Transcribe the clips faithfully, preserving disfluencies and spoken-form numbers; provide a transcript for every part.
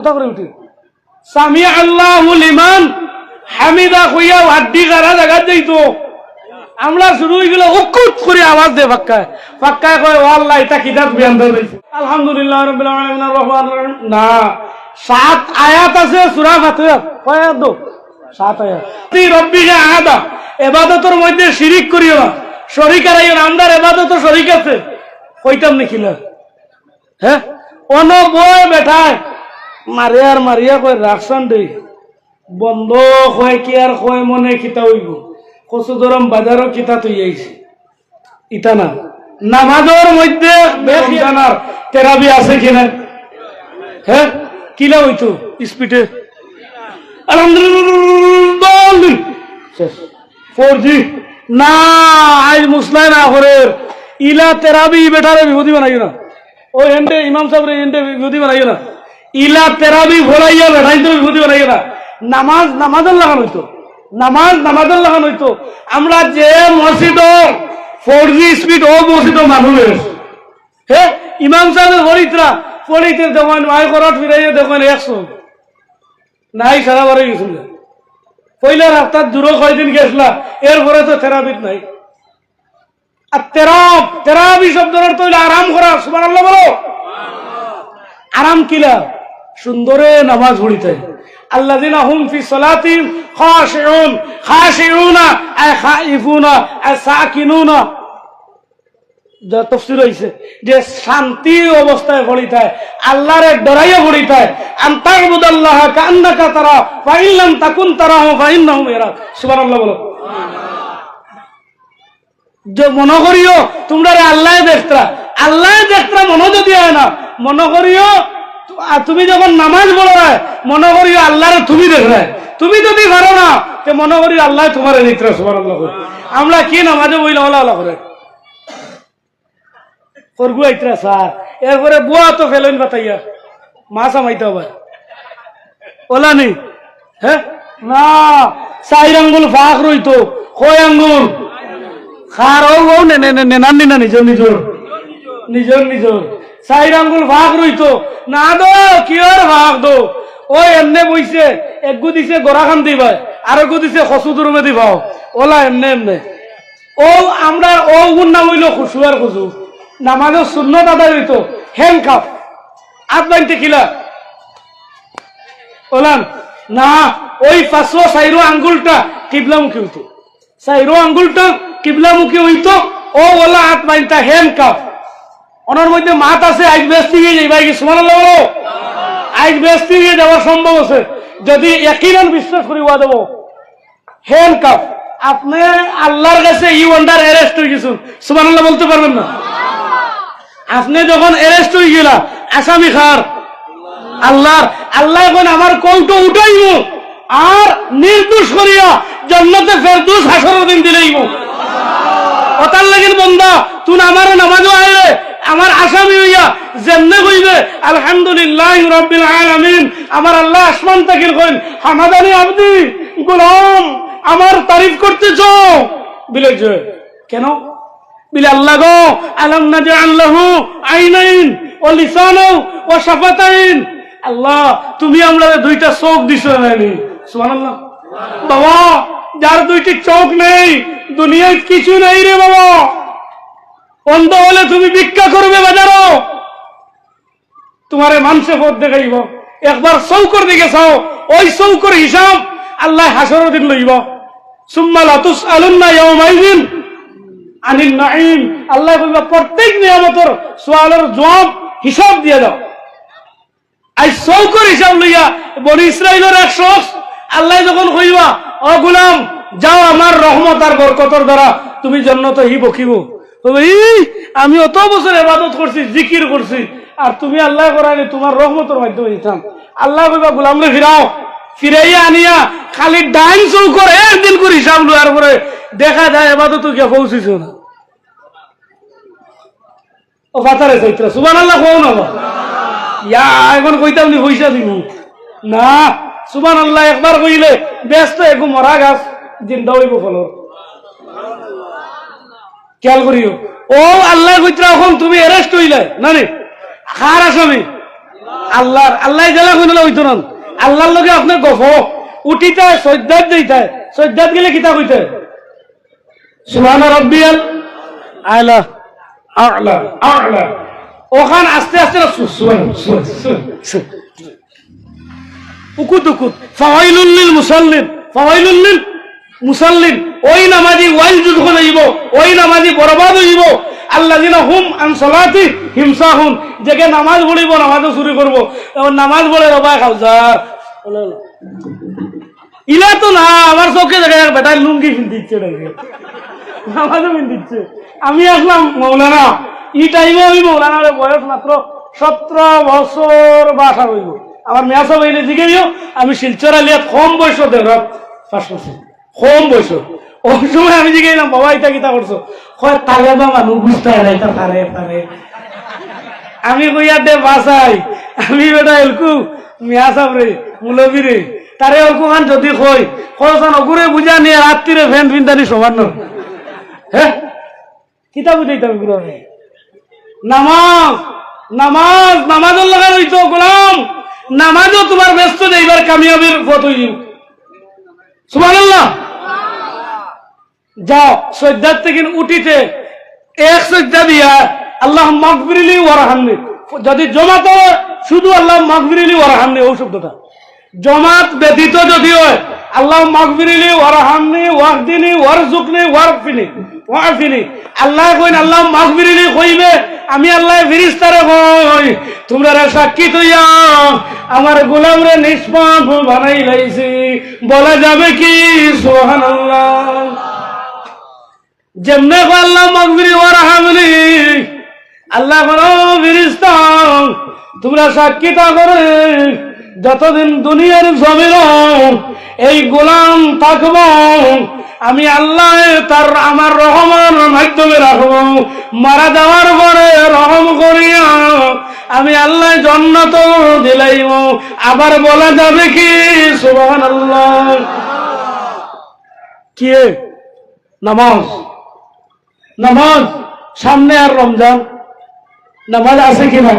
কথা করে উঠে, "সামি আল্লাহু লিমান হামিদা" কইয়া হাড্ডি গাড়া জাগাত যাইতো। আমরা শুরু অইগেল উকুত করি আওয়াজ দে পাক্কায়। পাক্কায় কয়, "ও আল্লাহ, ইটা কিতা তুমি আনতে লইছো?" আলহামদুলিল্লাহ রাব্বিল আলামিন, আর রহমান রহিম। না, সাত আয়াত আছে সূরা ফাতিহার। কয় আয়াত দো? সাত আয়াত। "তি রব্বি আদা", এবাদতর মধ্যে শিরিক করিও না, শরিক আরাইও না। আমরার এবাদতো শরিক আছে, কইতাম নি কিলা? হ্যাঁ, অনবয় বেটায় মারে আর মারিয়া কয়, "রাখছান রে, বন্ধ কয় কি আর কয় মনে কিতা অইবো? কচুদরম বাজারো কিতা থইয়া আইছি?" ইতা না, নামাজর মধ্যে রমজান আর তেরাবি আছে কি না? হ্যাঁ, কিলা অইতো স্পিডে? আলহামদুলিল্লাহ, শেষ। Four G. না, আইজ মুসলায় না করের। ইলা তেরাবি বেটারে বিপদি বানাইও না। ও এন্ডে ইমাম সাবরে এন্ডে বিপদি বানাইও না। ইলা তেরাবি ফড়াইয়া বেটাইন্তরে বিপদি বানাইও না। নামাজ নামাজর লাখান অইতো, নামাজ নামাজর লাখান অইতো। আমরা যে মসজিদো ফোর জি স্পিড, ও মসজিদো মানুষ। হে, ইমাম সাবে ফড়িতরা, ফড়িতে দেখইন, আয় করাত ফিরাইয়া দেখইন, একশো। নাই, সারা বারো গেছইন। পয়লা রাস্তাত দূরো কয়দিন গেছলা, এরপরে তো তেরাবিত নাই। আর তেরাব, তেরাবি শব্দর অর্থ অইলো আরাম করা। সুবহানাল্লাহ বলো। আরাম কিলা? সুন্দরে নামাজ পড়িতে। আল্লাযিনা হুম ফি সালাতিহিম খাশিউন। খাশিউনা আয় খাইফুনা আয় সাকিনুনা। যা তফসির অইছে যে শান্তি অবস্থায় পড়িতায়, আল্লাহরে ডরাইয়া পড়িতায়। আন তা'বুদাল্লাহা কাআন্নাকা তারা, ফাইন লাম তাকুন তারাহু ফাইন্নাহু ইয়ারাক। সুবহানাল্লাহ বলো। যে মনো করিও তুমরারে আল্লায় দেখতরা, আল্লায় দেখতরা মনো যদি অয় না, মনো করিও তু-, আর তুমি যখন নামাজ পড়রায়, মনো করিও আল্লারে তুমি দেখরায়। তুমি যদি পারো না, তে মনো করিও আল্লায় তুমারে দেখতরা। সুবহানাল্লাহ। আমরা কি নামাজো বইলা ওলা ওলা করে? করগু আইতরা স্যার, এরপরে বুয়া তো ফেলইন বাতাইয়া, মাছ আমাইতে হবে। ওলা নি? হ্যাঁ? না, চাইর আঙ্গুল ফাঁক রইতো, কয় আঙ্গুল? খার ও, ও, নে, নে, নে, নে, নান্নি না, নিজর, নিজর। নিজর, নিজর। চাইর আঙ্গুল ফাঁক রইতো। না দো, কি আর ফাঁক দো? ও এমনে বইছে, একগু দিছে গোড়া খান দিবায়, আর একগু দিছে খসু দুরুমে দিবাও। ওলা এমনে, এমনে। ও আমরা, ও গুণ নাম অইলো খুশু আর খুজু। নামাজর সুন্নত আদায় অইতো, হ্যান্ডকাফ। আত বাইনতে কিলা? ওলান, না, ওই পাঁচও চাইরো আঙ্গুলটা কিবলামুখী অইতো। চাইরো আঙ্গুলটা কিবলামুখী অইতো, ও ওলা আত বাইনতা হ্যান্ডকাফ। ওনার মধ্যে মাত আছে, আইজ বেহেস্তি গিয়া যাইবা কি? সুবহানাল্লাহ বলো। আইজ বেহেস্তি গিয়া যাওয়ার সম্ভব আছে, যদি একিনান বিশ্বাস করি ওয়া দেবো। হ্যান্ডকাফ। আপনে আল্লার গেছে you under arrest অইগেছইন। সুবহানাল্লাহ বলতে পারবেন না? আপনে যখন arrest অইগেলা, আসামি কার? আল্লার। আল্লায় কইন, "আমার কোর্টো উঠাইমু, আর নির্দোষ করিয়া জন্নতে ফেরদৌস হাশরর দিন দিলাইমু।" অতার লাগিন বন্দা, তুই আমারে নামাজো আইলে, আমার আসামি অইয়া যেমনে কইবে, "আলহামদুলিল্লাহি রাব্বিল আলামিন", আমার আল্লায় আসমান থাকি কইন, "হামাদানি আবদি, গোলাম, আমার তারিফ করতেছো?" বিলে যে, কেন? বিলে, "আল্লাহ গো, আলাম নাজআল লাহু আইনাইন ওয়া লিসানাও ওয়া শাফাতাইন।" আল্লাহ, তুমি আমরারে দুইটা চউখ দিছো না নি? সুবহানাল্লাহ। বাবা, যার দুইটি চউখ নেই, দুনিয়াত কিছু নেই রে বাবা। অন্ধ অইলে তুমি ভিক্ষা করবে বাজারো, তুমারে মানষে পথ দেখাইবো। একবার চউখর দিকে চাও, ওই চউখর হিসাব আল্লায় হাশরর দিন লইবো। সুম্মা লাতুসআলুন্না ইয়াউমাইযিন আনিন নাঈম। আল্লায় কইবা, প্রত্যেক নিয়ামতর সওয়ালর জুয়াব, হিসাব দিয়া দেও। আইজ চউখর হিসাব লইয়া বনি ইসরাইলর এক শখস আল্লায় যখন কইবা, "ও গোলাম, যাও আমার রহমত আর বরকতর দ্বারা তুমি জন্নতো", হি বকিবো। কইবো, "ই, আমি অত বছর ইবাদত করছি, জিকির করছি, আর তুমি আল্লায় করাইলে তুমার রহমতর মাধ্যমে দিতাম।" আল্লায় কইবা, "গোলামরে ফিরাও।" ফিরাইয়া আনিয়া খালি ডাইন চউখর একদিন করি হিসাব লওয়ার পরে দেখা যায় ইবাদতো গিয়া পৌঁছিছো না। ও ফাতারে চাইতরা, সুবহানাল্লাহ কও না বা। ইয়া, এখন কইতাম নি পয়সা দিমু। না, সুবহানাল্লাহ একবার কইলে বেহেস্তো এগু মরা গাছ জিন্দা অইবো ফলর। খেয়াল করিও। ও আল্লায় কইতরা, এখন তুমি arrest অইলায়, না নি? কার আসামি? আল্লাহর, আল্লাহ যেলা কইন অলা অইতো না। আল্লাহর লগে আপনে গফ, উঠিতায়, সইজদাত যাইতায়, সইজদাত গেলে কিতা কইতায়? সুবহানা রাব্বিয়াল আলা, আলা, আলা। অখান আস্তে আস্তে না, সু-, সুবহান, সুবহান, সুবহান, সুবহান। উকুত, উকুত। ফাওয়াইলুল লিল মুসাল্লিন, ফাওয়াইলুল লিল মুসাল্লিন। ওই নামাজি ওয়াইল যুগ অইবো, ওই নামাজি বরবাদ অইবো। আল্লাযিনা হুম আন সালাতিহিম সাহুন, যেগে নামাজ পড়িবো, নামাজও চুরি করবো। এখন নামাজ পড়ে রবায় খাওজা। ইলা তো না, আমার চউখে দেখা যার বেটায় লুঙ্গি পিন্দিছে, নামাজও পিন্দিছে। আমি আছলাম মৌলানা, ই টাইমে আমি মৌলানার বয়স মাত্র সতরো বছর বা আঠারো অইবো। আমার মিয়া সাব অইলে জিগাইও, আমি শিলচর আলিয়াত কম বয়সো দেওরাত পাস করছি, কম বয়সো। ওই সময় আমি জিগাইলাম, "বাবা, ইতা কিতা করছো?" কয়, "তালেবা মানুষ বুঝতে হয় না, ইতা পারে, পারে।" আমি কইয়ার দে বাসাই, আমি বেটা এলকু মিয়া সাব রে, মুলবি রে, তারে অল্প খান যদি কই, কওছান অগুরে বুঝা নিয়া রাত্তিরে ফ্যান ফিন্দানি সমান নয়। হ্যাঁ? কিতা বুঝাইতাম এগুরে? নামাজ, নামাজ, নামাজর লাখান অইতো গোলাম, নামাজও তুমার বেহেস্তো যাইবার কামিয়াবির পথ অইযিবো। সুবহানাল্লাহ। যাও, সইজদাত থাকি উঠিতে এক সইজদা দিয়া, "আল্লাহুম্মা গফিরলি ওয়ারহামনি।" যদি জমাত অয়, শুধু "আল্লাহুম্মা গফিরলি ওয়ারহামনি" অউ শব্দটা। জমাত ব্যতীত যদি অয়, "আল্লাহুম্মা গফিরলি ওয়ারহামনি ওয়াহদিনি ওয়ারজুকনি ওয়ারফিনি, ওয়াফিনি।" আল্লায় কইন, "আল্লাহুম্মা গফিরলি" কইবে, আমি আল্লায় ফিরিস্তারে কই, "তুমরারে সাক্ষী থইয়া আমার গোলামরে নিষ্পাপ বানাইলাইছি।" বলা যাবে কি? সুবহানাল্লাহ। যেমনে কয়, "আল্লাহুম্মা গফিরলি ওয়ারহামনি", আল্লায় কইন, "ও ফিরিস্তা, তুমরা সাক্ষী থাকরে, যতদিন দুনিয়ার জমিনো এই গোলাম থাকবো, আমি আল্লায় তার আমার রহমর মাধ্যমে রাখবো, মারা যাওয়ার পরে রহম করিয়া আমি আল্লায় জন্নত দিলাইমু।" আবার বলা যাবে কি? সুবহানাল্লাহ। কিয়ে? নামাজ, নামাজ। সামনে আর রমজান, নামাজ আছে কিনা?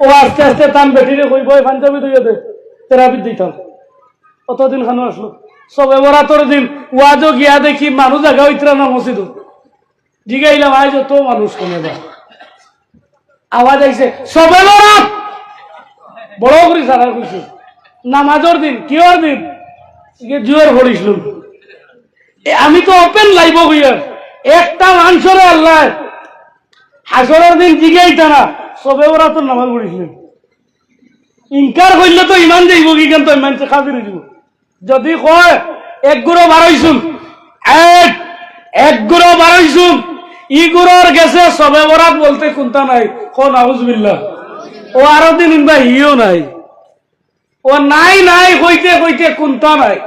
ও আস্তে আস্তে তান বেটিরে কইবো, "এই পাঞ্জাবি ধইয়া দে, তেরাবিত দিতাম।" অতদিন খানো আসলো, সবে বরাতর দিন ওয়াজো গিয়া দেখি মানুষ জাগা অইতরা না মসজিদো। জিগাইলাম, "আইজ অত মানুষ কনে বা?" আওয়াজ আইছে, "সবে বরাত।" বড় করি সারা কইছে, "নামাজর দিন।" "কিওর দিন?" "ইগে জুয়ার পড়িছলু।" এ, আমি তো ওপেন লাইভো কইয়ার, একটা মানষরে আল্লায় হাশরর দিন জিগাইতা না, "সবে বরাতর নামাজ পড়িছলু?" ইনকার কইলে তো ইমান যাইবো কি, কেন তো ইমান কাফির অইযিবো। যদি কয়, "এক গুরু বারইছুন, এক, এক গুরু বারইছুন, ই গুরুর গেছে সবে বরাত বলতে কুন্তা নাই", কও নাউজুবিল্লাহ। ও আরো দিন ইনবা হিও নাই। ও নাই নাই কইতে কইতে কুন্তা নাই।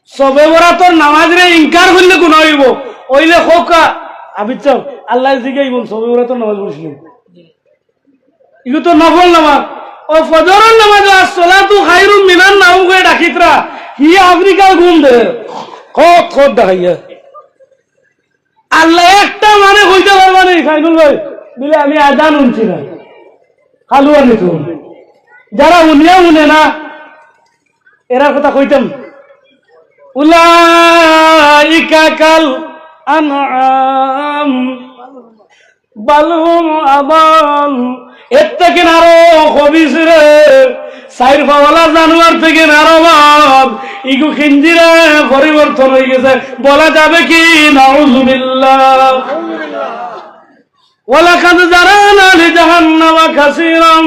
সবে বরাতর নামাজরে ইনকার কইলে গুনা অইবো। অইলে কউক্কা, আবিচ্ছা, আল্লায় জিগাইবো, "সবে বরাতর নামাজ পড়িছলু?" ইগু তো নফল নামাজ। ও ফজরর নামাজ, "আসসালাতু খায়রুম মিনান নাওম" কইয়া ডাকিতরা, হি আফ্রিকার ঘুম দে। কত কত দেখাইয়া। আল্লায় একটা মানে কইতা পারবা নি, সাইনুল ভাই? বলে, "আমি আজান হুনছি না।" খালু আনি তো। যারা হুনিয়া হুনে না, এরার কথা কইতাম। উলাইকা কাল আনআম বাল হুম আদাল। এর থাকি আরো খবিস রে, চাইর পাওয়ালা জানোয়ার থাকি আরো বাদ। ইগু খিঞ্জিরে পরিবর্তন অইগেছে, বলা যাবে কি? নাউজুবিল্লাহ। ওয়ালাকাদ যারানা লিজাহান্নামা কাসীরাম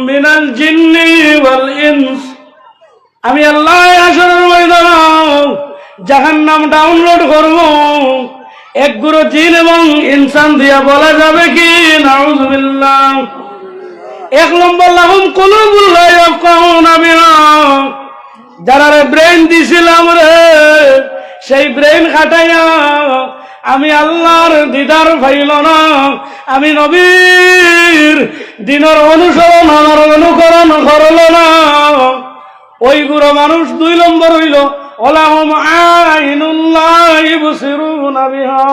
মিনাল জিন্নি ওয়াল ইনস। আমি আল্লায় হাশরর ময়দানো জাহান্নাম ডাউনলোড করমু, এক গুরু জিন এবং ইনসান দিয়া। বলা যাবে কি? নাউজুবিল্লাহ। এক নম্বর, লাহুম কুলুবুন লা ইয়াফকাহুনা বিহা, যারারে ব্রেইন দিছিলাম রে, সেই ব্রেইন খাটাইয়া আমি আল্লার দিদার পাইল না, আমি নবীর দ্বীনর অনুসরণ আমার অনুকরণ করল না। ওই গুরু মানুষ। দুই নম্বর অইল, ওয়ালাহুম আইনুন লা ইউবসিরুনা বিহা,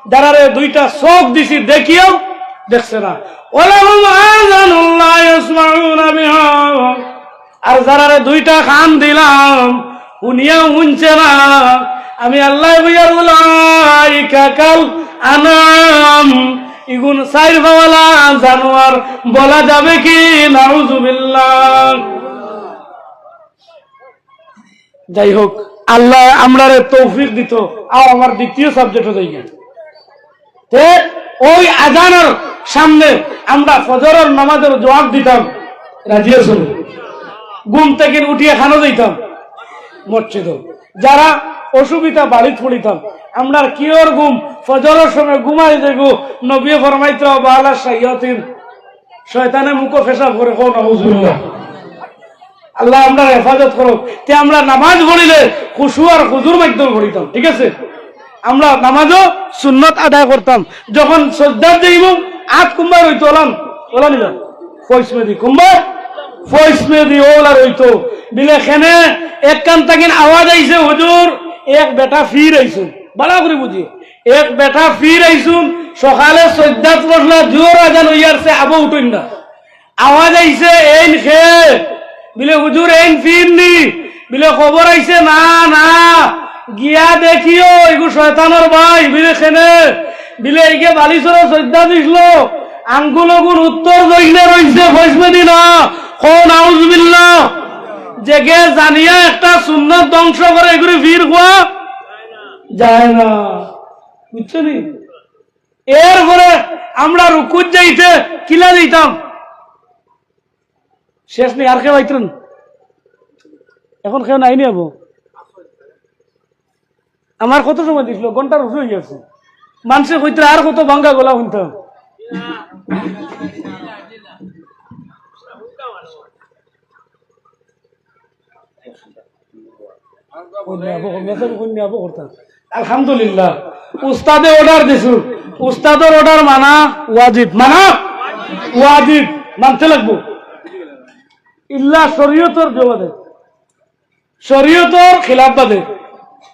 যারারে দুইটা চোখ দিছি দেখিয়াও দেখছে না। ওয়ালাহুম আযানুন লা ইয়াসমাউনা বিহা, আর যারারে দুইটা কান দিলাম, হুনিয়াও হুনছে না, আমি আল্লায় কইয়ার উলাইকা কাল আনাম, ইগুন চাইর পাওয়ালা জানোয়ার বলা যাবে কি? নাউজুবিল্লাহ। যাই হোক, আল্লায় আমরারে তৌফিক দিতো। আও, আমার দ্বিতীয় সাবজেক্টে যাই গিয়া। তে ওই আজানর সামনে আমরা ফজরর নামাজর জবাব দিতাম, রাজি আছো নি? ঘুম থাকি উঠিয়া খানো যাইতাম, মসজিদো। যারা অসুবিধা বাড়িত পড়িতাম, আমরার কিওর ঘুম, ফজরর সময় ঘুমাই যাইগো। নবীয়ে ফরমাইতরা, "বালা শায়াতিন", শয়তানে মুখো পেশাব করে, কও নাউজুবিল্লাহ। আল্লায় আমরার হেফাজত করো। তে আমরা নামাজ পড়িলে খুশু আর খুজুর মাধ্যমে পড়িতাম, ঠিক আছে? আমরা নামাজও সুন্নত আদায় করতাম। যখন সজদাত যাইমু, আত কুম্বায় রইতো, ওলান, ওলান ইলা। ফইসমেদি, কুম্বায়? ফইসমেদি, ওলা রইতো। বিলে খেনে এক কান থাকি আওয়াজ আইছে, "হুজুর, এক বেটা ফির আইছুন।" বালা করি বুঝি। এক বেটা ফির আইছুন, সকালে সজদাত বসলা, জোহর আজান অইয়ারছে, আবো উঠইন না। আওয়াজ আইছে, "এইন খে?" বিলে, "হুজুর, এইন ফির নি।" বিলে, "খবর আইছে?" "না, না।" "গিয়া দেখিও, ইগু শয়তানর ভাই।" বিলে, "খেনে?" বিলে, "ইগে বালিশরো সজদা দিছলো, আঙ্গুল অগুন উত্তর দক্ষিণে রইছে, ফইসমেদি না।" কও নাউজুবিল্লাহ। যেগে জানিয়া একটা সুন্নত ধ্বংস করে, ইগুরে ফির কওয়া যায় না। বুঝছো নি? এরপরে আমরা রুকুত যাইতে কিলা যাইতাম? শেষ নি, আর কেউ আইতরা নি? এখন কেউ নাই নি আবো? আমার কত সময় দিছলো? ঘন্টার উপরে অইগেছে। মানষে কইতরা আর কত ভাঙ্গা গলা হুনতাম। আলহামদুলিল্লাহ, উস্তাদে অর্ডার দিছইন, উস্তাদর অর্ডার মানা ওয়াজিব, মানা ওয়াজিব, মানতে লাগবো। ইল্লা শরীয়তর জবাবে, শরীয়তর খিলাফ বাদে।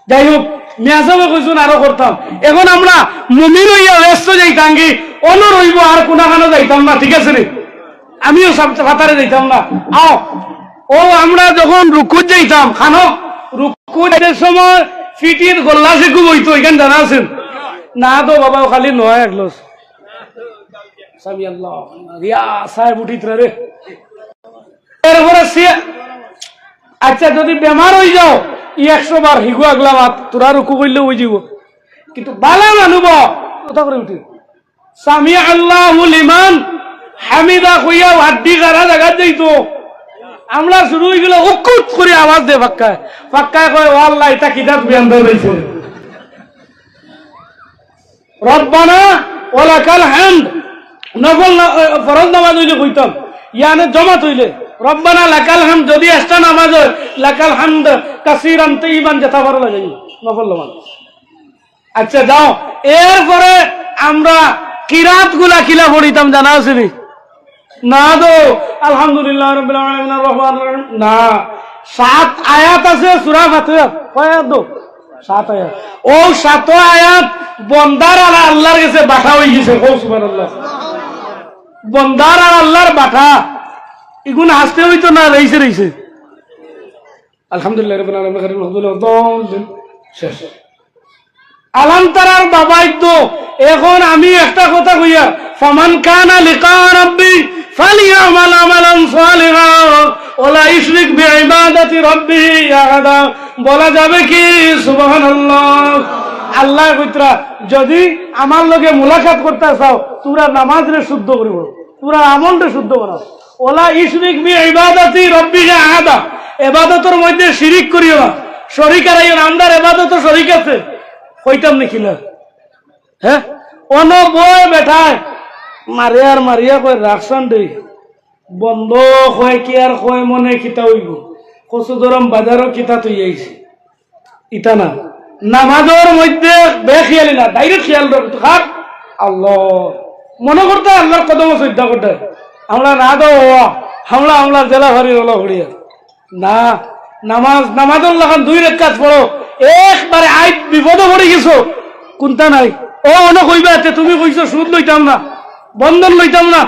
যাই হোক, মিয়াসাবে কইছইন আরো করতাম। এখন আমরা মুমিন অইয়া ব্যস্ত যাইতাম কি, অনো রইবো, আর কুনাখানো যাইতাম না, ঠিক আছে নি? আমিও সাব-, ফাতারে যাইতাম না। আও, ও আমরা যখন রুকুত যাইতাম, খানো রুকুত যাইতে সময় ফিটির গল্লা সে খুব অইতো, ইখান জানা আছে নি? না তো বাবা, ও খালি নয় এক লস। সামি আল্লাহ, রিয়া সাহেব উঠিতরা রে। এরপরে সে, আচ্ছা, যদি বেমার অই যাও, ই একশো বার হিগু আগলা মাত, তোরা রুকু করলে অই যাইবো। কিন্তু বালা মানু বা, কথা করে উঠি। সামি আল্লাহু লিমান হামিদা কইয়া হাড্ডি গাড়া জাগাত যাইতো। আমরা শুরু অই গেলে উকুত করি আওয়াজ দে ফাক্কায়। ফাক্কায় কয়, "ও আল্লাহ, ইটা কিতা তুমি আন্দাজ পাইছো?" রব্বানা ওয়া লাকাল হামদ। নফল না-, এ, ফরজ নামাজ অইলে কইতাম, ইয়ানে জমাত অইলে, রব্বানা লাকাল হামদ। যদি একটা নামাজ অয়, লাকাল হামদ কাসীরান তাইয়িবান, যেতা পারো লাগাই, নফল নামাজ। আচ্ছা, যাও, এরপরে আমরা কিরাত গুলা কিলা পড়িতাম জানা আছে নি? না তো, আলহামদুলিল্লাহ রাব্বিল আলামিন, আর রহমানির রহিম, না। সাত আয়াত আছে সূরা ফাতিহাত। কয় আয়াত দো? সাত আয়াত। ও সাত আয়াত বন্দার আর আল্লাহর গেছে বাটা অই গেছে। কও সুবহানাল্লাহ। বন্দার আর আল্লাহর বাটা। ইগুন হাসতে অইতো না, রইছে, রইছে। আলহামদুলিল্লাহ রাব্বিল আলামিন, গায়রিল মাগদুবি আলাইহিম ওয়ালাদ-দাল্লিন। শেষ। আলাম তারার বাবাই তো। এখন আমি একটা কথা কইয়ার, ফামান কানা লিকা রাব্বি ফালিয়ামাল আমালান সালিহা ওয়ালা ইউশরিক বিইবাদাতি রাব্বিহি আহাদা। বলা যাবে কি সুবহানাল্লাহ? আল্লায় কইতরা, যদি আমার লগে মুলাকাত করতা চাও, তোমরা নামাজরে শুদ্ধ করিও, তোমরা আমলরে শুদ্ধ বানাও। ওয়ালা ইউশরিক বিইবাদাতি রাব্বিহি আহাদা, ইবাদতর মধ্যে শিরিক করিও না, শরিক হারাইও না। আমরার ইবাদতো শরিক আছে, কইতাম নি কিলা? হ্যাঁ, অনো বয় বেটায় মারে আর মারিয়া কয়, "রাখছান দে, বন্ধ।" কয় কি আর কয় মনে কিতা অইবো? কচুদরম বাজারো কিতা থইয়া আইছি। ইতা না, নামাজর মধ্যে বেখিয়ালি না, direct খিয়াল রাখ, আল্লাহ। মনো করতে আল্লাহর কদমো সইজদা করতে। আমরা না দো, আমরা, আমরা জেলা ভারি রলা হড়িয়া। না, নামাজ, নামাজর লাখান দুই রেকাত পড়ো, একবারে আইজ বিপদো পড়ি গেছো, কুন্তা নাই। ও, অনো কইবা, "তে তুমি কইছো সুদ লইতাম না, বন্ধক লইতাম না।"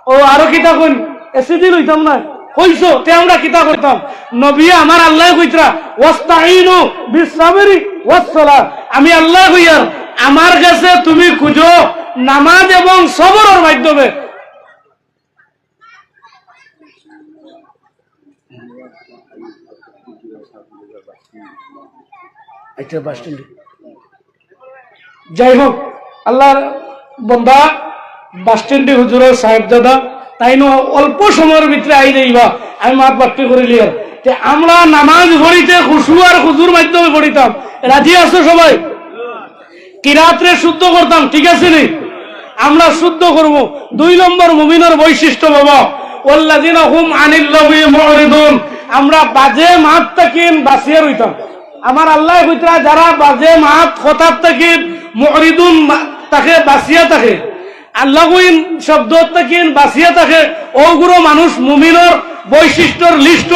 ও আরো কিতা কইন, এসিডি লইতাম না, কইছো, তে আমরা কিতা করতাম? নবী আমার আল্লায় কইতরা, "ওয়াস্তাইনু বিসসাবরি ওয়াসসালাহ।" আমি আল্লায় কইয়ার, আমার গেছে তুমি খুঁজো নামাজ এবং সবরর মাধ্যমে। আচ্ছা, বাস স্ট্যান্ড। যাই হোক, আল্লাহর বন্দা, বাস স্ট্যান্ডে হুজুরর সাহেবজাদা, তাইন অল্প সময়র ভিতরে আই যাইবা, আমি মাত বাট্টি করিলিয়ার। তে আমরা নামাজ পড়িতে খুশু আর খুজুর মাধ্যমে পড়িতাম, রাজি আছো সবাই? কিরাতরে শুদ্ধ করতাম, ঠিক আছে নি? আমরা শুদ্ধ করব। দুই নম্বর মুমিনর বৈশিষ্ট্য, বাবা, "ওয়াল্লাযিনা হুম আনিল লাগবি মুরিদুন।" আমরা বাজে মাত থাকিন বাঁচিয়া রইতাম। আমার আল্লায় কইতরা, যারা বাজে মাত কথার থাকিন মুরিদুন মা-, থাকে বাঁচিয়া থাকে, আল্লাগুইন শব্দ থাকিন বাঁচিয়া থাকে, ওগুলো মানুষ মুমিনর বৈশিষ্ট্যর লিস্ট,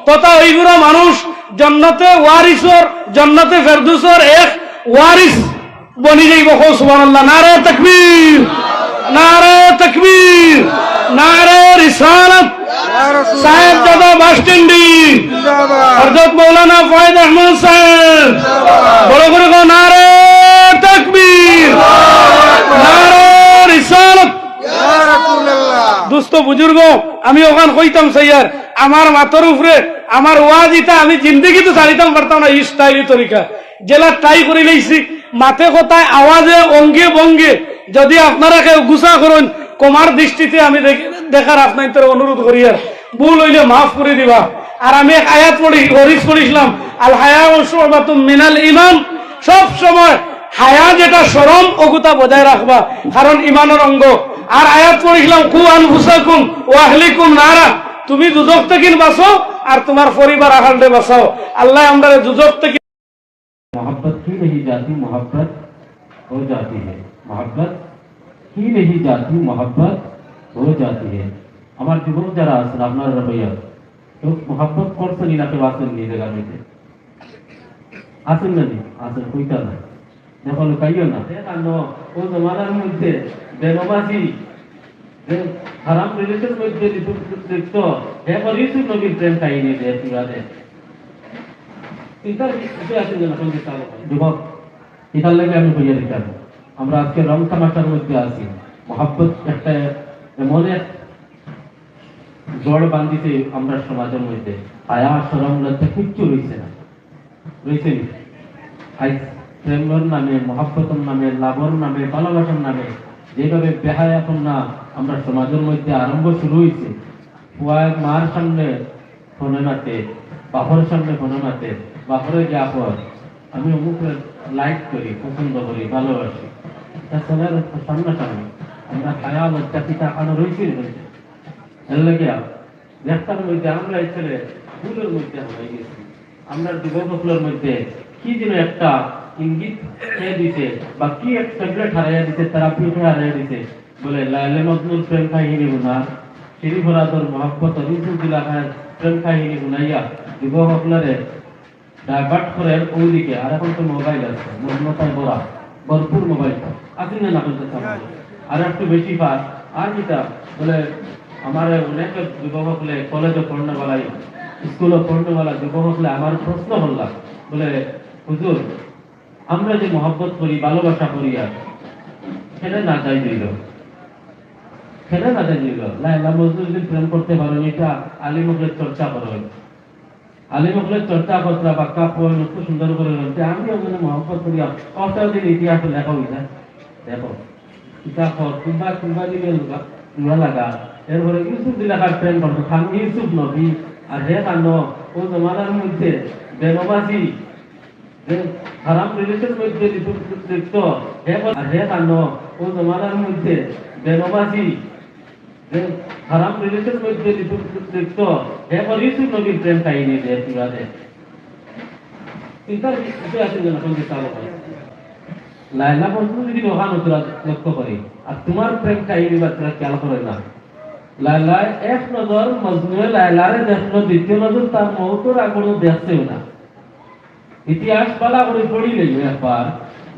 তথা ওইগুলো মানুষ জন্নতে ওয়ারিসর, জন্নতে ফেরদৌসর এক ওয়ারিস বনি যাইব। কও সুবহানাল্লাহ। নারায়ে তাকবীর, নারায়ে তাকবীর, নারায়ে রিসালাত। সাহেবজাদা বাস স্ট্যান্ডি। হযরত মাওলানা ফয়েজ আহমদ সাহেব। বড় করে কও, নারায়ে তাকবীর, নারায়ে রিসালাত। দোস্ত বুজুর্গ, আমি অখান কইতাম চাইয়ার, আমার মাতর উপরে আমার ওয়াজ ইতা আমি জিন্দেগিত ছাড়িতাম পারতাম না, ই স্টাইলি তরিকা। যেলা ট্রাই করি লইছি, মাতে কথায়, আওয়াজে, অঙ্গে ভঙ্গে, যদি আপনারা কেউ গুসা করইন, ক্ষমার দৃষ্টিতে আমি দেখ-, দেখার আপনাইন্তরে অনুরোধ করিয়ার, ভুল অইলে মাফ করি দিবা। আর আমি এক আয়াত পড়ি, ওয়ারিস পড়ছিলাম, "আল হায়াউ শুবাতুম মিনাল ঈমান", সব সময় হায়া যেটা শরম, ওগুতা বজায় রাখবা, কারণ ঈমানর অঙ্গ। আর আয়াত পড়ছিলাম, "কু আনফুসাকুম ওয়া আহলিকুম নারা", তুমি দুজখ থাকিন বাঁচো আর তুমার পরিবার আহালরে বাঁচাও। আল্লায় আমরারে দুজখ থাকি मोहब्बत की नहीं जाती, मोहब्बत हो जाती है। मोहब्बत की नहीं जाती, मोहब्बत हो जाती है। আমার যুবক যারা আছেন, আপনারা ভাইয়া, কেউ মহব্বত করছেন না, কেউ আছেন নি জায়গার মধ্যে? আছেন না নি? আছেন, কইতা না। দেখো, লুকাইও না। দেখা ন, ও জমানার মধ্যে বেনমাজি, যে হারাম রিলেশন মধ্যে লিপ্ত, লিপ্ত, হে পর ইউসুফ নবীর প্রেম কাহিনী দে, পুরা দে। চিন্তার বিষয় আছে না, কোন দিকে চালাবো? যুবক, ইতার লাগি আমি কইয়া দিতাম, আমরা আজকে রং তামাশার মধ্যে আছি। মহব্বত একটা এমন এক জড় বান্ধিছে আমরার সমাজর মধ্যে, হায়া, শরম, লজ্জা কিচ্ছু রইছে না, রইছে নি? আইজ প্রেমর নামে, মহব্বতর নামে, লাভর নামে, ভালোবাসার নামে যেভাবে বেহায়াপনা আমরার সমাজর মধ্যে আরম্ভ শুরু অইছে, পুয়ায় মার সামনে ফোনে মাতে, বাপর সামনে ফোনে মাতে, বাপরে গিয়া কয়, "আমি অমুকরে লাইক করি, পছন্দ করি, ভালোবাসি।" তা ছেলের সামনাসামনি আমরা হায়া লজ্জা কিতা কানো রইছে নি? রইছে। এর লাগি দেখতার মধ্যে আমরা এই ছেলে ভুলর মধ্যে হামাই গেছি। আমরা যুবক অকলর মধ্যে কি যেন একটা ইঙ্গিত খেয়ে দিছে, বা কি এক ট্যাবলেট হারাইয়া দিছে, থেরাপি হারাইয়া দিছে, বলে, "লায়লা মজনুর প্রেম কাহিনী হুনা, শিরি ফরাদর মহব্বত, ইউসুফ জুলেখার প্রেম কাহিনী হুনাইয়া যুবক অকলরে ডাইভার্ট করের ওইদিকে।" আর এখন তো মোবাইল আছে, মগ্নতায় ভরা, ভরপুর মোবাইল আছে না, না বলতে চাবো। আর একটু বেশি পাস, আর কিতা বলে, আমার অনেক যুবক অকলে, কলেজে পড়নেওয়ালা, স্কুলে পড়নেওয়ালা যুবক অকলে আমার প্রশ্ন করলা, বলে, "হুজুর, আমরা যে মহব্বত করি, ভালোবাসা করি, আর কেনে নাজাইজ অইলো? কেনে নাজাইজ অইলো? লায়লা মজনু যদি প্রেম করতে পারো, এটা আলিম অকলে চর্চা করো।" আলিম অকলে চর্চা করতরা, বাক্কা পয়েন্ট খুব সুন্দর করে বলতে, আমি ওখানে মহব্বত করি, অষ্টাদশ ইতিহাসে লেখা অইছে। দেখো, কিতাব পড়, কুনবা, কুনবা দিকে লুকা, লুকা লাগা। এরপরে ইউসুফ জুলেখার প্রেম করতো, খান ইউসুফ নবী, আর হে খানো, ও জমানার মধ্যে বেনমাজি, যে হারাম রিলেশন মধ্যে লিপ্ত, লিপ্ত, হে বল-, আর হে খানো, ও জমানার মধ্যে বেনমাজি, যে হারাম রিলেশন মধ্যে লিপ্ত, লিপ্ত, হে বল ইউসুফ নবীর প্রেম কাহিনী দে, পুরা দে। চিন্তার বিষয় আছে না, কোন দিকে চালাবো? লায়লা মজনু যদি ওখান তোরা লক্ষ্য করে, আর তোমার প্রেম কাহিনী বা তোরা খেয়াল করে না। লায়লায় এক নজর মজনুয়ে লায়লারে দেখলো, দ্বিতীয় নজর তার মৌতর আগুনও দেখছেও না। ইতিহাস বালা করে পড়ি লইও একবার,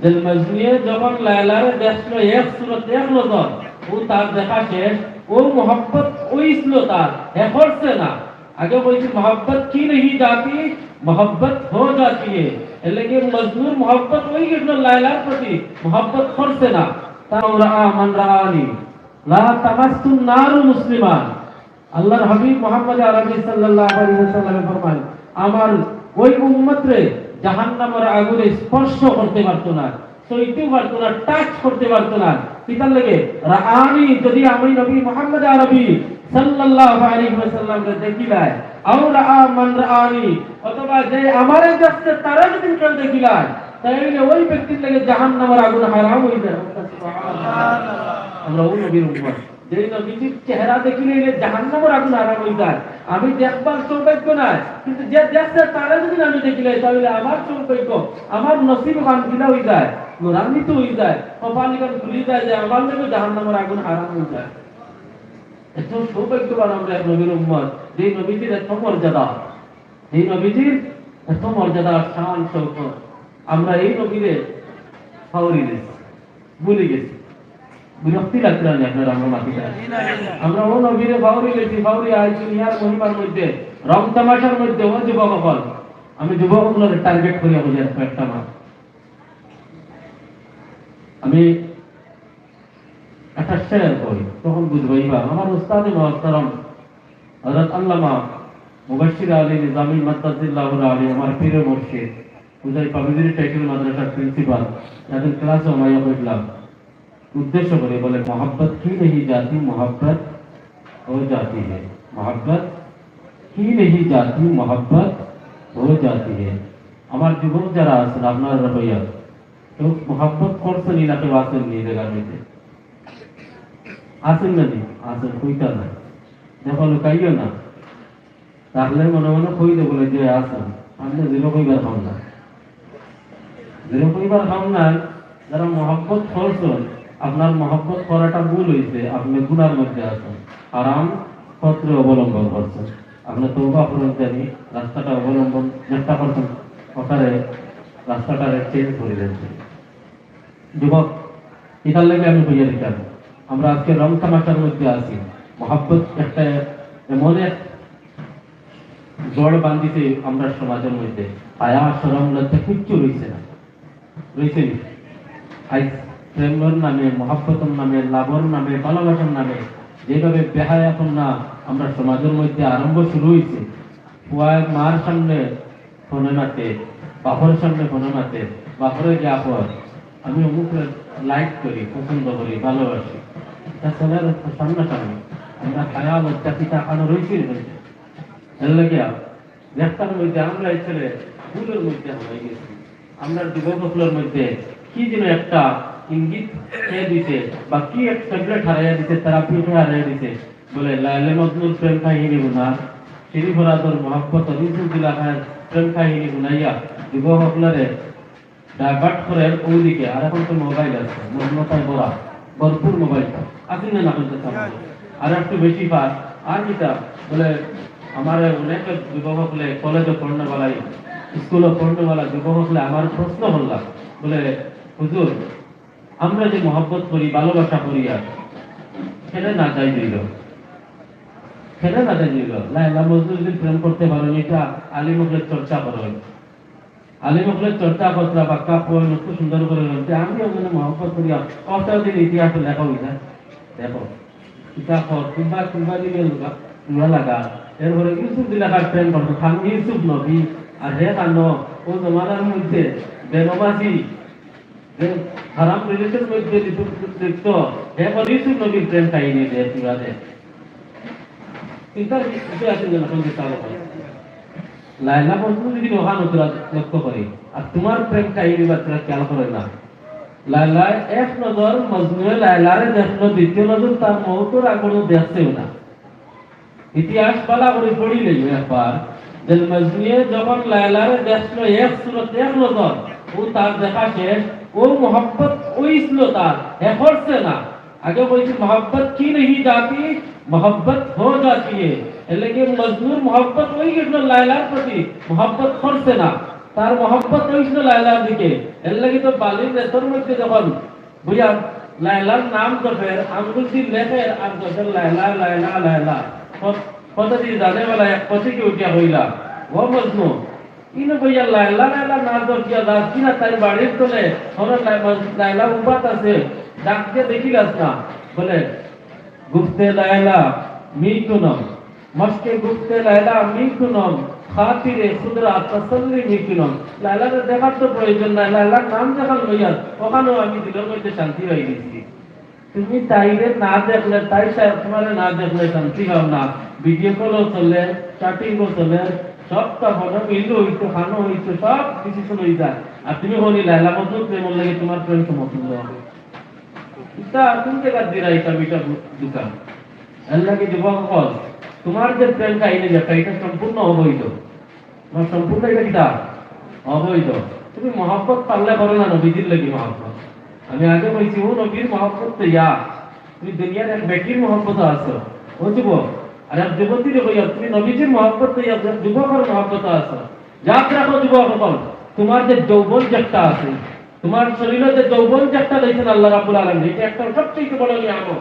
যে মজনুয়ে যখন লায়লারে দেখলো এক সুরত, এক নজর, ও তার দেখা শেষ, ও মহব্বত অইছিল তার, হে করছে না। আগে কইছি, "মোহব্বত কি নেহি জাতি, মোহব্বত হো জাতি হে।" এর লাগি মজনুর মহব্বত অই গেছিল লায়লার প্রতি, মহব্বত করছে না। তা ওরা আ-, মান রাআনি, লা তামাসসুন নারু মুসলিমান। আল্লাহর হাবিব মুহাম্মদ আরবি সাল্লাল্লাহু আলাইহি ওয়াসাল্লামে ফরমান, "আমার ওই উম্মতরে জাহান্নামের আগুনে স্পর্শ করতে পারতো না, ছুঁইতেও পারতো না, টাচ করতে পারতো না।" কিতার লাগি? রাআনি, যদি আমি নবী মুহাম্মদ আরবি সাল্লাল্লাহু আলাইহি ওয়াসাল্লামরে দেখিলাই, আও রাআ মান রাআনি, অথবা যে আমারে দেখছে তারে যদি কেউ দেখিলাই, তাইলে ওই ব্যক্তির লাগি জাহান্নামের আগুন হারাম অই যায়। আমরা ওই নবীর উম্মত। যে নবীজির চেহারা দেখিলে জাহান্নামের আগুন হারাম অই যায়। আমি দেখবার সৌভাগ্য নাই, কিন্তু যে দেখছে তারে যদি আমি দেখিলাই, তাইলে আমার সৌভাগ্য, আমার নসিব খান গিলা অই যায়, নূরান্বিত অই যায়, কপাল ইখান খুলি যায় যে আমার লাগি জাহান্নামের আগুন হারাম অই যায়। এত সৌভাগ্যবান আমরা এক নবীর উম্মত, যে নবীজির এত মর্যাদা, যে নবীজির এত মর্যাদা, শান, শৌকত। আমরা এই নবীরে ফাউরি গেছি, ভুলি গেছি। বিরক্তি লাগতো না আপনার আমরা মাতিটা? আমরা ও নবীরে ফাউরি গেছি, ফাউরি আই দুনিয়ার মহিমার মধ্যে, রং তামাশার মধ্যে। ও যুবক অকল, আমি যুবক অকলরে টার্গেট করিয়া বুঝি একটা মাত। আমি একটা শের কই, তখন বুঝবাইবা। আমার উস্তাদে মুহতারাম হযরত আল্লামা মুবাশশির আলী নিজামী মাদ্দাজিল্লাহুল আলী, আমার পীর মুর্শিদ, উজাই পাবিজুরি টাইটেল মাদ্রাসার প্রিন্সিপাল, তাদের ক্লাসে আমায় কইলাম, উদ্দেশ্য করে বলে, "মোহাব্বত কি নেহি জাতি, মোহাব্বত হো জাতি হে। মোহাব্বত কি নেহি জাতি, মোহাব্বত হো জাতি হে।" আমার যুবক যারা আছেন, আপনারা হইয়া কেউ মহব্বত করছেন নি না কেউ আছেন নি এই জায়গার মধ্যে? আছেন না নি? আছেন, কইতা না। দেখো, লুকাইও না। তাহলে মনে মনে কই দেবো যে আছেন। আপনি জেরো কইবার খাম না। জেরো কইবার খাম না, যারা মহব্বত করছেন, আপনার মহব্বত করাটা ভুল হইছে, আপনি গুনার মধ্যে আছেন। হারাম পথরে অবলম্বন করছেন। আপনি তওবা করেন জানি, রাস্তাটা অবলম্বন চেষ্টা করছেন, ওখানে রাস্তাটারে চেঞ্জ করে দেন। যুবক, এটার লাগে আমি কইয়া দিতাম, আমরা আজকে রং তামাশার মধ্যে আছি। মহব্বত একটা এমন এক জড় বান্ধিছে আমরা সমাজের মধ্যে, হায়া, শরম, লজ্জা কিচ্ছু রইছে না, রইছে নি? আইজ প্রেমর নামে, মহব্বতর নামে, লাভর নামে, ভালোবাসার নামে যেভাবে বেহায়াপনা আমরা সমাজের মধ্যে আরম্ভ শুরু হইছে, পুয়ায় মার সামনে ফোনে মাতে, বাপর সামনে ফোনে মাতে, বাপরে গিয়া কর, "আমি অমুকরে লাইক করি, পছন্দ করি, ভালোবাসি।" এটা ছেলের সামনাসামনি। আমরা হায়া লজ্জা কিতা কানো রইছে নি? এর লাগিয়া দেখতার মধ্যে আমরা এই ছেলে ভুলের মধ্যে হামাই গেছি। আমরা যুবক অকলর মধ্যে কি যেন একটা ইঙ্গিত খেয়ে দিছে, বা কি এক ট্যাবলেট হারাইয়া দিছে, থেরাপি হারাইয়া দিছে, বলে, "লায়লা মজনুর প্রেম কাহিনী হুনা, শিরি ফরাদর মহব্বত, ইউসুফ জুলেখার প্রেম কাহিনী হুনাইয়া যুবক অকলরে ডাইভার্ট করে ওইদিকে।" আর এখন তো মোবাইল আছে, মগ্নতায় ভরা, ভরপুর মোবাইল। আছে না, না বলতে চান? আর একটু বেশি পাস, আর কিতা? বলে, আমার অনেক যুবক অকলে, কলেজে পড়নেওয়ালা, স্কুলে পড়নেওয়ালা যুবক অকলে আমার প্রশ্ন করলা, বলে, "হুজুর, আমরা যে মহব্বত করি, ভালোবাসা করি, আর কেনে না যাই দিল, কেনে না যাই দিল? লায়লা মজনু যদি প্রেম করতে পারো, এটা আলিম অকলে চর্চা করো।" আলিম অকলে চর্চা করতরা, বাক্কা পয়েন্ট খুব সুন্দর করে বলতে, আমি ওখানে মহব্বত করি, অষ্টাদশ দিন ইতিহাসে লেখা হইছে। দেখো, কিতা কর, কুম্বা, কুম্বা দিকে লুকা, লুকা লাগা। এরপরে ইউসুফ জুলেখার প্রেম করতো, খান ইউসুফ নবী, আর হে খান, ও জমানার মধ্যে বেনমাজি, যে হারাম রিলেশন মধ্যে লিপ্ত, লিপ্ত, হে খান ইউসুফ নবীর প্রেম কাহিনী দে, পুরা দে। চিন্তার বিষয় আছে না, এখন যে তার হয়। লায়লা মজনু যদি ওখান তোরা লক্ষ্য করে, আর তোমার প্রেম কাহিনী বা তোরা খেয়াল করে না। লায়লায় এক নজর মজনুয়ে লায়লারে দেখলো, দ্বিতীয় নজর তার মহব্বতর আগুনও দেখছেও না। ইতিহাস বালা করে পড়িলেই একবার, যে মজনুয়ে যখন লায়লারে দেখলো এক সুরত, এক নজর, ও তার দেখা শেষ, ও মহব্বত অইছিল তার, হে করছে না। আগে কইছি, "মোহব্বত কি নেহি জাতি, মোহব্বত হো জাতি হে।" এর লাগি মজনুর মহব্বত অই গেছিল লায়লার প্রতি, মহব্বত করছে না। তার মহব্বত অইছিল লায়লার দিকে। এর লাগি তো বালির রেতর মধ্যে যখন বইয়া লায়লার নাম জপের, আঙ্গুল দি লেখের আর জপের লায়লা, লায়লা, লায়লা। কত-, কতদিন জানে বেলা এক পথিকে উঠিয়া কইলা, "ও মজনু, ইনো বইয়া লায়লা, লায়লা না জপিয়া যাস কিনা তাই বাড়ির তলে, ওরা লাই-, লায়লা উবাত আছে, ডাক দিয়া দেখিলাস না।" বলে, "গুফতে লায়লা মি কুনম।" মশকে গুফতে লায়লা মি কুনম, খাতিরে খুদরা তসল্লি মি কুনম। লায়লারে দেখার তো প্রয়োজন নাই, লায়লার নাম যেখান লইয়ার, ওখানেও আমি দিলর মধ্যে শান্তি পাই গেছি। তুমি তাইরে না দেখলে, তাই সা-, তোমারে না দেখলে শান্তি পাও না। ভিডিও কলও চলে, চ্যাটিংও চলে, সবটা ফোনে মিল হইতো, খানো হইতো, সব কিছু চলে যায়। আর তুমি বলি লায়লা মজনু প্রেমর লাগে তোমার প্রেম সমতুল্য হবে। ইতা কোন জায়গা দিরা ইতা মিঠা দু-, দোকান? এর লাগি যুবক অকল, তোমার যে প্রেম কাহিনী যেটা, এটা সম্পূর্ণ অবৈধ। তোমার সম্পূর্ণ এটা কিতা? অবৈধ। তুমি মহব্বত পারলে করো না নবীজির লাগি মহব্বত। আমি আগে কইছি, ও নবীর মহব্বত তো ইয়া, তুমি দুনিয়ার এক বেটির মহব্বত আছো, ও যুবক, আর এক যুবতীর কইয়া, তুমি নবীজির মহব্বত তো ইয়া, যুবকর মহব্বত আছো। ইয়াদ রাখো যুবক অকল, তোমার যে যৌবন যেটা আছে, তোমার শরীরে যে যৌবন যেটা দিয়েছেন আল্লাহ রাব্বুল আলামিন, এটা একটা সবচেয়ে বড় নিয়ামত।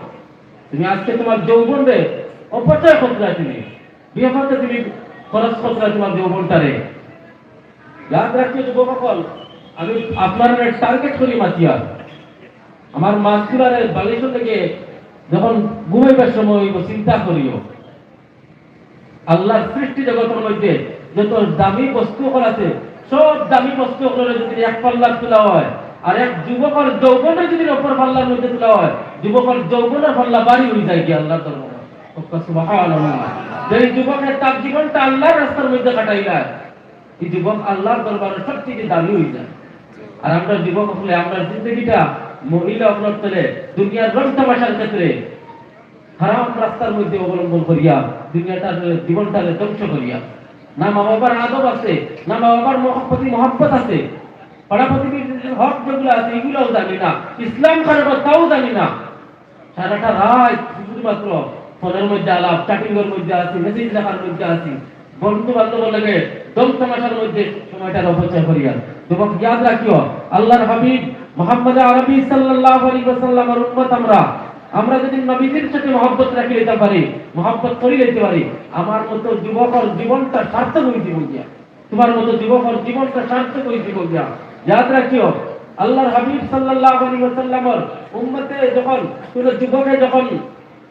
তুমি আজকে তোমার যৌবনরে অপচয় করতে তুমি, বিপথে তুমি খরচ করতে তোমার যৌবনটারে। ইয়াদ রাখিও যুবক অকল, আমি আপনারে টার্গেট করি মাতিয়া। আমার মাসগুলারে বালিশর থেকে যখন ঘুমাইবার সময় অইব, চিন্তা করিও। আল্লাহর সৃষ্টি জগতের মধ্যে যত দামি বস্তু অকল আছে, সব দামি বস্তু অকলরে যদি এক পাল্লা তোলা হয়, আর এক যুবকর যৌবনরে যদি অপর পাল্লার মধ্যে তোলা হয়, যুবকর যৌবনের পাল্লা ভারী হয়ে যায় কি আল্লাহর দরবারে। সুবহানাল্লাহ। যে যুবকে তার জীবনটা আল্লাহর রাস্তার মধ্যে কাটাইলায়, এই যুবক আল্লাহর দরবারে সবচেয়ে দামি হয়ে যায়। আর আমরা যুবক অকলে আমরা জিন্দগিটা মহিলা অকলর তলে দুনিয়ার রং তামাশার ক্ষেত্রে হারাম রাস্তার মধ্যে অবলম্বন করিয়া দুনিয়াটার জীবনটারে ধ্বংস করিয়া, না মা বাবার আদব আছে, না মা বাবার মহ-, প্রতি মহব্বত আছে, পাড়া প্রতিবেশীর হক যেগুলো আছে এগুলাও জানি না, ইসলাম কার অবস্থাও জানি না। সারাটা রাত শুধুমাত্র ফোনের মধ্যে আলাপ, চ্যাটিংয়ের মধ্যে আছি, মেসেজ লেখার মধ্যে আছি, বন্ধু বান্ধব লাগে দম তামাশার মধ্যে সময়টা অপচয় করিয়া। যুবক ইয়াদ রাখিও, আল্লাহর হাবিব মোহাম্মদ আরবি সাল্লাল্লাহু আলাইহি ওয়াসাল্লামের উম্মত আমরা। আমরা যদি নবীজির সাথে মহব্বত রাখি লইতে পারি, মহব্বত করি লইতে পারি, আমার মতো যুবকর জীবনটা সার্থক হয়ে জীবন দিয়া। তোমার মতো যুবকর জীবনটা সার্থক হয়ে জীবন দিয়া। ইয়াদ রাখিও, আল্লাহর হাবিব সাল্লাল্লাহু আলাইহি ওয়াসাল্লামর উম্মতে যখন, কোন যুবকে যখন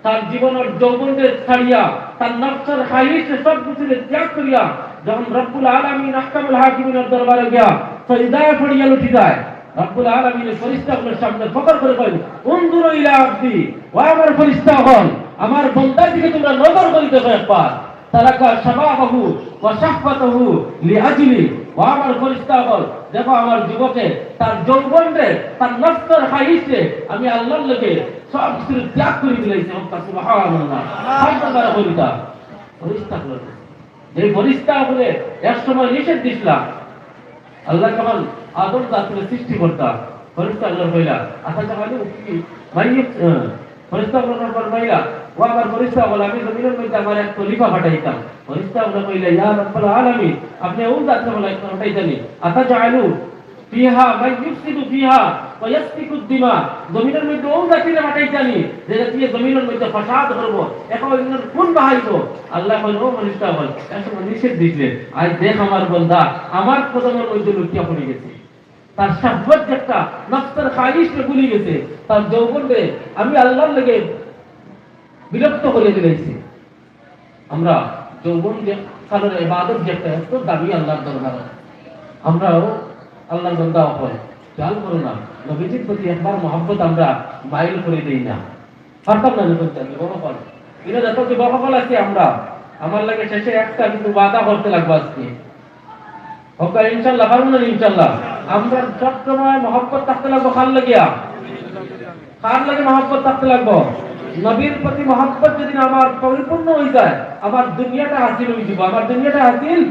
তার জীবনের যৌবনকে ছাড়িয়া, তার নফসের খাহিশে সব কিছুকে ত্যাগ করিয়া, যখন রব্বুল আলামিন আহকামুল হাকিমিনের দরবারে গিয়া সজদায় পড়িয়া লুটি যায়, রব্বুল আলামিনের ফেরেশতাগুলোর সামনে ফকর করে কইল, "উনজুরু ইলা আবদি, ও আমার ফেরেশতা অকল, আমার বন্দার দিকে তোমরা নজর করে দেখো একবার।" তারাকা শাবাবাহু ওয়া শাহওয়াতাহু লিআজলি। ও আমার ফেরেশতা অকল, দেখো আমার যুবকে তার যৌবনরে, তার নফসের খাহিশে আমি আল্লাহর লাগি সব কিছু ত্যাগ করে দিলাইছে। সুবহানাল্লাহ। হাত ধরে কইতা, ফেরেশতা অকল। যে ফেরেশতা অকলে এক সময় নিষেধ দিছিলা, আল্লাহ যখন আদম জাতিরে সৃষ্টি করতা, ফেরেশতা অকলরে কইলা, "আতাজালু ফি-, মাইয়িত-," আহ, ফেরেশতা অকলরে ফরমাইলা, "ও আমার ফেরেশতা অকল, আমি জমিনের মধ্যে আমার এক খলিফা পাঠাইতাম।" ফেরেশতা অকলে কইলা, "ইয়া রাব্বাল আলামিন, আপনি ও জাতিরে পাঠাইতানি, আতাজালু ফিহা মান ইউফসিদু ফিহা ওয়া ইয়াসফিকুদ দিমা।" জমিনের মধ্যে ও জাতিরে পাঠাইতানি, যে জাতিয়ে জমিনের মধ্যে ফাসাদ করব, একে অন্যর খুন বাহাইব। আল্লাহ কইল, "ও ফেরেশতা অকল, এক সময় নিষেধ দিছিলেন, আজ দেখ আমার বন্দা আমার কদমের মধ্যে লুটিয়া পড়ে গেছে।" তার শাহওয়াত যেটা, নফসের খাহিশে ভুলি গেছে, তার যৌবনরে আমি আল্লাহর লাগি বিলুপ্ত করে দিলাইছি। আমরা যৌবন যে কালের ইবাদত যেটা এত দামি আল্লাহর দরবারে, আমরাও আল্লাহর বন্দা অকল, খেয়াল করো না, নবীজির প্রতি একবার মহব্বত আমরা মাইল করে দেই না। পারতাম না যখন চাই, বড় অকল। কিন্তু যত যুবক অকল আছি আমরা, আমার লাগি শেষে একটা কিন্তু ওয়াদা করতে লাগবো আজকে। হোক, ইনশাআল্লাহ, পারবো না ইনশাআল্লাহ। আমরা সবসময় মহব্বত থাকতে লাগবো কার লাগিয়া? কার লাগি মহব্বত থাকতে লাগবো? নবীর প্রতি মহব্বত যদি আমার পরিপূর্ণ হয়ে যায়, আমার দুনিয়াটা হাসিল হয়ে যাব, আমার দুনিয়াটা হাসিল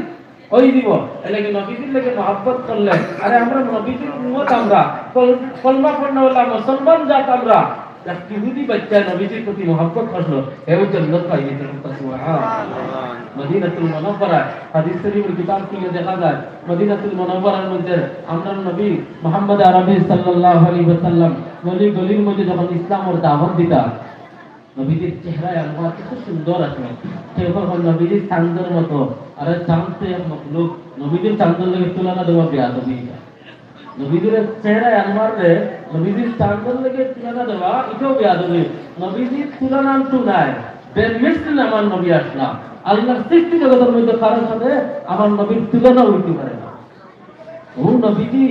হয়ে যাব। এর লাগি নবীজির লাগি মহব্বত করলে, আরে আমরা নবীজির উম্মত, আমরা কল-, কলমা পড়নেওয়ালা মুসলমান জাত আমরা। এক ইহুদি বাচ্চা নবীজির প্রতি মহব্বত করলো, এও জান্নাত পাইয়ে দিল। সুবহানাল্লাহ। মদিনাতুল মুনাওয়ারা, হাদিস শরীফের কিতাব খুলে দেখা যায়, মদিনাতুল মুনাওয়ারার মধ্যে আমরার নবী মুহাম্মদ আরবি সাল্লাল্লাহু আলাইহি ওয়াসাল্লাম গলি গলির মধ্যে যখন ইসলামর দাওয়াত দিতা, নবীজির চেহারায় আনোয়ার কত সুন্দর আছিল। কেউ কয় নবীজির চান্দর মতো, আরে চান্দ তো এক মখলুক, নবীজির চান্দর লগে তুলনা দেওয়া বেয়াদবি। নবীজির চেহারায় আনোয়াররে নবীজির চান্দর লগে তুলনা দেওয়া, ইটাও বেয়াদবি। নবীজির তুলনা তো নাই, বেমিসল আমার নবী আসলা। আল্লাহর সৃষ্টি জগতের মধ্যে কারোর সাথে আমার নবীর তুলনা হইতে পারে না। ও নবীজি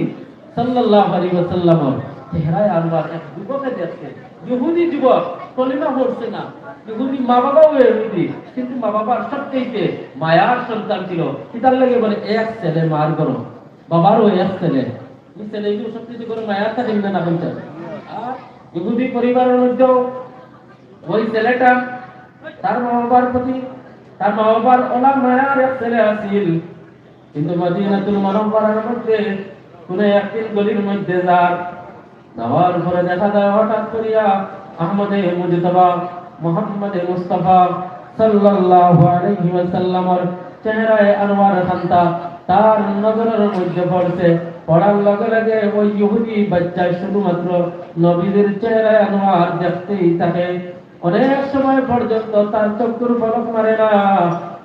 সাল্লাল্লাহু আলাইহি ওয়াসাল্লামর চেহারায় আনোয়ার এক যুবকে দেখছে, ইহুদি যুবক, কলিমা পড়ছে না, ইহুদি মা বাবাও ইহুদি, কিন্তু মা বাবার সবচেয়ে মায়ার সন্তান ছিল। কিতার লাগি বলে, এক ছেলে মার ঘরো, বাবারও এক ছেলে। এই ছেলে এগুলো সবচেয়ে করে মায়ার থাকে না, না বলতে? আর ইহুদি পরিবারের মধ্যেও ওই ছেলেটা তার মা বাবার প্রতি, তার মা বাবার অলা মায়ার এক ছেলে আছিল। কিন্তু মদিনাতুল মুনাওয়ারার মধ্যে কোনো একদিন গলির মধ্যে যার, যাওয়ার পরে দেখা যায় হঠাৎ করিয়া আহমদে মুজতবা, মোহাম্মদে মুস্তাফা সাল্লাল্লাহু আলাইহি ওয়াসাল্লামর চেহারায় আনোয়ার খান্তা তার নজরের মধ্যে পড়ছে। পড়ার লগে লগে ওই ইহুদি বাচ্চায় শুধুমাত্র নবীজির চেহারায় আনোয়ার দেখতেই থাকে। অনেক সময় পর্যন্ত তার চক্ষুর পলক মারে না,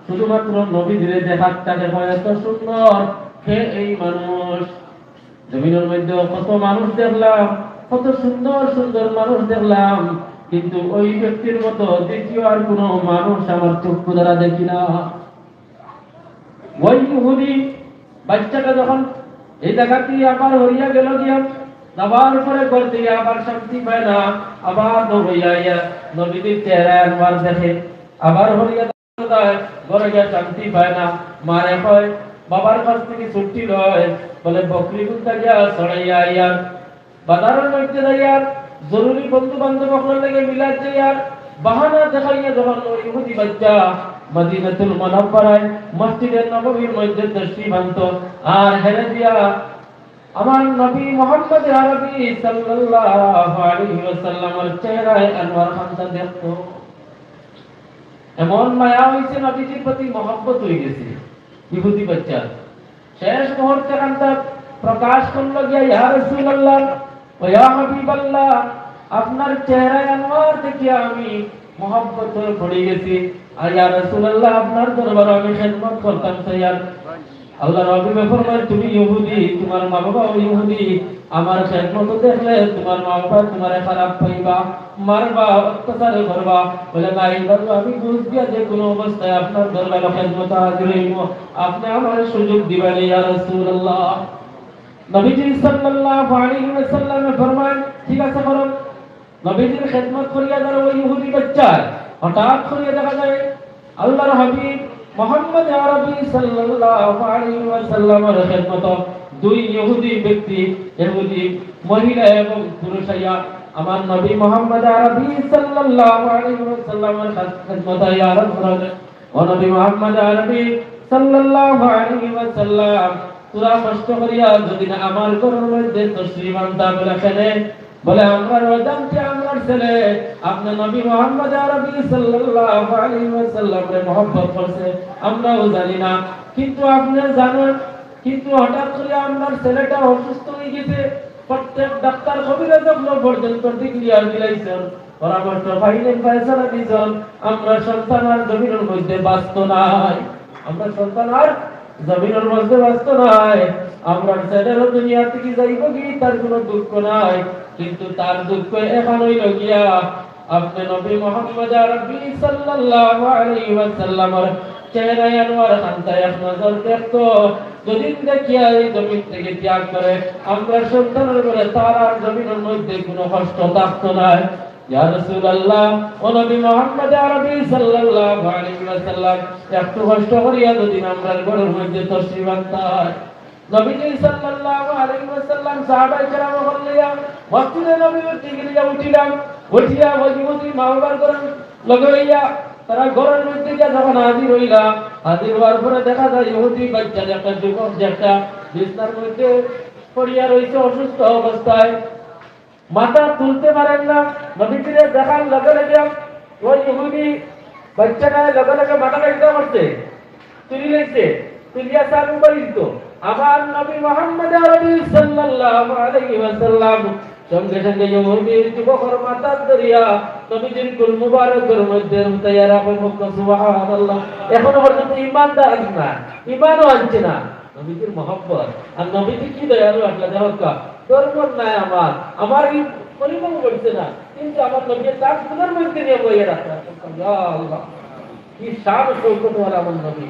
শুধুমাত্র নবীজিরে দেখার তাকে হয়, এত সুন্দর, কে এই মানুষ। জমিনের মধ্যে কত মানুষ দেখলাম, কত সুন্দর সুন্দর মানুষ দেখলাম, কিন্তু ওই ব্যক্তির মতো দ্বিতীয় আর কোনো মানুষ আমার চক্ষু দ্বারা দেখি না। ওই ইহুদি বাচ্চাটা যখন এই জায়গাতে আবার হরিয়া গেল গিয়া, যাবার পরে ঘর থেকে আবার শান্তি পায় না, আবার দৌড়াইয়া আইয়া নবীজির চেহারায় আনোয়ার দেখে, আবার হরিয়া যায়, ঘরে গিয়া শান্তি পায় না। মারে কয়, বাবার কাছ থেকে ছুটি লয়, বলে বকরি কুন্তা গিয়া ছড়াইয়া আইয়ার, বাজারের মধ্যে যাইয়ার, জরুরি বন্ধু বান্ধব অকলর লগে মিলাত যাইয়ার, বাহানা দেখাইয়া যখন ওই ইহুদি বাচ্চা মদিনাতুল মুনাওয়ারায় মসজিদে নববীর মধ্যে তশরিফ আনতো, আর হেরে দিয়া আমার নবী মুহাম্মদ আরবি সাল্লাল্লাহু আলাইহি ওয়াসাল্লামর চেহারায় আনোয়ার খান্তা দেখতো। এমন মায়া হইছে, নবীজির প্রতি মহব্বত হয়ে গেছে ইহুদি বাচ্চার। শেষ মুহূর্তে কান্তা প্রকাশ করলো গিয়া, "ইয়া রাসূলুল্লাহ, ও ইয়া হাবিবাল্লাহ, আপনার চেহারায় আনোয়ার দেখিয়া আমি মহব্বত হয়ে পড়ে গেছি। আর ইয়া রাসূলুল্লাহ, আপনার দরবারে আমি খেদমত করতাম চাইয়ার।" আল্লাহর হাবিবে ফরমায়, "তুমি ইহুদি, তোমার মা বাবাও ইহুদি, আমার খেদমত দেখলে তোমার মা বাবা তোমারে খারাপ পাইবা, মারবা, অত্যাচার করবা।" বলে, "না, এইবার আমি বুঝ দিয়া যে কোনো অবস্থায় আপনার দরবারে খেদমত হাজির হইব, আপনি আমার সুযোগ দিবেন, ইয়া রাসূলুল্লাহ।" নবীজি সাল্লাল্লাহু আলাইহি ওয়াসাল্লামে ফরমায়, "ঠিক আছে, করো।" নবীজির খেদমত করিয়া যারা ওই ইহুদি বাচ্চায়, হঠাৎ করিয়া দেখা যায় আল্লাহর হাবিব মুহাম্মদ আরবি সাল্লাল্লাহু আলাইহি ওয়াসাল্লামের খেদমত দুই ইহুদি ব্যক্তি, ইহুদি মহিলা এবং পুরুষ আইয়া আমার নবী মুহাম্মদ আরবি সাল্লাল্লাহু আলাইহি ওয়াসাল্লামের খেদমত আইয়া আরজ করেন, "ও নবী মুহাম্মদ আরবি সাল্লাল্লাহু আলাইহি ওয়াসাল্লাম, তোরা কষ্ট করিয়া যদি না আমার ঘরের মধ্যে তশরিফ আনতা।" বলে, "কেনে?" বলে, "আমরার অজান্তে আমরার ছেলে আপনি নবী মুহাম্মদ আরবি সাল্লাল্লাহু আলাইহি ওয়াসাল্লামরে মহব্বত করছে, আমরাও জানি না, কিন্তু আপনি জানেন।" কিন্তু হঠাৎ করে আমরার ছেলেটা অসুস্থ হয়ে গেছে। প্রত্যেক ডাক্তার কবিরাজ অকল পর্যন্ত ডিক্লেয়ার দিলাইছইন, পরামর্শ পাইলেন, ফয়সালা দিছইন, আমরার সন্তান আর জমিনের মধ্যে বাঁচতো নায়, আমরার সন্তান আর জমিনের মধ্যে বাঁচতো নায়। আমরার ছেলেরও দুনিয়া থেকে যাইব কি, তার কোনো দুঃখ নাই, কিন্তু তার দুঃখ এখন হইল গিয়া আপনি নবী মুহাম্মদ আরবি সাল্লাল্লাহু আলাইহি ওয়াসাল্লামর চেহারায় আনোয়ার খান্তায় এক নজর দেখতো, যেদিন দেখিয়া এই জমিন থেকে ত্যাগ করে, আমরার সন্তানের উপরে তার আর জমিনের মধ্যে কোনো কষ্ট থাকতো নায়। ইয়া রাসূলুল্লাহ, ও নবী মুহাম্মদ আরবি সাল্লাল্লাহু আলাইহি ওয়াসাল্লাম, একটু কষ্ট করিয়া যদি আমরার ঘরের মধ্যে তশরিফ আনতায়। নবীজি সাল্লাল্লাহু আলাইহি ওয়াসাল্লাম সাহাবায়ে কেরাম অকল লইয়া মসজিদে নববীর দিকে গিয়া উঠিলা, উঠিয়া ওই ইহুদি মা বাবার ঘরের লগে হইয়া তারা ঘরের মধ্যে গিয়া যখন হাজির হইলা, হাজির হওয়ার পরে দেখা যায় ইহুদি বাচ্চা যে একটা যুবক, যে একটা বিছনার মধ্যে পড়িয়া রইছে অসুস্থ অবস্থায়, মাথা তুলতে পারেন না। নবীজিরে দেখার লগে লগে ওই ইহুদি বাচ্চাটায় লগে লগে মাথাটা ইটা করছে, তুলি লইছে, তুলিয়া চালু করে দিত। আমার নবী মুহাম্মদ আরবি সাল্লাল্লাহু আলাইহি ওয়াসাল্লাম সঙ্গে সঙ্গে ইহুদি যুবকর মাথাত ধরিয়া নবীজির কুল মুবারকর মধ্যে লুটাইয়া রাখে। সুবহানাল্লাহ। এখনো পর্যন্ত ইমানদার না, ইমানও আনছে না। নবীজির মহব্বত আর নবীজি কি দয়ালু আসলে দেখো কা, ধর্ম নাই আমার, আমার এই পরিমাণ করছে না, কিন্তু আমার নবী তার গুণের মধ্যে নিয়ে বইয়ে রাখা। ইয়া আল্লাহ, কি শান শৌকত ওয়ালা আমার নবী।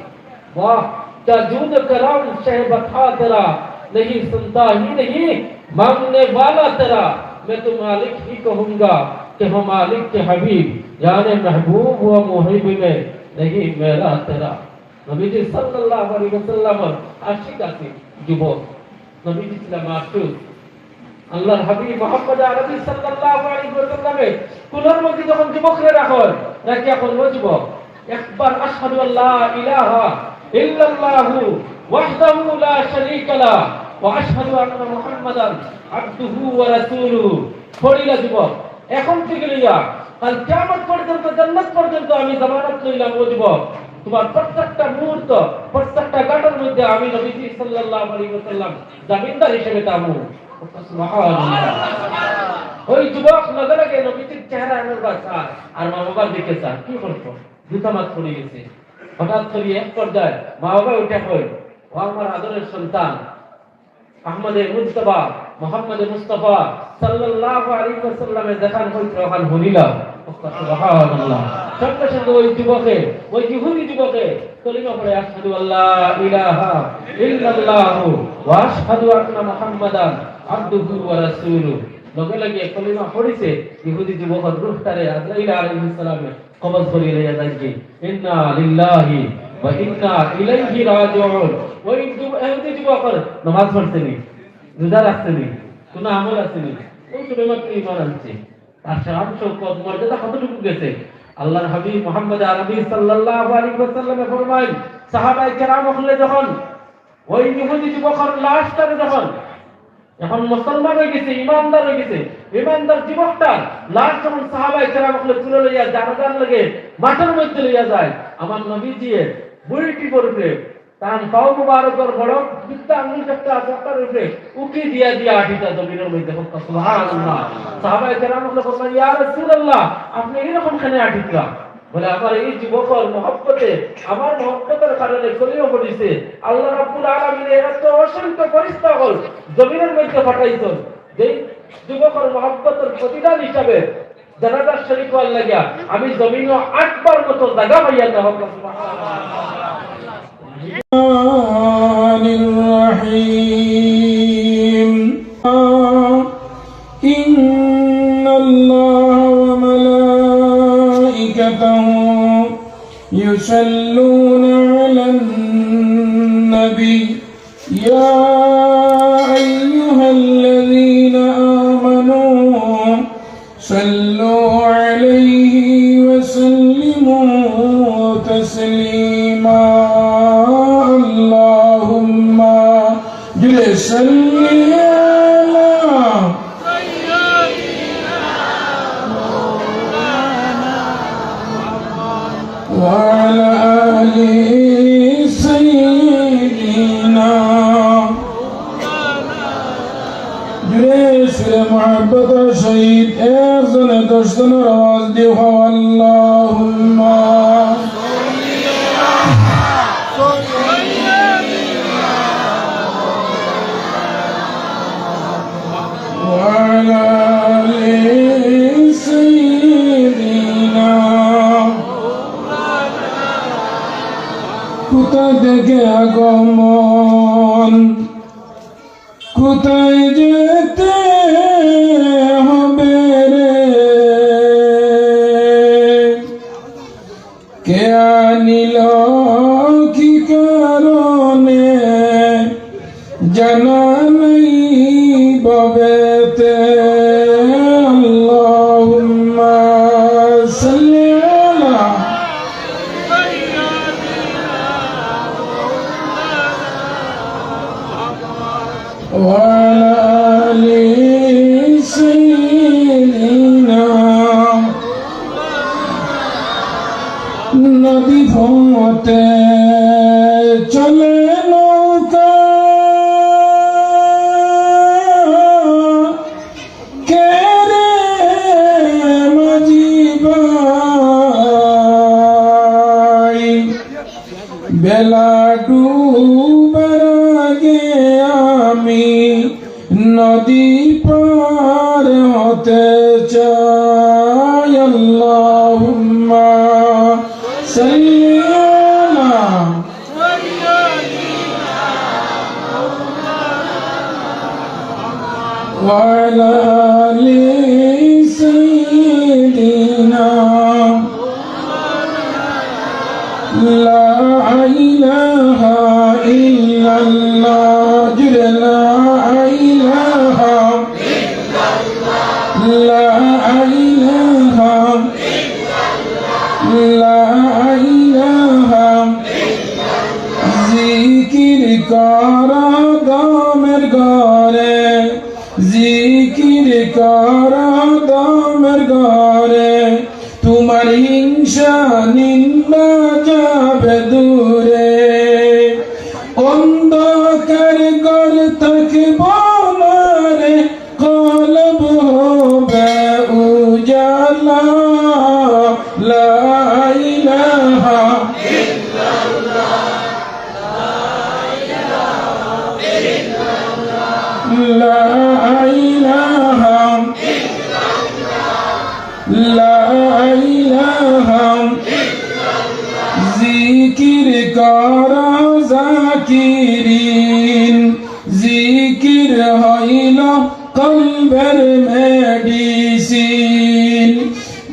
واہ، کیا جود کرم شہ بتا تیرا، نہیں سنتا ہی نہیں مانگنے والا تیرا۔ میں تو مالک ہی کہوں گا کہ ہو مالک کے حبیب، یعنی محبوب و محب میں نہیں میرا تیرا۔ নবীজি সাল্লাল্লাহু আলাইহি ওয়াসাল্লামর আশিক আশিক যুবক, নবীজি ছিলেন আশুক। আল্লাহর হাবিব মুহাম্মদ আরবি সাল্লাল্লাহু আলাইহি ওয়াসাল্লামে কুলর মধ্যে যখন যুবকরে রাখেন, রাখিয়া কইন, "ও যুবক, একবার আশহাদু আল্লা ইলাহা ইল্লাল্লাহু ওয়াহদাহু লা শারীকা লা ওয়া আশহাদু আন্না মুহাম্মাদান আবদুহু ওয়া রাসূলুহু পড়িলা যুবক, এখন থেকে লইয়া কাল কিয়ামত পর্যন্ত, জান্নাত পর্যন্ত আমি জামানত লইলাম, ও যুবক, তোমার প্রত্যেকটা মুহূর্ত, প্রত্যেকটা ঘাটর মধ্যে আমি নবীজি সাল্লাল্লাহু আলাইহি ওয়াসাল্লাম জামিনদার হিসেবে থাকমু।" সুবহানাল্লাহ। ওই যুবক লগে লগে নবীজির চেহারা এমন বার চায়, আর মা বাবার দিকে চায়, কি করবো? জুতা মাত পড়ে গেছে। হঠাৎ করে এক পর্যায়ে মা বাবা উঠে কয়, "ও আমার আদরের সন্তান, আহমদে মুজতবা, মোহাম্মদে মুস্তফা সাল্লাল্লাহু আলাইহি ওয়াসাল্লামে যেখান কইছে ওখান হুনিলাম।" সুবহানাল্লাহ। সঙ্গে সঙ্গে ওই যুবকে, ওই ইহুদি যুবকে কলিমা পড়ে, "আশহাদু আল্লা ইলাহা ইল্লাল্লাহু ওয়া আশহাদু আন্না মুহাম্মাদান আবদুহু ওয়া রাসূলুহু।" লগে লগে কলিমা পড়িছে, ইহুদি যুবকর রূহটারে আজরাইল আলাইহিস সালামে কবজ করি লইয়া যাইগি। ইন্না লিল্লাহি ওয়া ইন্না ইলাইহি রাজিউন। ওই যুব-, ইহুদি যুবকর নামাজ পড়ছে নি, রোজা রাখছে নি, কোনো আমল আছে নি, ওই সবে মাত্র ঈমান আনছে। তার শান শৌকত মর্যাদা কতটুকু গেছে? আল্লাহর হাবিব মুহাম্মদ আরবি সাল্লাল্লাহু আলাইহি ওয়াসাল্লামে ফরমাইন, সাহাবায়ে কেরাম অকলে যখন ওই ইহুদি যুবকর লাশটারে যখন, এখন মুসলমান হয়ে গেছে, ইমানদার হয়ে গেছে, ইমানদার যুবকটার লাশ যখন সাহাবায়ে কেরাম অকলে তুলে লইয়া জানাজার লগে মাঠের মধ্যে লইয়া যায়, আমার নবীজিয়ে বুড়িটি করবে, তার পাও মুবারকর বড় বৃদ্ধা আঙ্গুল একটা আছে, তার উপরে উকি দিয়া দিয়া আটিতা জমিনের মধ্যে। সুবহানাল্লাহ। সাহাবায়ে কেরাম অকলে বললেন, "ইয়া রাসূলুল্লাহ, আপনি এরকম কেনে আটিতরা?" বলে, "আমার এই যুবকর মহব্বতে, আমার মহব্বতের কারণে কলিমা পড়িছে। আল্লাহ রাব্বুল আলামিনে এত অসংখ্য ফেরেশতা অকল জমিনের মধ্যে পাঠাইছইন, যেই যুবকর মহব্বতের প্রতিদান হিসাবে জানাজার শরীক হওয়ার লাগিয়া আমি জমিনও আটবার মতো জায়গা পাইয়া না।" الرحمن الرحيم. إن الله وملائكته يصلون على النبي. يا أيها الذين آمنوا صلوا عليه وسلموا تسليما. اللهم صل على وعلى آل سيدنا. জোরে সুরে মুহাব্বতর সহিত একজনে দশ জনর আওয়াজ দিয়া কও, আল্লাহুম্মা وعلى آل سيدنا. কোথা থেকে আগমন, কোথায় যেতে হবে রে? কে আনিল কি কারণে জানা নেই ভবেতে। আল্লাহুম্মা সাল্লি আলা ওয়া আলা আলি সাইয়্যিদিনা। নদী পথে চলে নৌকা, ডুবার আগে আমি নদী পার হতে চাই। আল্লাহুম্মা সাল্লি আলা وعلى آل سيدنا. لا إله إلا الله. لا إله، لا إله، لا إله. জিকির করা দমের ঘরে, জিকির করা দমের ঘরে, তোমার হিংসা নিন্দা যাবে দূরে। অন্ধকার ঘর থাকব না রে, কলব হবে উজালা। লা ইলাহা لا إله، لا إله. জিকির করা জাকিরিন, জিকির হইল কলবের মেডিসিন।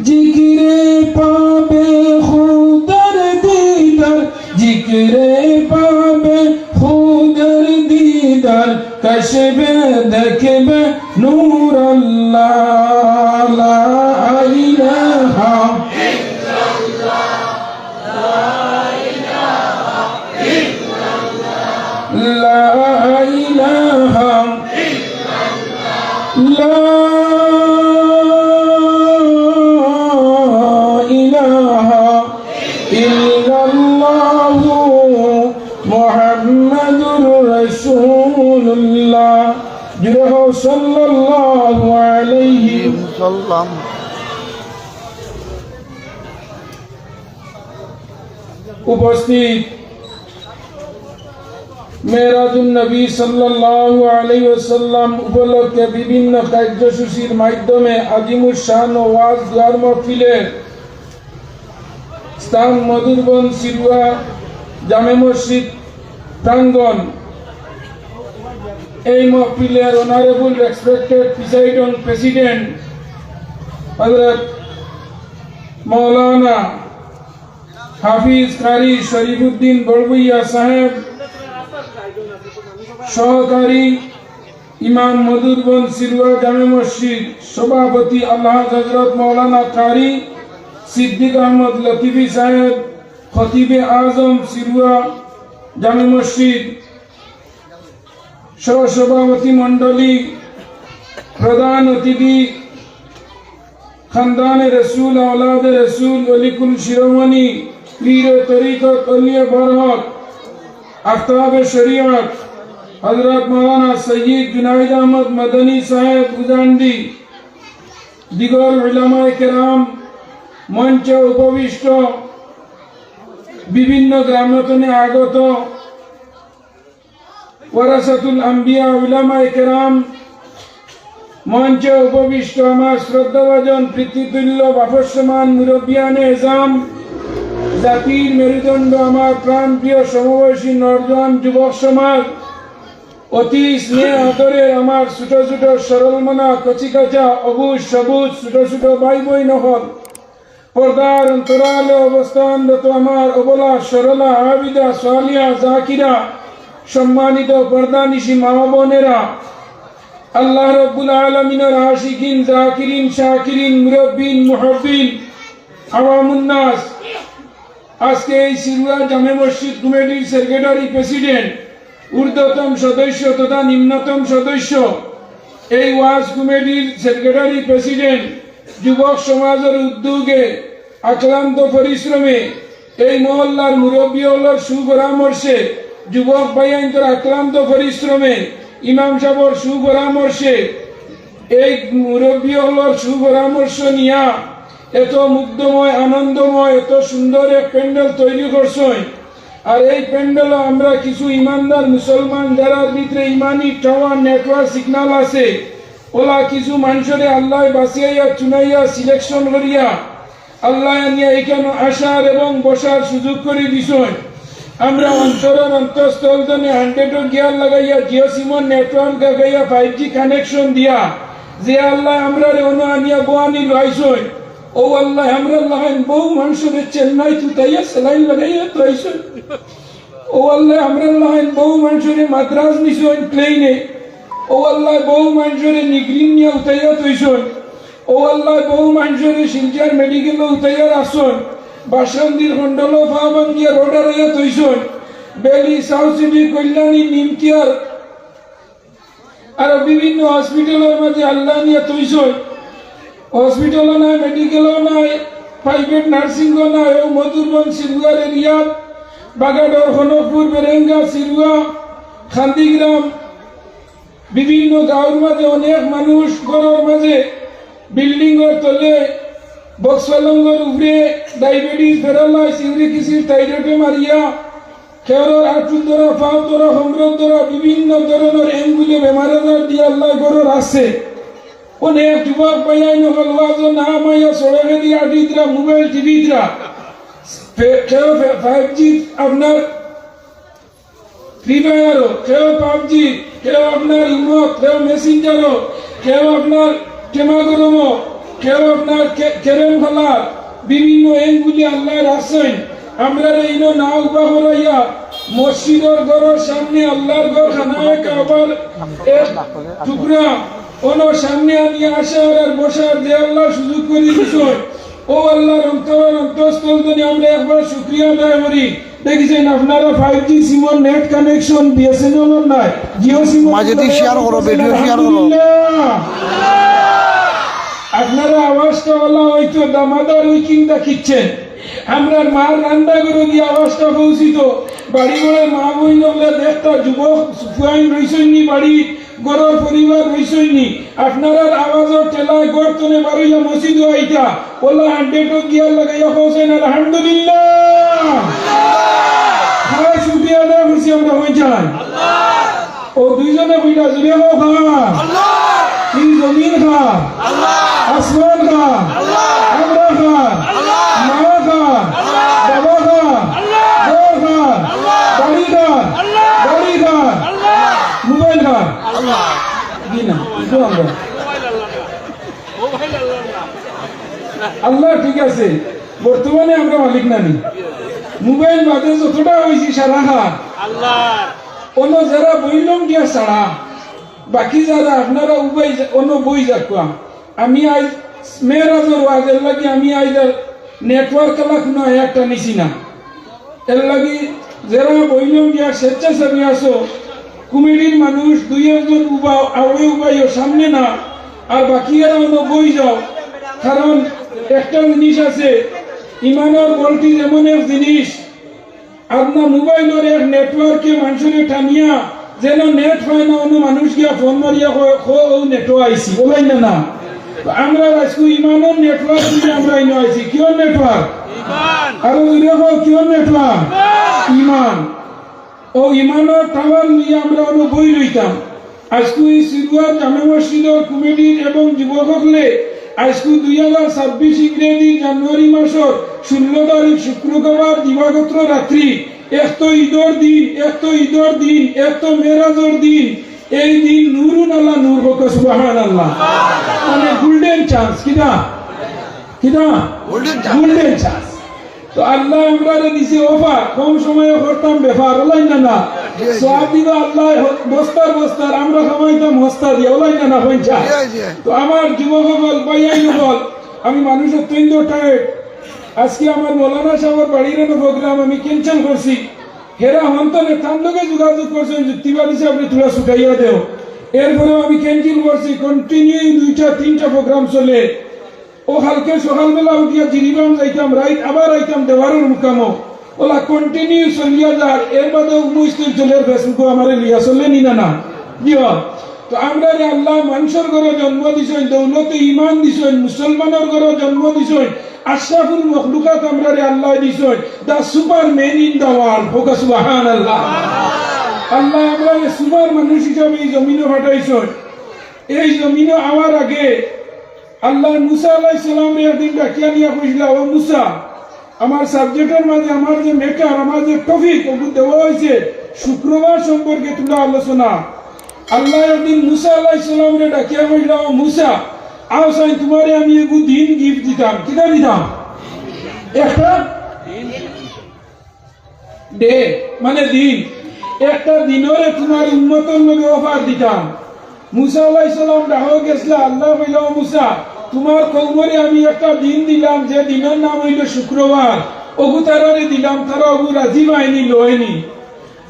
জিকিরে পাবে খুদার দিদার, জিকিরে পাবে খুদার দিদার, কশবে দেখবে নূর আল্লাহ। লা ইলাহা لا إله، لا إله إلا الله محمد رسول الله. জোরে কও, সাল্লাল্লাহু আলাইহি ওয়াসাল্লাম। উপস্থিত মেরাজুন নবী সাল্লাল্লাহু আলাইহি ওয়াসাল্লাম উপলক্ষে বিভিন্ন কার্যসূচির মাধ্যমে আজিমুশ শান ওয়াজ দোয়ার মাহফিলের স্থান মধুরবন সিরুয়া জামে মসজিদ প্রাঙ্গণ। এই মাহফিলের honourable respected presiding president Hazrat মাওলানা হাফিজ কারি শরীফুদ্দিন বড়ভুইয়া সাহেব, সহকারী ইমাম মধুরবন সিরুয়া জামে মসজিদ, সভাপতি আলহাজ হযরত মাওলানা কারি সিদ্দিক আহমদ লতিফি সাহেব, খতিবে আজম সিরুয়া জামে মসজিদ, সহসভাপতি মণ্ডলী, প্রধান অতিথি, খানদানে রসুল, আওলাদে রসুল, অলিকুল শিরোমণি, পীরে তরিকত, অলিয়ে বরহক, আফতাবে শরিয়ত, হযরত মাওলানা সৈয়দ জুনাইদ আহমদ মদনী সাহেব উজান্ডি, দিগর উলামায়ে কেরাম, মঞ্চে উপবিষ্ট বিভিন্ন গ্রাম তনে আগত ওয়ারাসাতুল আম্বিয়া উলামায়ে কেরাম, মঞ্চে উপবিষ্ট আমার শ্রদ্ধাভাজন পিতৃতুল্য বাপসমান মুরব্বিয়ানে এজাম, জাতির মেরুদণ্ড আমার প্রাণপ্রিয় সমবয়সী নওজোয়ান যুবক সমাজ, অতি স্নেহ আদরের আমার ছোট ছোট সরলমনা কচিকাচা অবুঝ সবুজ ছোট ছোট ভাই বইন অকল, পর্দার অন্তরালে অবস্থানরত আমার অবলা, সরলা, আবিদা, সালিহা, জাকিরা, সম্মানিত পর্দানিশি মা বোনেরা, আল্লাহ রব্বুল আলামিনের আশিকিন, জাকিরিন, শাকিরিন, মুরব্বিন, মুহব্বিন, আওয়ামুন নাস, আজকে এই সিরুয়া জামে মসজিদ কমিটির সেক্রেটারি প্রেসিডেন্ট, ঊর্ধ্বতম সদস্য তথা নিম্নতম সদস্য, এই ওয়াজ কমিটির সেক্রেটারি প্রেসিডেন্ট, যুবক সমাজের উদ্যোগে আক্লান্ত পরিশ্রমে, এই মহল্লার মুরব্বী অকলর সুপরামর্শে, যুবক ভাইয়াইন্তর আক্লান্ত পরিশ্রমে, ইমাম সাহেবর সুপরামর্শে, এই মুরব্বী অকলর সুপরামর্শ নিয়া এত মুগ্ধময়, আনন্দময়, এত সুন্দর এক প্যান্ডেল তৈরি করছইন। আর এই প্যান্ডেলো আমরা কিছু ইমানদার মুসলমান, যারার ভিতরে ইমানি টাওয়ার নেটওয়ার্ক সিগন্যাল আছে, ওলা কিছু মানষরে আল্লায় বাছিয়া চুনাইয়া সিলেকশন করিয়া আল্লায় আনিয়া এখানো আসার এবং বসার সুযোগ করি দিছইন। আমরা অন্তরর অন্তঃস্থল থনে হান্ড্রেডো গিয়ার লাগাইয়া জিও সিমর নেটওয়ার্ক লাগাইয়া ফাইভ জি কানেকশন দিয়া যে আল্লায় আমরারে অনো আনিয়া বওয়ানি লইছইন, ও আল্লায় আমরার লাখান বউ মানষরে চেন্নাইত উঠাইয়া স্যালাইন লাগাইয়া থইছইন। ও আল্লায় আমরার লাখান বউ মানষরে মাদ্রাজ নিছইন প্লেনে। ও আল্লায় বউ মানষরে নিগরিন নিয়া উঠাইয়া থইছইন। ও আল্লায় বউ মানষরে শিলচর মেডিকেলো উঠাইয়া রাখছইন। বাসন্তীর খন্ডলো পা ভাঙ্গিয়া রোড হারাইয়া থইছইন। বেলি, সাউথ সিটি, কল্যাণী, নিমতিয়ার আরো বিভিন্ন হসপিটালর মাঝে আল্লায় নিয়া থইছইন। হসপিটালও নাই, মেডিকেলও নাই, প্রাইভেট নার্সিংও নাই। ও মধুরবন, সিলুয়ার এরিয়া, বাগাডর, খনকপুর, বেরেঙ্গা, সিরুয়া, খান্দিগ্রাম, বিভিন্ন গাঁওর মাঝে অনেক মানুষ ঘরর মাঝে, বিল্ডিংর তলে, বক্স পালঙ্গর উপরে, ডায়াবেটিস, প্যারালাইস, ইউরিক অ্যাসিড, থাইরয়েডে মারিয়া, কেউর আঁটুর ধরা, পাও ধরা, কোমরর ধরা, বিভিন্ন ধরনর এঙ্গুলে বেমার আজার দিয়া আল্লায় ঘরর আছে। অনেক যুবক ভাইয়াইন অকল ওয়াজও না মাইয়া সড়কেদি আটিতরা, মোবাইল টিপিতরা। ফে-, কেউ ফে-, ফাইভ জি আপনার ফ্রি ফায়ারও, কেউ পাবজি, কেউ আপনার ইমো, কেউ মেসেঞ্জারও, কেউ আপনার টেমাগরমও, কেউ আপনার কে-, ক্যারেম খেলার বিভিন্ন এঙ্গুলি আল্লায় রাখছইন। আমরারে ইনো না উবা করাইয়া মসজিদর ঘরর সামনে আল্লার ঘর খানায়ে কাবার এক টুকরা অনো সামনে আনিয়া আসার আর বসার যে আল্লায় সুযোগ করি দিছইন, ও আল্লার অন্তরর অন্তঃস্থল থনে আমরা একবার শুকরিয়া আদায় করি। দেখছইন আপনারা five G Simar net connection বিএসএনএলর নাই, জিও সিমর মাঝেদি শেয়ার করো, ভিডিও শেয়ার করো। আলহামদুলিল্লাহ। আপনারা আওয়াজটা ওলা হয়তো দামাদার ওই কিংটা কিচ্ছেন। আমরার মার রান্না ঘরো গিয়া আওয়াজটা পৌঁছিত। বাড়ি ঘরে মা বইন অকলে দেখতা যুবক ফুয়াইন রইছইন নি বাড়ি, ঘরর পরিবার রইছইন নি। আপনারার আওয়াজর ঠেলায় ঘর থনে বারইয়া মসজিদো আইতা। ওলা হান্ড্রেডো গিয়ার লাগাইয়া কওছইন আলহামদুলিল্লাহ। হ্যাঁ, শুকরিয়া আদায় করছি আমরা, হয়ে যান। ও দুইজনে কইলা, জুড়ে কও কার? ই জমিন কার? আসমান কার? আমরা কার? মা কার? বাবা কার? ঘর কার? বাড়ি কার? গাড়ি কার? মোবাইল কার? জি না, একটু আমরা। আল্লাহ ঠিক আছে, বর্তমানে আমরা মালিক নানি। মোবাইল বাদে যতটা হইছি সারা কার? আল্লাহ। অনো যারা বইলম গিয়া ছাড়া, বাকি যারা আপনারা উবাই যা-, অনো বই যাকুয়া। আমি আইজ মেরাজর ওয়াজর লাগি আমি আইজ আর নেটওয়ার্ক কালা কোনো একটা নিছি না। এর লাগি যারা বইলম গিয়া স্বেচ্ছাসেবী আছো, কমিটির মানুষ দুই একজন উবাও, আওয়ে উবাইও, সামনে না, আর বাকি এরা অনো বই যাও। কারণ একটা জিনিস আছে, ইমানর ভল্টেজ এমন এক জিনিস, আপনার মোবাইলর এক নেটওয়ার্কে মানুষরে টানিয়া যেন নেট পায় না, অনো মানুষ গিয়া ফোন মারিয়া কয়, "খো, ও নেটও আইছি", বলেন না, না। তো আমরা আজকে ইমানর নেটওয়ার্ক নিয়া আমরা ইনো আইছি। কিয়র নেটওয়ার্ক? ইমান। আরো জোরে কও, কিয়র নেটওয়ার্ক? ইমান। ইমান। ও ইমানর টাওয়ার নিয়া আমরা অনো বই রইতাম। আজকে এই সিরুয়ার জামে মসজিদর কমিটির এবং যুবক হকলে আজকে দুই হাজার ছাব্বিশ ইংরেজি জানুয়ারি মাসর ষোলো তারিখ শুক্রবার দিবাগত রাত্রি, এক তো ঈদর দিন, এক তো ঈদর দিন, এক তো মেরাজর দিন, এই দিন নুরুন আলা নূর হোক, সুবহানাল্লাহ। মানে গোল্ডেন চান্স, কিতা? কিতা? Golden chance. Golden chance. তো আল্লাহ আমরারে দিছে অফার, কম সময়ে করতাম ব্যাপার, ওলাই না না? জি, জি। সওয়াব দিবা আল্লাহ, বস্তার বস্তার, আমরা কামাইতাম হস্তা দিয়া, ওলাই না না পয়সা? জি, জি। তো আমার যুবক হকল, ভাইয়াই হকল, আমি মানুষ অত্যন্ত টায়ার্ড। আজকে আমার মৌলানা সাহেবের বাড়ির এনে প্রোগ্রাম আমি ক্যান্সেল করছি। হেরা হন্তনে তার লগে যোগাযোগ করছেন, যুক্তিবাদী সাহেব, তোরা ছুটাইয়া দেও। এরপরেও আমি ক্যান্সেল করছি, কন্টিনিউ দুইটা তিনটা প্রোগ্রাম চলে। ও কালকে সকালবেলা উঠিয়া জিরিবাম যাইতাম, রাইত আবার আইতাম দেওয়ারুর মুকামো। ওলা কন্টিনিউ চলিয়া যার, এর বাদে মুশকিল চলের Facebook-ও আমারে লিয়া চলে নি না না। জি অয়। তো আমরারে আল্লাহ মানুষর ঘরো জন্ম দিছইন, দৌলতে ইমান দিছইন, মুসলমানর ঘরো জন্ম দিছইন, আশরাফুল মখলুকাত আমরারে আল্লায় দিছইন, the superman in the world। কউক্কা সুবহানাল্লাহ। আল্লায় আমরারে সুপার মানুষ হিসাবে ই জমিনো পাঠাইছইন। এই জমিনো আওয়ার আগে আল্লায় মুসা আলাইহিস সালামরে একদিন ডাকিয়া নিয়া কইছিলা, "ও মুসা, আমার সাবজেক্টর মাঝে আমার যে ম্যাটার, আমার যে টপিক, ওগু দেওয়া অইছে শুক্রবার সম্পর্কে থুড়া আলোচনা।" আল্লায় একদিন মুসা আলাইহিস সালামরে ডাকিয়া কইলা, "ও মুসা, আও চাইন তুমারে আমি এগু দিন গিফট দিতাম।" কিতা দিতাম? একটা ডে, মানে দিন। একটা দিনরে তুমার উম্মতর লগে অফার দিতাম। মুসা আলাইহিস সালাম ডাহো গেছলা, আল্লায় কইলা, "ও মুসা, তুমার কওমরে আমি একটা দিন দিলাম, যে দিনর নাম অইলো শুক্রবার। ওগু তারারে দিলাম, তারা ওগু রাজি পায়নি, লয়নি।"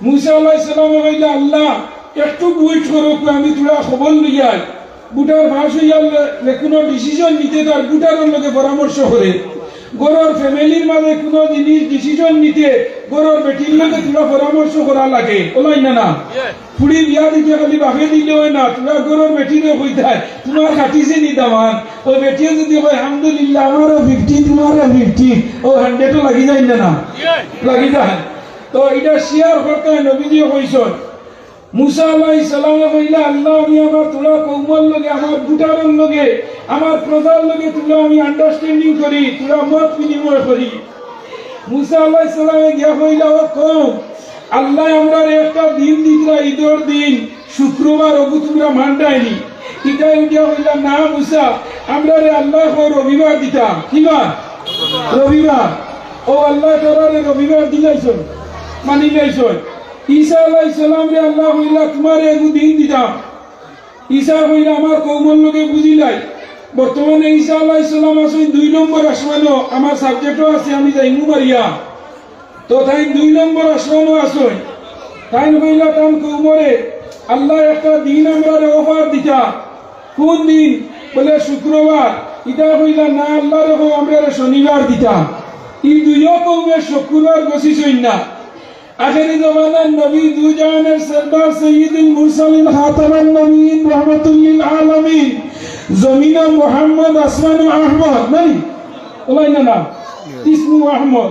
মুসা আলাইহিস সালামে কইলা, "আল্লাহ, একটু wait করো, আমি থুড়া খবর লইয়াই।" ভোটার পাস অইয়া লে-, যেকুনু ডিসিশন নিতে তার ভোটারর লগে পরামর্শ করে। ঘরর ফ্যামিলির মাঝে কুনু জিনিস ডিসিশন নিতে ঘরর বেটির লগে থুড়া পরামর্শ করা লাগে, অলাইন না না? ফুড়ি বিয়া দিতে খালি বাপে দিলে অয় না, থুড়া ঘরর বেটিরেও কইতায়, "তুমার কাটিছে নি দামান?" ওই বেটিয়ে যদি কয়, "আলহামদুলিল্লাহ, আমারও ফিফটি, তুমারও ফিফটি", ও হান্ড্রেডও লাগি যায় না না? লাগি যায়। তো ইটা শেয়ার করতে হয়, নবীজিয়ে কইছইন। মুসা আলাইহিস সালামে কইলা, "আল্লাহ, আমি আমার থুড়া কওমর লগে, আমার ভোটারর লগে, আমার প্রজার লগে থুড়া আমি আন্ডারস্ট্যান্ডিং করি, থুড়া মত বিনিময় করি।" মুসা আলাইহিস সালামে গিয়া কইলা, "ও কওম, আল্লায় আমরারে একটা দিন দিতরা, ইদর দিন, শুক্রবার, ওগু তুমরা মানরায় নি।" ইতায় উঠিয়া কইলা, "না মুসা, আমরারে আল্লায় কয় রবিবার দিতা।" কিবার? রবিবার। ও আল্লায় তারারে রবিবার দিলাইছইন, মানিলাইছইন। ঈসা আলাইহিস সালামরে আল্লায় কইলা, "তুমারে এগু দিন দিতাম।" ঈসা কইলা, "আমার কওমর লগে বুঝিলাই।" বর্তমানে ঈসা আলাইহিস সালাম আছইন দুই নম্বর আসমানো, আমার সাবজেক্টও আছে, আমি যাইমু মারিয়া। তো তাইন দুই নম্বর আসমানো আছইন। তাইন কইলা তান কওমরে, "আল্লায় একটা দিন আমরারে অফার দিতা।" "কুন দিন?" বলে, "শুক্রবার।" ইতায় কইলা, "না, আল্লারে কও আমরারে শনিবার দিতা।" ই দুইও কওমে শুক্রবার গছিছইন না। আখেরি জমানার নবী, দুজাহানের সরদার, সৈয়দুল মুরসালিন, খাতামান নবীন, রহমাতুল লিল আলামিন, জমিনো মুহাম্মদ, আসমানো আহমদ, নানি? অলাইন না না? ইসমু আহমদ।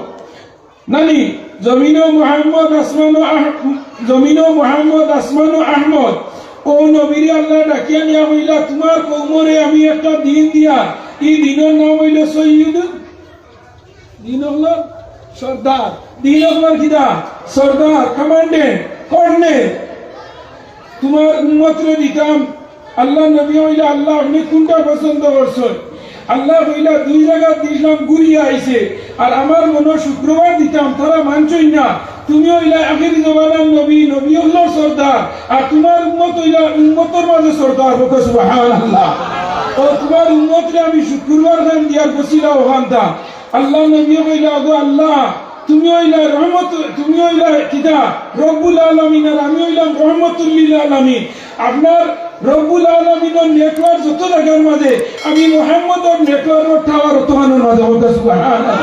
নানি, জমিনো মুহাম্মদ, আসমানো আহ-, জমিনো মুহাম্মদ, আসমানো আহমদ। ও নবীরে আল্লায় ডাকিয়া নিয়া কইলা, "তুমার কওমরে আমি একটা দিন দিয়া, ই দিনর নাম অইলো সৈয়দ, দিন অকলর সর্দার, দিন অকলর কিতা? সর্দার, কমান্ডেন্ট, কর্নেল। তুমার উম্মতরে দিতাম।" আল্লার নবী কইলা, "আল্লাহ, আপনে কুনটা পছন্দ করছইন?" আল্লায় কইলা, "দুই জাগাত দিছলাম, ঘুরিয়া আইছে। আর আমার মনো শুক্রবার দিতাম, তারা মানছইন না। তুমি অইলায় আখেরি জমানার নবী, নবী অকলর সর্দার, আর তুমার উম্মত অইলা উম্মতর মাঝে সর্দার।" কউক্কা সুবহানাল্লাহ। ও তুমার উম্মতরে আমি শুক্রবার খান দিয়ার গছিলা অখানতা। আল্লার নবী কইলা, "ওগো আল্লাহ, তুমি অইলায় রহমত, তুমি অইলায় কিতা? রব্বুল আলামিন, আর আমি অইলাম রহমতুল লিল আলামিন। আপনার রব্বুল আলামিনর নেটওয়ার্ক যত জাগার মাঝে, আমি মুহাম্মদর নেটওয়ার্কর টাওয়ার অতখানর মাঝে।" কউক্কা সুবহানাল্লাহ।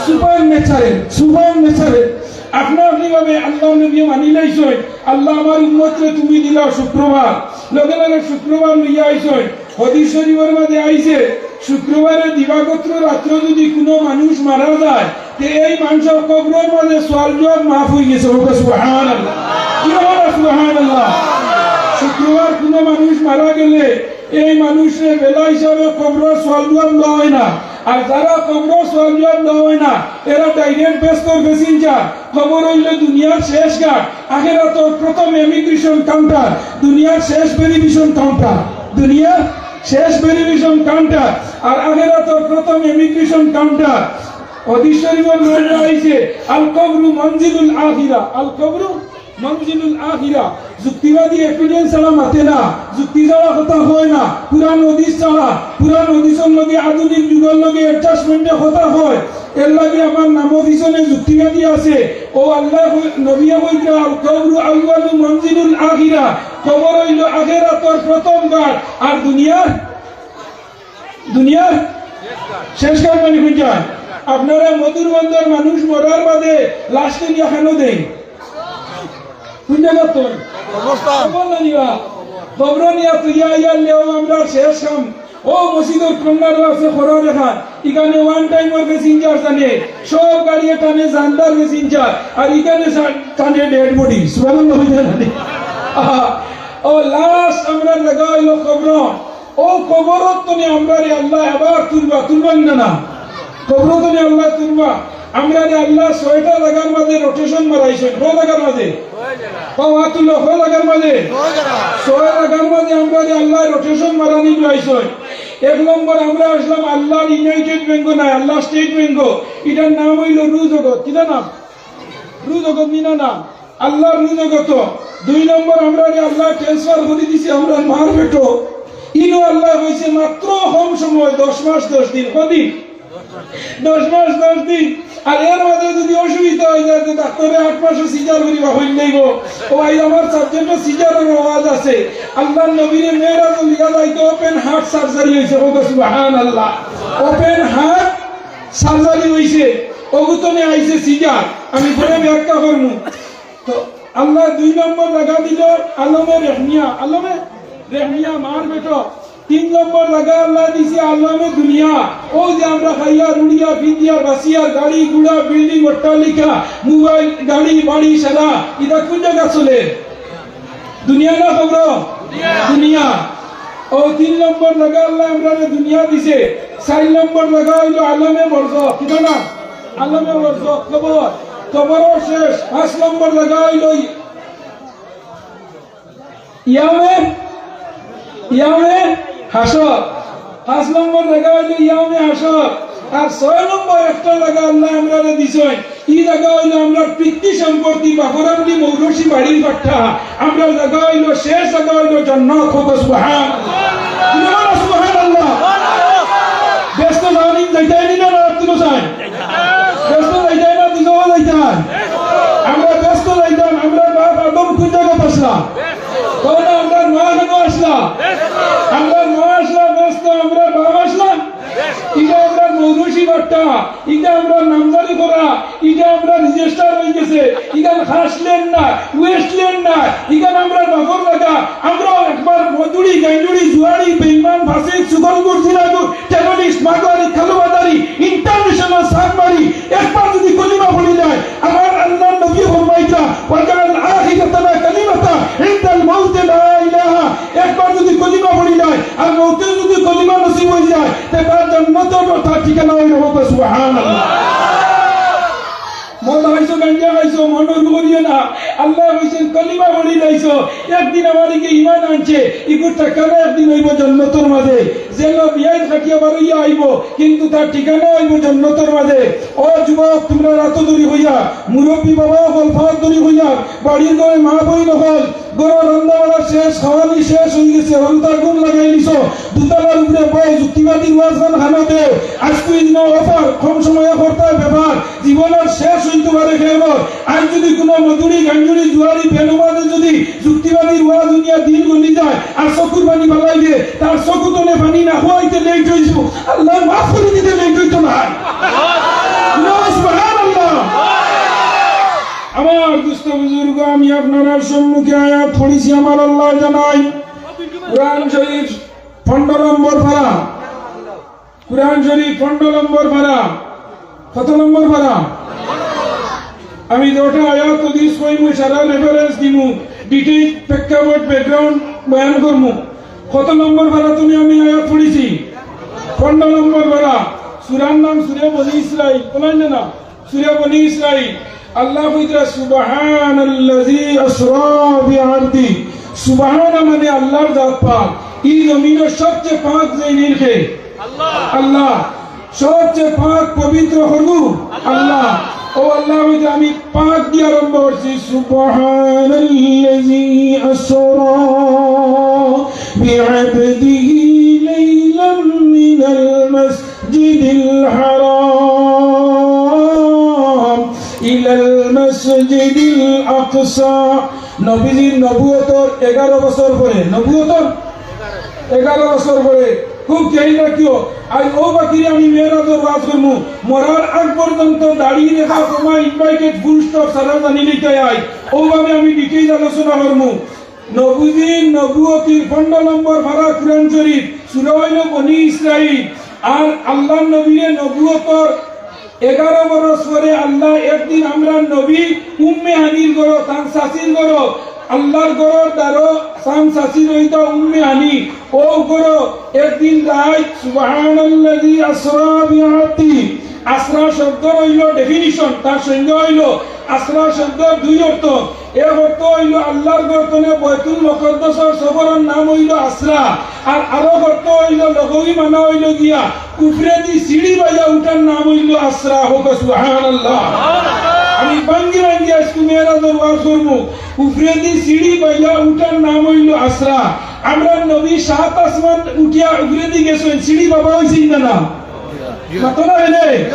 Super natural, super natural. আপনা আপনি ভাবে আল্লার নবী মানিলাইছইন, "আল্লাহ, আমার উম্মতরে তুমি দিলাও শুক্রবার।" লগে লগে শুক্রবার লইয়া আইছইন। হাদিস শরীফর মাঝে আইছে, শুক্রবারে দিবাগত রাত্র যদি কুনু মানুষ মারা যায়, তে এই মানষর কবরর মাঝে সওয়াল জওয়াব মাফ অইগেছে। কউক্কা সুবহানাল্লাহ। কি বলো সুবহানাল্লাহ? শুক্রবার কুনু মানুষ মারা গেলে এই মানুষরে বেলা হিসাবে কবরর সওয়াল জওয়াব দেওয়া অয় না। আর যারা কবরর সওয়াল জওয়াব দেওয়া অয় না, এরা ডাইরেক্ট বেহেস্তর প্যাসেঞ্জার। কবর অইলো দুনিয়ার শেষ ঘাট, আখেরাতর প্রথম ইমিগ্রেশন কাউন্টার, দুনিয়ার শেষ ভেরিফিকেশন কাউন্টার, দুনিয়ার শেষ ভেরিফিকেশন কাউন্টার, আর আখেরাতর প্রথম ইমিগ্রেশন কাউন্টার। হাদিস শরীফর মাঝে আইছে, "আল কবরু মনজিলুল আখিরা, আল কবরু মনজিলুল আখিরা।" যুক্তিবাদী এভিডেন্স ছাড়া মাতে না, যুক্তি ছাড়া কথা কয় না, কুরআন হাদিস ছাড়া, কুরআন হাদিসর লগে আধুনিক যুগর লগে অ্যাডজাস্টমেন্টে কথা কয়। এর লাগি আমার নামর পিছনে যুক্তিবাদী আছে। ও আল্লাহ, নবীয়ে কইরা, "আল কবরু আউয়ালু মনজিলুল আখিরা।" কবর অইলো আখেরাতর প্রথম ঘাট, আর দুনিয়ার, দুনিয়ার শেষ ঘাট মানে কুন জাগা? আপনারা মধুর বন্দর মানুষ মরার বাদে লাশরে নিয়া খানো দেইন। কুন জাগাত থইন? কবরস্থান। কবর না নিবা? কবর নিয়া থইয়া আইয়ার লেও আমরার শেষ কাম। ও মসজিদর কর্নারো আছে খরার এখান, ইখানে ওয়ান টাইমর প্যাসেঞ্জার টানে, সব গাড়িয়ে টানে জানদার প্যাসেঞ্জার, আর ইখানে সা-, টানে ডেড বডি। সুবহানাল্লাহ হইছে না নি? আহা, ও লাস্ট আমরার জাগা অইলো কবর। ও কবরর তনে আমরারে আল্লায় আবার তুলবা, তুলবা নি না? কবরর তনে আল্লায় তুলবা। আমরারে আল্লায় ছয়টা জাগার মাঝে রোটেশন মারাইছইন। কয় জাগার মাঝে? কও, আত তুলো, কয় জাগার মাঝে? ছয় জাগার মাঝে আমরারে আল্লায় রোটেশন মারানি দিলাইছইন। এক নম্বর আমরা আছলাম আল্লার ইউনাইটেড ব্যাংকো নায়, আল্লার স্টেট ব্যাংকো। ইটার নাম অইলো রু জগত। কিতা নাম? রু জগত নি না নাম? আল্লার রু জগত। দুই নম্বর আমরারে আল্লায় ট্রান্সফার করি দিছে আমরার মার পেটো। ইনো আল্লায় কইছে মাত্র কম সময়, দশ মাস দশ দিন। কদিন? দশ মাস দশ দিন। আর এর মাঝে যদি অসুবিধা অই যায়, তে ডাক্তারে আট মাসো সিজার করিবা অইলেইবো। ও ভাই, আমার সাবজেক্টো সিজারর ওয়াজ আছে। আল্লার নবীরে মেরাজো লইয়া যাইতো ওপেন হার্ট সার্জারি অইছে। কও সুবহানাল্লাহ। ওপেন হার্ট সার্জারি অইছে। অগুর তনে আইছে সিজার। আমি পরে ব্যাখ্যা করমু। তো আল্লায় দুই নম্বর জাগা দিলো আলমে রেহমিয়া, আলমে রেহমিয়া মার পেটো। তিন নম্বর জাগা আল্লায় দিছে আলমে দুনিয়া। অউ যে আমরা খাইয়ার, উড়িয়ার, ফিন্দিয়ার, বাচিয়ার, গাড়ি, ঘুড়া, বিল্ডিং, অট্টালিকা, মোবাইল, গাড়ি, বাড়ি, সারা, ইতা কুন জাগা চলে? দুনিয়া না কবর? দুনিয়া। অউ তিন নম্বর জাগা আল্লায় আমরারে দুনিয়া দিছে। চাইর নম্বর জাগা অইলো আলমে বরজখ। কিতা নাম? আলমে বরজখ, কবর। কবরর শেষ। পাঁচ নম্বর জাগা অইলো ইয়ামে, ইয়ামে হাশর। পাঁচ নম্বর জাগা অইলো ইয়ামে হাশর। আর ছয় নম্বর একটা জাগা আল্লায় আমরারে দিছইন। ই জাগা অইলো আমরার পিতৃ সম্পত্তি, বাফর আমলি মৌরসি বাড়ির পাট্টা। আমরার জাগা অইলো, শেষ জাগা অইলো জান্নাত। কও সুবহানাল্লাহ। সুবহানাল্লাহ। বেহেস্তো যাওনি, যাইতায় নি না, না আত্মীয় চাই? বেহেস্তো যাইতায় না, দুজখো যাইতায়? আমরা বেহেস্তো যাইতাম, আমরার বাপ আদম কুন জাগাত আছলা? কও না, আমরার মা কুনো আছলা? আমরার মা আছলা বেহেস্তো, আমরার বাপ আছলা? ইটা আমরার মৌরসি পাট্টা, ইটা আমরার নামজারি করা, ইটা আমরার রেজিস্টার অই গেছে, ইখান খাস ল্যান্ড না, ওয়েস্ট ল্যান্ড না, ইখান আমরার বাফর জাগা। আমরাও একবার মদুড়ি, গাঞ্জুড়ি, জুয়াড়ি, বেইমান, ফাসিক, চুগলখুর, জিনাখুর, টেররিস্ট, মাগুয়ারি, কালোবাজারি, ইন্টারন্যাশনাল সাবমারি, একবার যদি কলিমা পড়ি যায়, আমার আল্লার নবী ফরমাইতা, "ওয়াজাআল আখিরাতানা কালিমাতা ইনদাল মাউতি লা ইলাহা।" একবার যদি কলিমা পড়ি যায়, আর মউতে যদি কলিমা নসিব অই যায়, তে তার জান্নাতর তার ঠিকানা অইলো। সুবহানাল্লাহ। মদ খাইছো, গাঞ্জা খাইছো, মনো করিও না। আল্লায় কইছইন, কলিমা পড়ি যাইছো, একদিন আমার ইগে ইমান আনছে, ইগুর ঠিকানা একদিন অইবো জান্নাতর মাঝে। জেলো বিয়াইন থাকিয়া বারইয়া আইবো, কিন্তু তার ঠিকানা অইবো জান্নাতর মাঝে। ও যুবক, তুমরা আতো ধরি কইয়ার, মুরব্বি বাবা অকল পাও ধরি কইয়ার, বাড়ির ঘরো মা বইন অকল, ঘরো রান্দা বাড়া শেষ, খাওয়ানি শেষ অই গেছে, হরুতা আগুন লাগাই দিছো, দুতালার উপরে বও, যুক্তিবাদীর ওয়াজ খান কানো দেও। আইজকু ইনো অফার, কম সময়ে করতায় ব্যাপার, জীবনর শেষ অইতো পারে কেউরর। আইজ যদি কুনু মদুড়ি, গাঞ্জুড়ি, জুয়াড়ি, বেনমাজে যদি যুক্তিবাদীর ওয়াজ হুনিয়া দিল গলি যায়, আর চকুর পানি ফালাই দে, তার চকু তনে পানি না খুয়াইতে লেট অইছে, আল্লায় মাফ করি দিতে লেট অইতো নায়। সুবহানাল্লাহ। আমার দোস্ত বুজুর্গ, আমি আপনারার সম্মুখে আয়াত পড়ছি, আমার আল্লায় জানাইন, কুরআন শরীফ পনরো নম্বর পারা, কুরআন শরীফ পনরো নম্বর পারা। কত নম্বর পারা? আমি দুইটা আয়াত হাদিস কইমু, সারা রেফারেন্স দিমু, ডিটেইল প্রেক্ষাপট ব্যাকগ্রাউন্ড বয়ান করমু। কত নম্বর পারা তনে আমি আয়াত পড়ছি? পনরো নম্বর পারা। সূরার নাম সূরা বনি ইসরাইল, বলইন না? সূরা বনি ইসরাইল। আল্লায় কইরা, "সুবহানাল্লাযী আসরা বিআবদিহি।" সুবহানা মানে আল্লাহর জাত পাক। ই জমিনর সবচেয়ে পাক যে নিরখে আল্লাহ। আল্লাহ। সবচেয়ে পাক পবিত্র হলো আল্লাহ। ও আল্লাহ, ওই যে আমি পাক দিয়া আরম্ভ করছি, "সুবহানাল্লাযী আসরা বিআবদিহি লাইলাম মিনাল মাসজিদিল হারাম ইলাল মাসজিদিল আকসা।" নবীজির নবুয়তর এগারো বছর পরে, নবুয়তর এগারো বছর পরে, খুব খেয়াল রাখিও, আইজ অউ বাকিরে আমি মেরাজর ওয়াজ করমু, মরার আগ পর্যন্ত দাড়ি রেখা, কমা, ইনভাইটেড, ফুল স্টপ, সারা জানি লইতে আই, অউভাবে আমি ডিটেইল আলোচনা করমু। নবীজির নবুয়তির পনরো নম্বর পারা কুরআন শরীফ, সূরা অইলো বনি ইসরাইল। আর আল্লাহর নবীরে নবুয়তর এগারো বরস পরে আল্লাহ একদিন আমরার নবী উম্মে হানির ঘরো, তান চাচির ঘরো, আল্লাহর ঘরর দ্বারো তান চাচির অইতা উম্মে হানি। অউ ঘরো একদিন রাইত, সুবহানাল্লাযী আসরা বিআবদিহি, আসরা শব্দর অইলো definition, তার সংজ্ঞা অইলো, আসরা শব্দর দুই অর্থ। এক অর্থ অইলো আল্লাহর ঘর তনে বাইতুল মুকাদ্দাসর সফরর নাম অইলো আসরা, আর আরো অর্থ অইলো, লুগাবি মানা অইলো গিয়া, উপরেদি সিঁড়ি বাইয়া উঠার নাম অইলো আসরা। কউক্কা সুবহানাল্লাহ। আমি ভাঙ্গি ভাঙ্গি আইজকু মেরাজর ওয়াজ করমু। উপরেদি সিঁড়ি বাইয়া উঠার নাম অইলো আসরা। আমরার নবী সাত আসমান উঠিয়া উপরেদি গেছইন, সিঁড়ি বাবা অইছইন না, না? মাতো না এনে?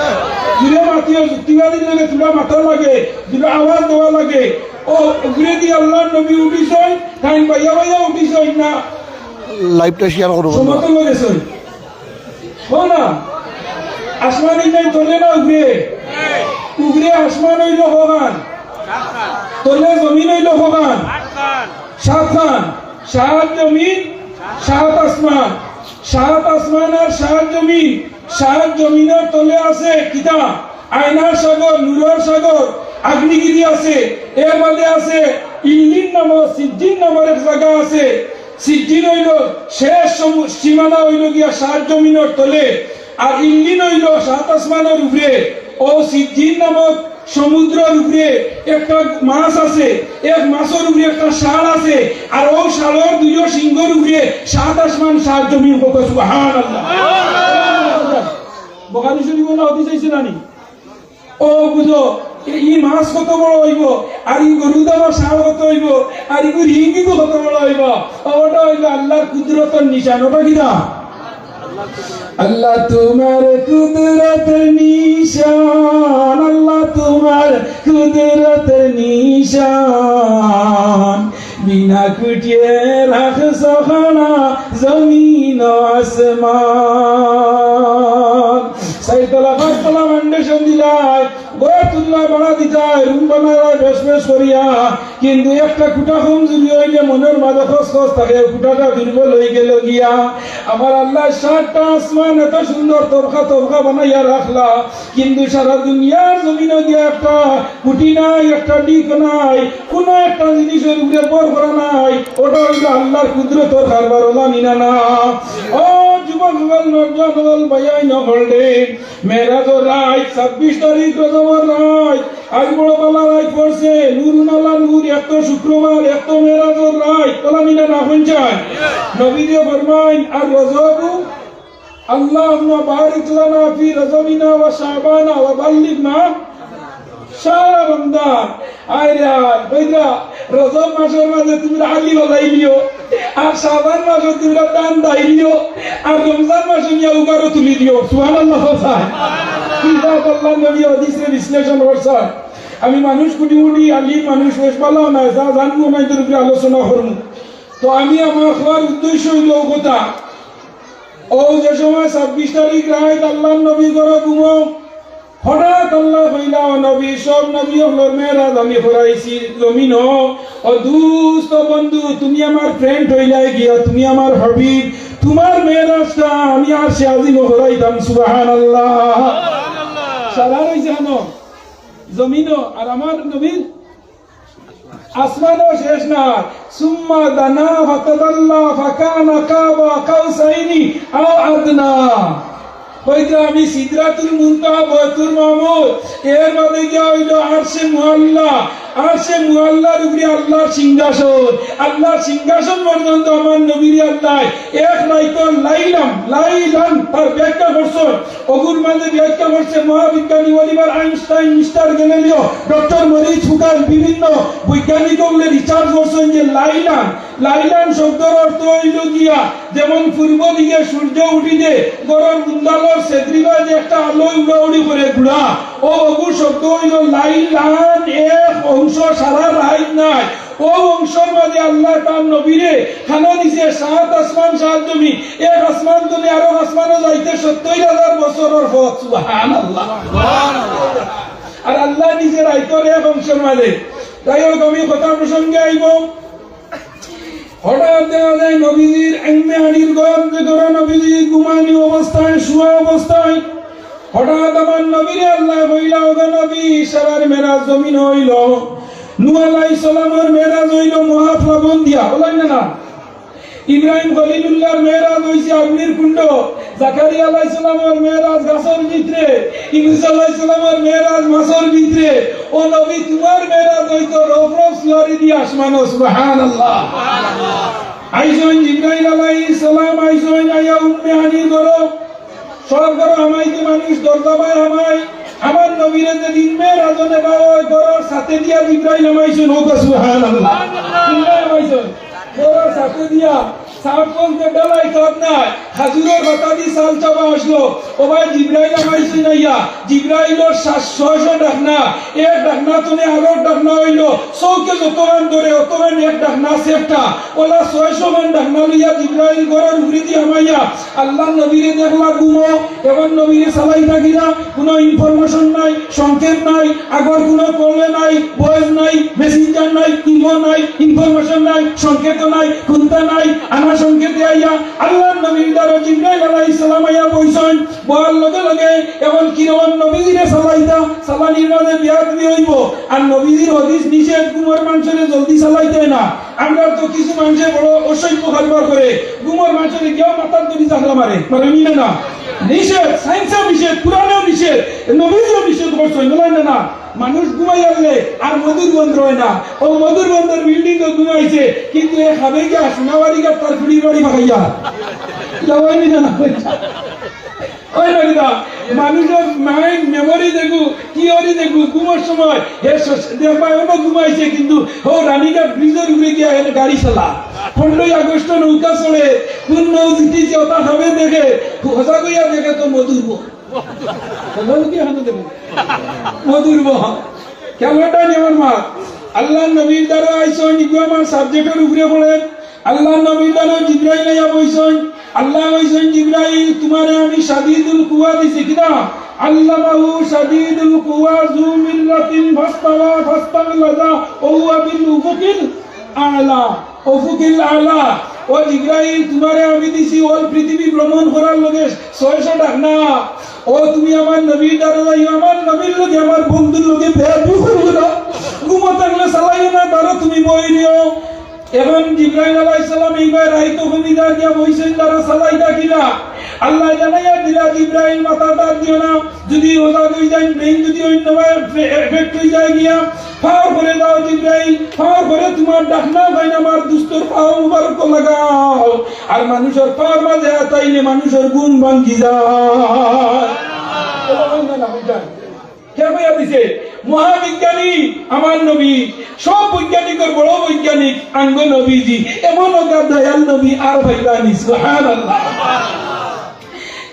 জুরে মাতিও, যুক্তিবাদীর লগে তুলা মাতা লাগে, তুলা আওয়াজ দেওয়া লাগে। অউ উপরেদি আল্লাহর নবী উঠিছইন, তাইন বাইয়া বাইয়া উঠিছইন না? Live টা share করো বন্ধুরা। সমতল গেছইন। কও না? আসমান ইনাইন তলে না উপরে? উপরে আসমান অইলো কয়খান? তলে জমিন অইলো কয়খান? সাতখান। সাত জমিন, সাত আসমান। সাত আসমান আর সাত জমিন। সাত জমিনর তলে আছে কিতা? আয়নার সাগর, নূরর সাগর, আগ্নেয়গিরি আছে। এর বাদে আছে ইল্লিন নামক, সিজ্জিন নামর এক জাগা আছে। সিজ্জিন অইলো শেষ সমু-, সীমানা অইলো গিয়া সাত জমিনর তলে, আর ইল্লিন অইলো সাত আসমানর উপরে। অউ সিজ্জিন নামক সমুদ্রর উপরে একটা মাছ আছে, এক মাছর উপরে একটা ষাঁড় আছে, আর অউ ষাঁড়র দুইও শিংগর উপরে সাত আসমান সাত জমিন। কউক্কা সুবহানাল্লাহ। বুখারী শরীফ অলা হাদিস আইছে না নি? অউ বুঝো, ই, ই মাছ কত বড় অইবো, আর ই গরুর দামর ষাঁড় কত অইবো, আর ইগুর হিঙ্গিগু কত বড় অইবো। অউ অটা অইলো আল্লাহর কুদরতর নিশান। অটা কিতা? আল্লাহ তোমার কুদরতর নিশান, আল্লাহ তোমার কুদরতর নিশান, বিনা খুঁটিয়ে রাখছো খাড়া জমিন আসমান। চাইরতলা, পাঁচতলা foundation দিলায়, ঘর তুললায়, ভাড়া দিতায়, room বানাইলায় বেশ বেশ করিয়া, কিন্তু একটা খুঁটা কমজুরি অইলে মনর মাঝে খসখস থাকে, খুঁটাটা দুর্বল অইগেলো গিয়া। আমার আল্লায় সাতটা আসমান এত সুন্দর তবকা তবকা বানাইয়া রাখলা, কিন্তু সারা দুনিয়ার জমিনো গিয়া একটা খুঁটি নাই, একটা দিক নাই, কুনু একটা জিনিসর উপরে ভর করা নাই। অটা অইলো আল্লাহর কুদরতর কারবার, অলা নি না? না। ও যুবক অকল, নওজোয়ান অকল, ভাইয়াইন অকল রে, মেরাজর রাইত, ছাব্বিশ তারিখ রজবর রাইত, আইজ বড় ভালা রাইত পড়ছে, নূরুন আলা নূর, এক তো শুক্রবার, এক তো মেরাজর রাইত, অলা নি না? না, কইন চাই? নবীজিয়ে ফরমাইন, আর রজবু আল্লাহুম্মা বারিক লানা ফি রজবিনা ওয়া শাবানা ওয়া বাল্লিগনা শাহরা রমাদান। আয় রে আয়, কইরা, রজব মাসর মাঝে তুমরা আলি বালাই লিও, আর শাবান মাসো তুমরা ধান দাই লিও, আর রমজান মাসো নিয়া উগারো তুলি দিও। সুবহানাল্লাহ। কিতা আল্লাহর নবী হাদিসরে বিশ্লেষণ করছইন। আমি মানুষ কুটি কুটি আলিম মানুষ, বেশ ভালা নায়, যা জানমু না, ইতার উপরে আলোচনা করমু। তো আমি আমার কওয়ার উদ্দেশ্য অইলো অউ কথা, অউ যে সময় ছাব্বিশ তারিখ রাইত আল্লাহর নবী ঘরো ঘুমো, হঠাৎ আল্লায় কইলা, "ও নবী, সব নবী অকলর মেরাজ আমি করাইছি জমিনো। ও দুস্ত বন্ধু, তুমি আমার friend অইলায় গিয়া, তুমি আমার হাবিব, তুমার মেরাজটা আমি আরশে আজিমো করাইতাম।" সুবহানাল্লাহ। সারা রইছে হানো জমিনো, আর আমার নবীর আসমানও শেষ নাই। সুম্মা দানা ফাতাদাল্লা ফাকানা কাবা কাউসাইনি আও আদনা। কইরা আমি সিদরাতুল মুনতাহা, বাইতুল মামুর, এর বাদে গিয়া অইলো আরশে মুআল্লা। আরশে মুআল্লার উপরে আল্লাহর সিংহাসন। আল্লাহর সিংহাসন পর্যন্ত আমার নবীরে আল্লায় এক রাইতো লাইলাম, লাইলান, তার ব্যাখ্যা করছইন। অগুর মাঝে ব্যাখ্যা করছে মহাবিজ্ঞানী Oliver Einstein, mister Galileo, doctor Morris ফুকার, বিভিন্ন বৈজ্ঞানিক অকলে research করছইন যে লাইলান, লাইলান শব্দর অর্থ অইলো গিয়া যেমন পূর্ব দিকে সূর্য উঠিতে ঘরর উন্দালর ছেদরিবায় যে একটা আলো উড়াউড়ি করে ঘুরা, অউ অগু শব্দ অইলো লাইলান, এক অংশ সারা রাইত নায়। অউ অংশর মাঝে আল্লায় তান নবীরে খানো দিছে সাত আসমান, সাত জমিন, এক আসমান তনে আরো আসমানো যাইতে সত্তইর হাজার বছরর পথ। সুবহানাল্লাহ। আর আল্লায় দিছে রাইতর এক অংশর মাঝে। যাই হোক, আমি কথা প্রসঙ্গে আইমু। হঠাৎ দেখা যায় নবীজির উম্মে হানির ঘর, যে ঘরো নবীজি ঘুমানি অবস্থায়, শুয়া অবস্থায়, হঠাৎ আমার নবীরে আল্লায় কইলা, "ওগো নবী, ইশারার মেরাজ জমিনো অইলো।" নূহ আলাইহিস সালামর মেরাজ অইলো মহাপ্লাবন দিয়া, অইলো না না? ইব্রাহিম খলিলুল্লাহর মেরাজ অইছে অগ্নির কুণ্ড, জাকারিয়া আলাইহিস সালামর মেরাজ গাছর ভিতরে, ইউনুস আলাইহিস সালামর মেরাজ মাছর ভিতরে। ও নবী, তুমার মেরাজ অইতো রফরফ সুয়ারি দিয়া আসমানো, সুবহানাল্লাহ। আইছইন জিব্রাইল আলাইহিস সালাম, আইছইন আইয়া উম্মে হানির ঘরো। সব ঘরো হামাইতে মানুষ দরজা বায় হামায়। আমার নবীরে যেদিন মেরাজো নেওয়া অয়, ঘরর ছাদে দিয়া জিব্রাইল হামাইছইন, হউক সুবহানাল্লাহ। জিব্রাইল হামাইছইন ঘরর ছাদে দিয়া, ছাদ বলতে ঢালাই ছাদ নায়, খাজুরর পাতা দি ছাদ চাপা আসলো। ও ভাই, জিব্রাইল হামাইছইন আইয়া, জিব্রাইলর সা-, ছয়শো ডাকনা, এক ডাকনা তনে আরো ডাকনা অইলো, চউখে যতখান ধরে, অতখান এক ডাকনা সেফটা। অলা ছয়শো খান ডাকনা লইয়া জিব্রাইল ঘরর উপরেদি হামাইয়া আল্লার নবীরে দেখলা ঘুমো। এখন নবীরে চালাইতা কিলা, কুনু information নাই, সংকেত নাই, আগর কুনু call নাই, voice নাই, messenger নাই, ইমো নাই, information নাই, সংকেত নাই, কুন্তা নাই। আনা সংকেতে আইয়া আল্লার নবীর দ্বারো জিব্রাইল আলাইহিস সালাম আইয়া বইছইন। বওয়ার লগে লগে এখন কিরকম নবীজিরে চালাইতা, চালানির মাঝে বেয়াদবি অইবো। আর নবীজির হাদিস নিষেধ, ঘুমর মানষরে জলদি চালাইতে না। আমরা তো কিছু মানষে বড় অসভ্য কারবার করে, ঘুমর মানষরে গিয়াও মাথাত ধরি জাগলা মারে, মারে নি না না? নিষেধ, science-এও নিষেধ, কোরআনেও নিষেধ, নবীজিও নিষেধ করছইন, বুঝলেন না না? মানুষ ঘুমাইয়ারলে আর মধুর বন্দর অয় না। ও মধুর বন্দর building-ও ঘুমাইছে, কিন্তু এ খাবে গিয়া সোনাবাড়ি ঘাট তার ফুড়ির বাড়ি বাগাইয়া। যাওয়াই নি না না? ওই না কিতা? মানুষর mind, memory দেখো, theory দেখো, ঘুমর সময় হে স-, দেখবা এখনো ঘুমাইছে, কিন্তু ও রানীঘাট bridge-র উপরে গিয়া এনে গাড়ি চালা। পনেরোই আগস্ট নৌকা চড়ে, কোন নৌ জিতিছে ওটা খাবে দেখে, হজা কইয়া দেখে তো মধুর বন। হজা কি হানো দেখো? মধুর বন। কেমনটা নিয়মর মা? আল্লাহর নবীর দ্বারা আইসো, নিগু আমার subject-র উপরে পড়েন। আল্লাহর নবীর দ্বারা জিব্রাইল আইয়া বইছইন। আল্লাহ কইছইন, "জিব্রাইল, তুমারে আমি শাদীদুল কুওয়া দিছি।" কিনা? আল্লামাহু শাদীদুল কুওয়া যু মিররাতিন ফাস্তাওয়া ফাস্তাগলাযা ওয়া হুয়া বিল উফুকিল আলা। উফুকিল আলা। ও জিব্রাইল, তুমারে আমি দিছি all পৃথিবী ভ্রমণ করার লগে ছয়শো ডাকনা। ও তুমি আমার নবীর দ্বারা যাইও, আমার নবীর লগে, আমার বন্ধুর লগে বেয়াদবি করিও না। ঘুমো থাকলে চালাইও না, দ্বারো তুমি বই দিও। এখন জিব্রাইল আলাইহিস সালাম এইবার রাইতো ঘুমিদার দিয়া বইছইন, দ্বারো চালাইতা কিলা? আল্লাহ জানাইয়া দিলা, জিব্রাইল মাথা তার দিও না, যদি ওজা হই যায়, brain যদি অন্য ভাবে ফে-, effect হই যায় গিয়া, ফাও করে দাও জিব্রাইল, ফাও করে তুমার ডাকনা ভাই আমার দুস্তর ফাও মুবারক লাগাও। আর মানুষর ফাওর মাঝে আতাইলে মানুষর ঘুম ভাঙ্গি যায়। ও ভাঙ্গে না, বুঝছেন? কে কইয়া দিছে? মহাবিজ্ঞানী আমার নবী, সব বৈজ্ঞানিকর বড় বৈজ্ঞানিক আঙ্গ নবীজি, এমন অগাধ দয়াল নবী আর পাইবা নি, সুবহানাল্লাহ।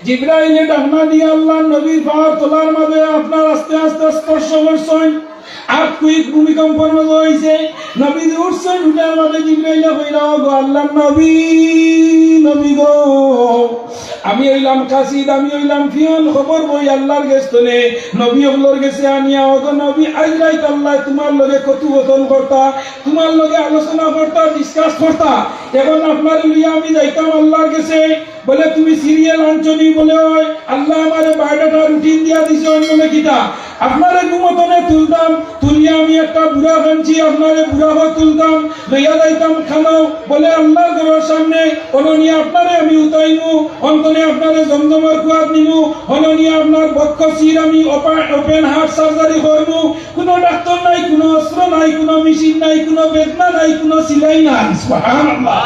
জিব্রাইলে ডাকনা দিয়া আল্লাহর নবীর পাওর তলার মাঝে আপনার আস্তে আস্তে স্পর্শ করছইন। Earthquake, ভূমিকম্পর মতো হইছে। নবীজি উঠছইন, উঠার মাঝে জিব্রাইলে কইলা, "ও গো আল্লাহর নবী, নবী গো, আমি অইলাম কাসিদ, আমি অইলাম পিয়ন, খবর বই আল্লাহর গেছ তনে, নবী অকলর গেছে আনিয়া, ও গো নবী, আইজ রাইত আল্লাহ তুমার লগে কথোপকথন করতা, তুমার লগে আলোচনা করতা, discuss করতা। এখন আপনারে লইয়া আমি যাইতাম আল্লাহর গেছে।" বলে, "তুমি serial আনছো নি?" বলে, "ওই আল্লাহ আমারে বায়োডাটা রুটিন দিয়া দিছে।" আমি বলে, "কিতা?" "আপনারে ঘুমো তনে তুলতাম, তুলিয়া আমি একটা বুরাক আনছি, আপনারে বুরাকো তুলতাম, লইয়া যাইতাম খানো।" বলে, "আল্লাহর ঘরর সামনে, অনো নিয়া আপনারে আমি উঠাইমু, অন তনে আপনারে জমজমর কুয়াত নিমু, অনো নিয়া আপনার বক্ষ চির আমি ওপা-, open heart surgery করমু।" কুনু ডাক্তর নাই, কুনু অস্ত্র নাই, কুনু মেশিন নাই, কুনু বেদনা নাই, কুনু সিলাই নাই। সুবহানাল্লাহ।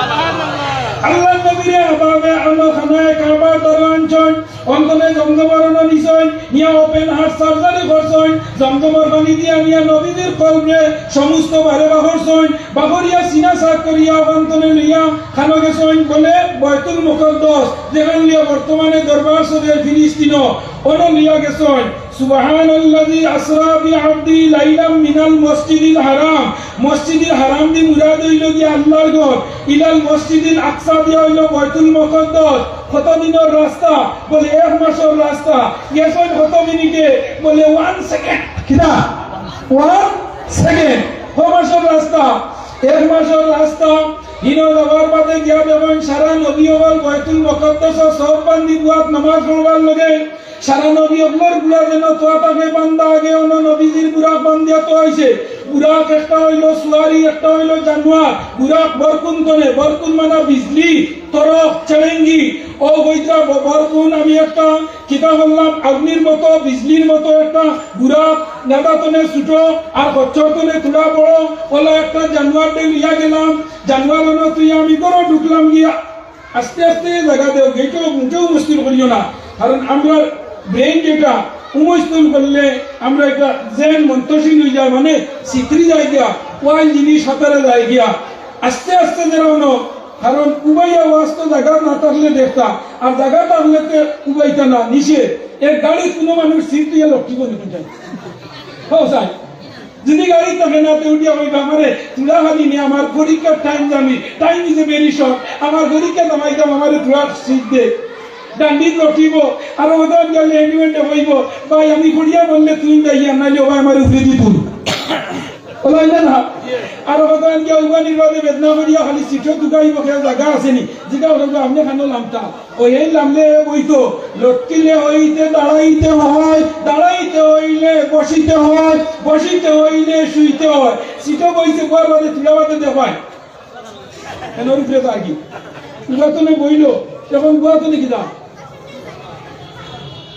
আল্লাহর নবীরে এভাবে আনো খানায় কাবার দ্বারো আনছইন, অন তনে জমজমর অনো নিছইন, নিয়া open heart surgery করছইন, জমজমর পানি দিয়া নিয়া নবীজির কলবরে সমস্ত বারে বাহরছইন, বাহরিয়া সিনা সাফ করিয়া অন তনে লইয়া খানো গেছইন, বলে বয়তুল মুকাদ্দাস, যেখান লিয়া বর্তমানে দরবার শরীফ ফিলিস্তিনো, অনো লইয়া গেছইন। سبحان الذي أسرى بعبده ليلا من المسجد الحرام। মসজিদুল হারাম দি মুরাদ অইলো গিয়া আল্লাহর ঘর, ইলাল মসজিদিল আকসা দিয়া অইলো বায়তুল মুকাদ্দাস। কত দিনর রাস্তা? বলে, "এক মাসর রাস্তা।" গেছইন কত মিনিটে? বলে, "One second।" কিনা? One second। ক মাসর রাস্তা? এক মাসর রাস্তা। হিনো যাওয়ার বাদে গিয়া দেখইন সারা নবী অকল বায়তুল মুকাদ্দাসো সফ বান্ধি বুয়াত নামাজ পড়বার লগে সারা নবী অকলর ঘুড়া যেন তোয়া থাকে বান্ধা, আগে অনো নবীজির বুরাক বান্ধিয়া তোয়া অইছে। বুরাক একটা অইলো সুয়ারি, একটা অইলো জানোয়ার। বুরাক বরকুন তনে, বরকুন মানে বিজলি, তরফ, চেরেঙ্গি। ও বইতরা ব-, বরকুন আমি একটা কিতা করলাম, আগুনির মতো, বিজলির মতো একটা বুরাক, নেদা তনে ছোট আর খচ্চর তনে থুড়া বড়, অলা একটা জানোয়াররে লইয়া গেলাম। জানোয়ার অনো থুইয়া আমি ঘরো ঢুকলাম গিয়া। আস্তে আস্তে জাগা দেও, গেটো মুখেও মুশকিল করিও না, কারণ আমরার ব্রেইন যেটা উমস্থন করলে আমরা একটা জেন মন্তশীল অই যায়, মানে সিকরি যায় গিয়া, ওয়াইল জিনিস হাতারে যায় গিয়া। আস্তে আস্তে যেন অনো, কারণ উবাইয়া ওয়াজ তো জাগা না থাকলে দেখতা, আর জাগা থাকলে তে উবাইতা না, নিষেধ। এক গাড়িত কুনু মানুষ সিট দিয়া লটকিবো নি কুনটায়? হো, স্যার। যদি গাড়ি থাকে না, তে উঠিয়া কইবা, "আমারে তুলা খালি নে, আমার পরীক্ষার টাইম জানি, time is a very short, আমার পরীক্ষা জমাইতাম, আমারে তুলা সিট দে।" ডান্ডিত লটিব, আর ওখান গেলে এন্ডিমেন্টে কইব, "ভাই, আমি পড়িয়া বললে তুই যাইয়া, নাইলে ও ভাই আমার উপরে দিবু।" বলা হয় না, না? আর ওখান গিয়া উবানির বাদে বেদনা করিয়া খালি সিটও তুকাইব, কেউ জায়গা আছে নি? জিজ্ঞাসা করবো, "আপনি কেন লামতা?" ওই এই লামলে বইতো, লটকিলে হইতে দাঁড়াইতে হয়, দাঁড়াইতে হইলে বসিতে হয়, বসিতে হইলে শুইতে হয়। সিটে বইছে, বওয়ার বাদে তুলা বাদে দেখায়। এনর উপরে তো আর কি। উবাতনে বইল, এখন উবাতনে কিতা?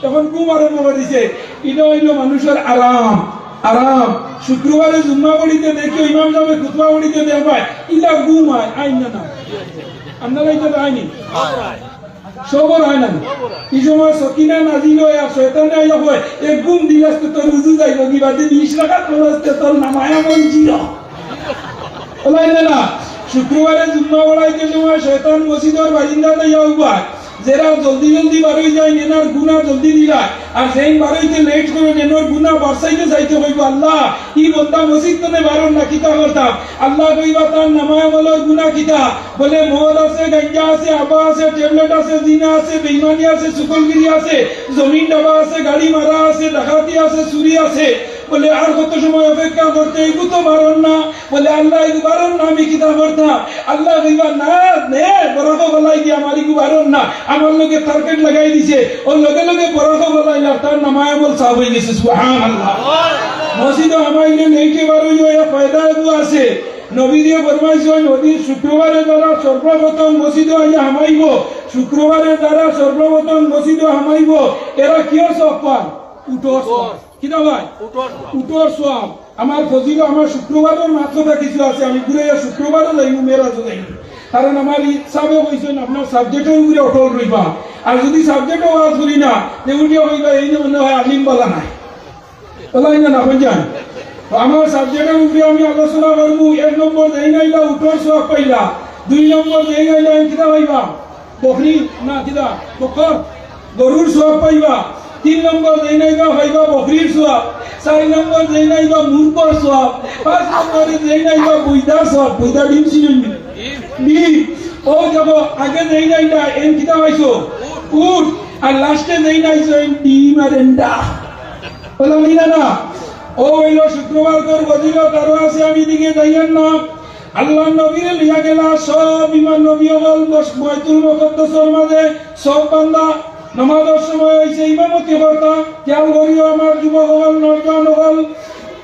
এখন ঘুম আরম্ভ করে দিছে। ইটা হইল মানুষের আরাম, আরাম। শুক্রবারে জুম্মা পড়িতে দেখি, ইমাম সাহেব খুতবা পড়িতে দেখ ভাই, ইলা ঘুম আয়, আইন না, না। আপনারা ইটা আইনি? সবর হয় না। এই সময় সকিনা নাজিল হয় আর শয়তানে আইয়া কয়, "এ ঘুম দিলাস তো তোর উজু যাইব কি বাদে বিশ রাকাত পড়াস তো তোর নামায় আমল জিরো।" বলাই না, না। শুক্রবারে জুম্মা পড়াইতে সময় শয়তান মসজিদর বারিন্দাত আইয়া উবায়। যেরা জলদি জলদি বারই যায়, নেনার গুনা জলদি দিলা। আর যেইন বারইতে লেট করে, নেনর গুনা বারসাইতে যাইতে কইব, "আল্লাহ, ই বন্দা মসজিদ তনে বারর না, কিতা করতাম?" আল্লাহ কইবা, "তার নামায় আমলর গুনা কিতা?" বলে, "মদ আছে, গাঞ্জা আছে, আবা আছে, ট্যাবলেট আছে, জিনা আছে, বেইমানি আছে, চুগলগিরি আছে, জমিন ডাবা আছে, গাড়ি মারা আছে, ডাকাতি আছে, চুরি আছে।" বলে, "আর কত সময় অপেক্ষা করতে? এগু তো বারর না।" বলে, "আল্লাহ, এগু বারর না, আমি কিতা করতাম?" আল্লাহ কইবা, "না, নে, বরাকো বলাই দিয়া আমার এগু বারর না, আমার লগে টার্গেট লাগাই দিছে।" ও লগে লগে বরাকো বলাইলা, তার নামায় আমল সাফ হয়ে গেছে। সুবহানাল্লাহ। মসজিদে হামাইলে লেটে বারইও, এ ফায়দা এগু আছে। নবীজিয়ে ফরমাইছইন, ওদিন শুক্রবারে যারা সর্বপ্রথম মসজিদো আইয়া হামাইবো, শুক্রবারে যারা সর্বপ্রথম মসজিদো হামাইবো, এরা কিয়র সওয়াব পান? উটর সওয়াব। কিতা ভাই? উটর সওয়াব। উটর সওয়াব। আমার ফজিল, আমার শুক্রবারর মাত্রতা কিছু আছে, আমি ঘুরাইয়া শুক্রবারও যাইমু, মেরাজও যাইমু। কারণ আমার ই সাবে কইছইন, "আপনার সাবজেক্টর উপরে অটল রইবা।" আর যদি সাবজেক্টও ওয়াজ করি না, তে উঠিয়া কইবা, "এই যে মনে হয় আলিম বালা নাই।" বলা হয় না, না, বুঝছেন? তো আমার সাবজেক্টর উপরে আমি আলোচনা করবো। এক নম্বর, যেই নাইলা উটর সওয়াব পাইলা। দুই নম্বর, যেই নাইলা কিতা পাইবা? বকরি, না, কিতা? বকর, গরুর সওয়াব পাইবা। তিন নম্বর, যেই নাইবা পাইবা বকরির সওয়াব। চার নম্বর, যেই নাইবা মুরগর সওয়াব। পাঁচ নম্বরে, যেই নাইবা বুইদার সওয়াব। বুইদা ডিম ছিল নি? ডিম। ও দেখো, আগে যেই নাইবা এন কিতা পাইছো? উট। আর লাস্টে যেই নাইছো এন ডিম আর এন্ডা। বললাম, "ই না, না।" ও অইলো শুক্রবার তোর ফজিলত আরো আছে, আমি দিকে যাইয়ের না। আল্লাহর নবীরে লইয়া গেলা সব ইমাম নবী অকল বস-, বাইতুল মুকাদ্দাসর মাঝে সব বান্দা নামাজর সময় অইছে, ইমামতি করতা। খেয়াল করিও আমার যুবক অকল, নওজোয়ান অকল,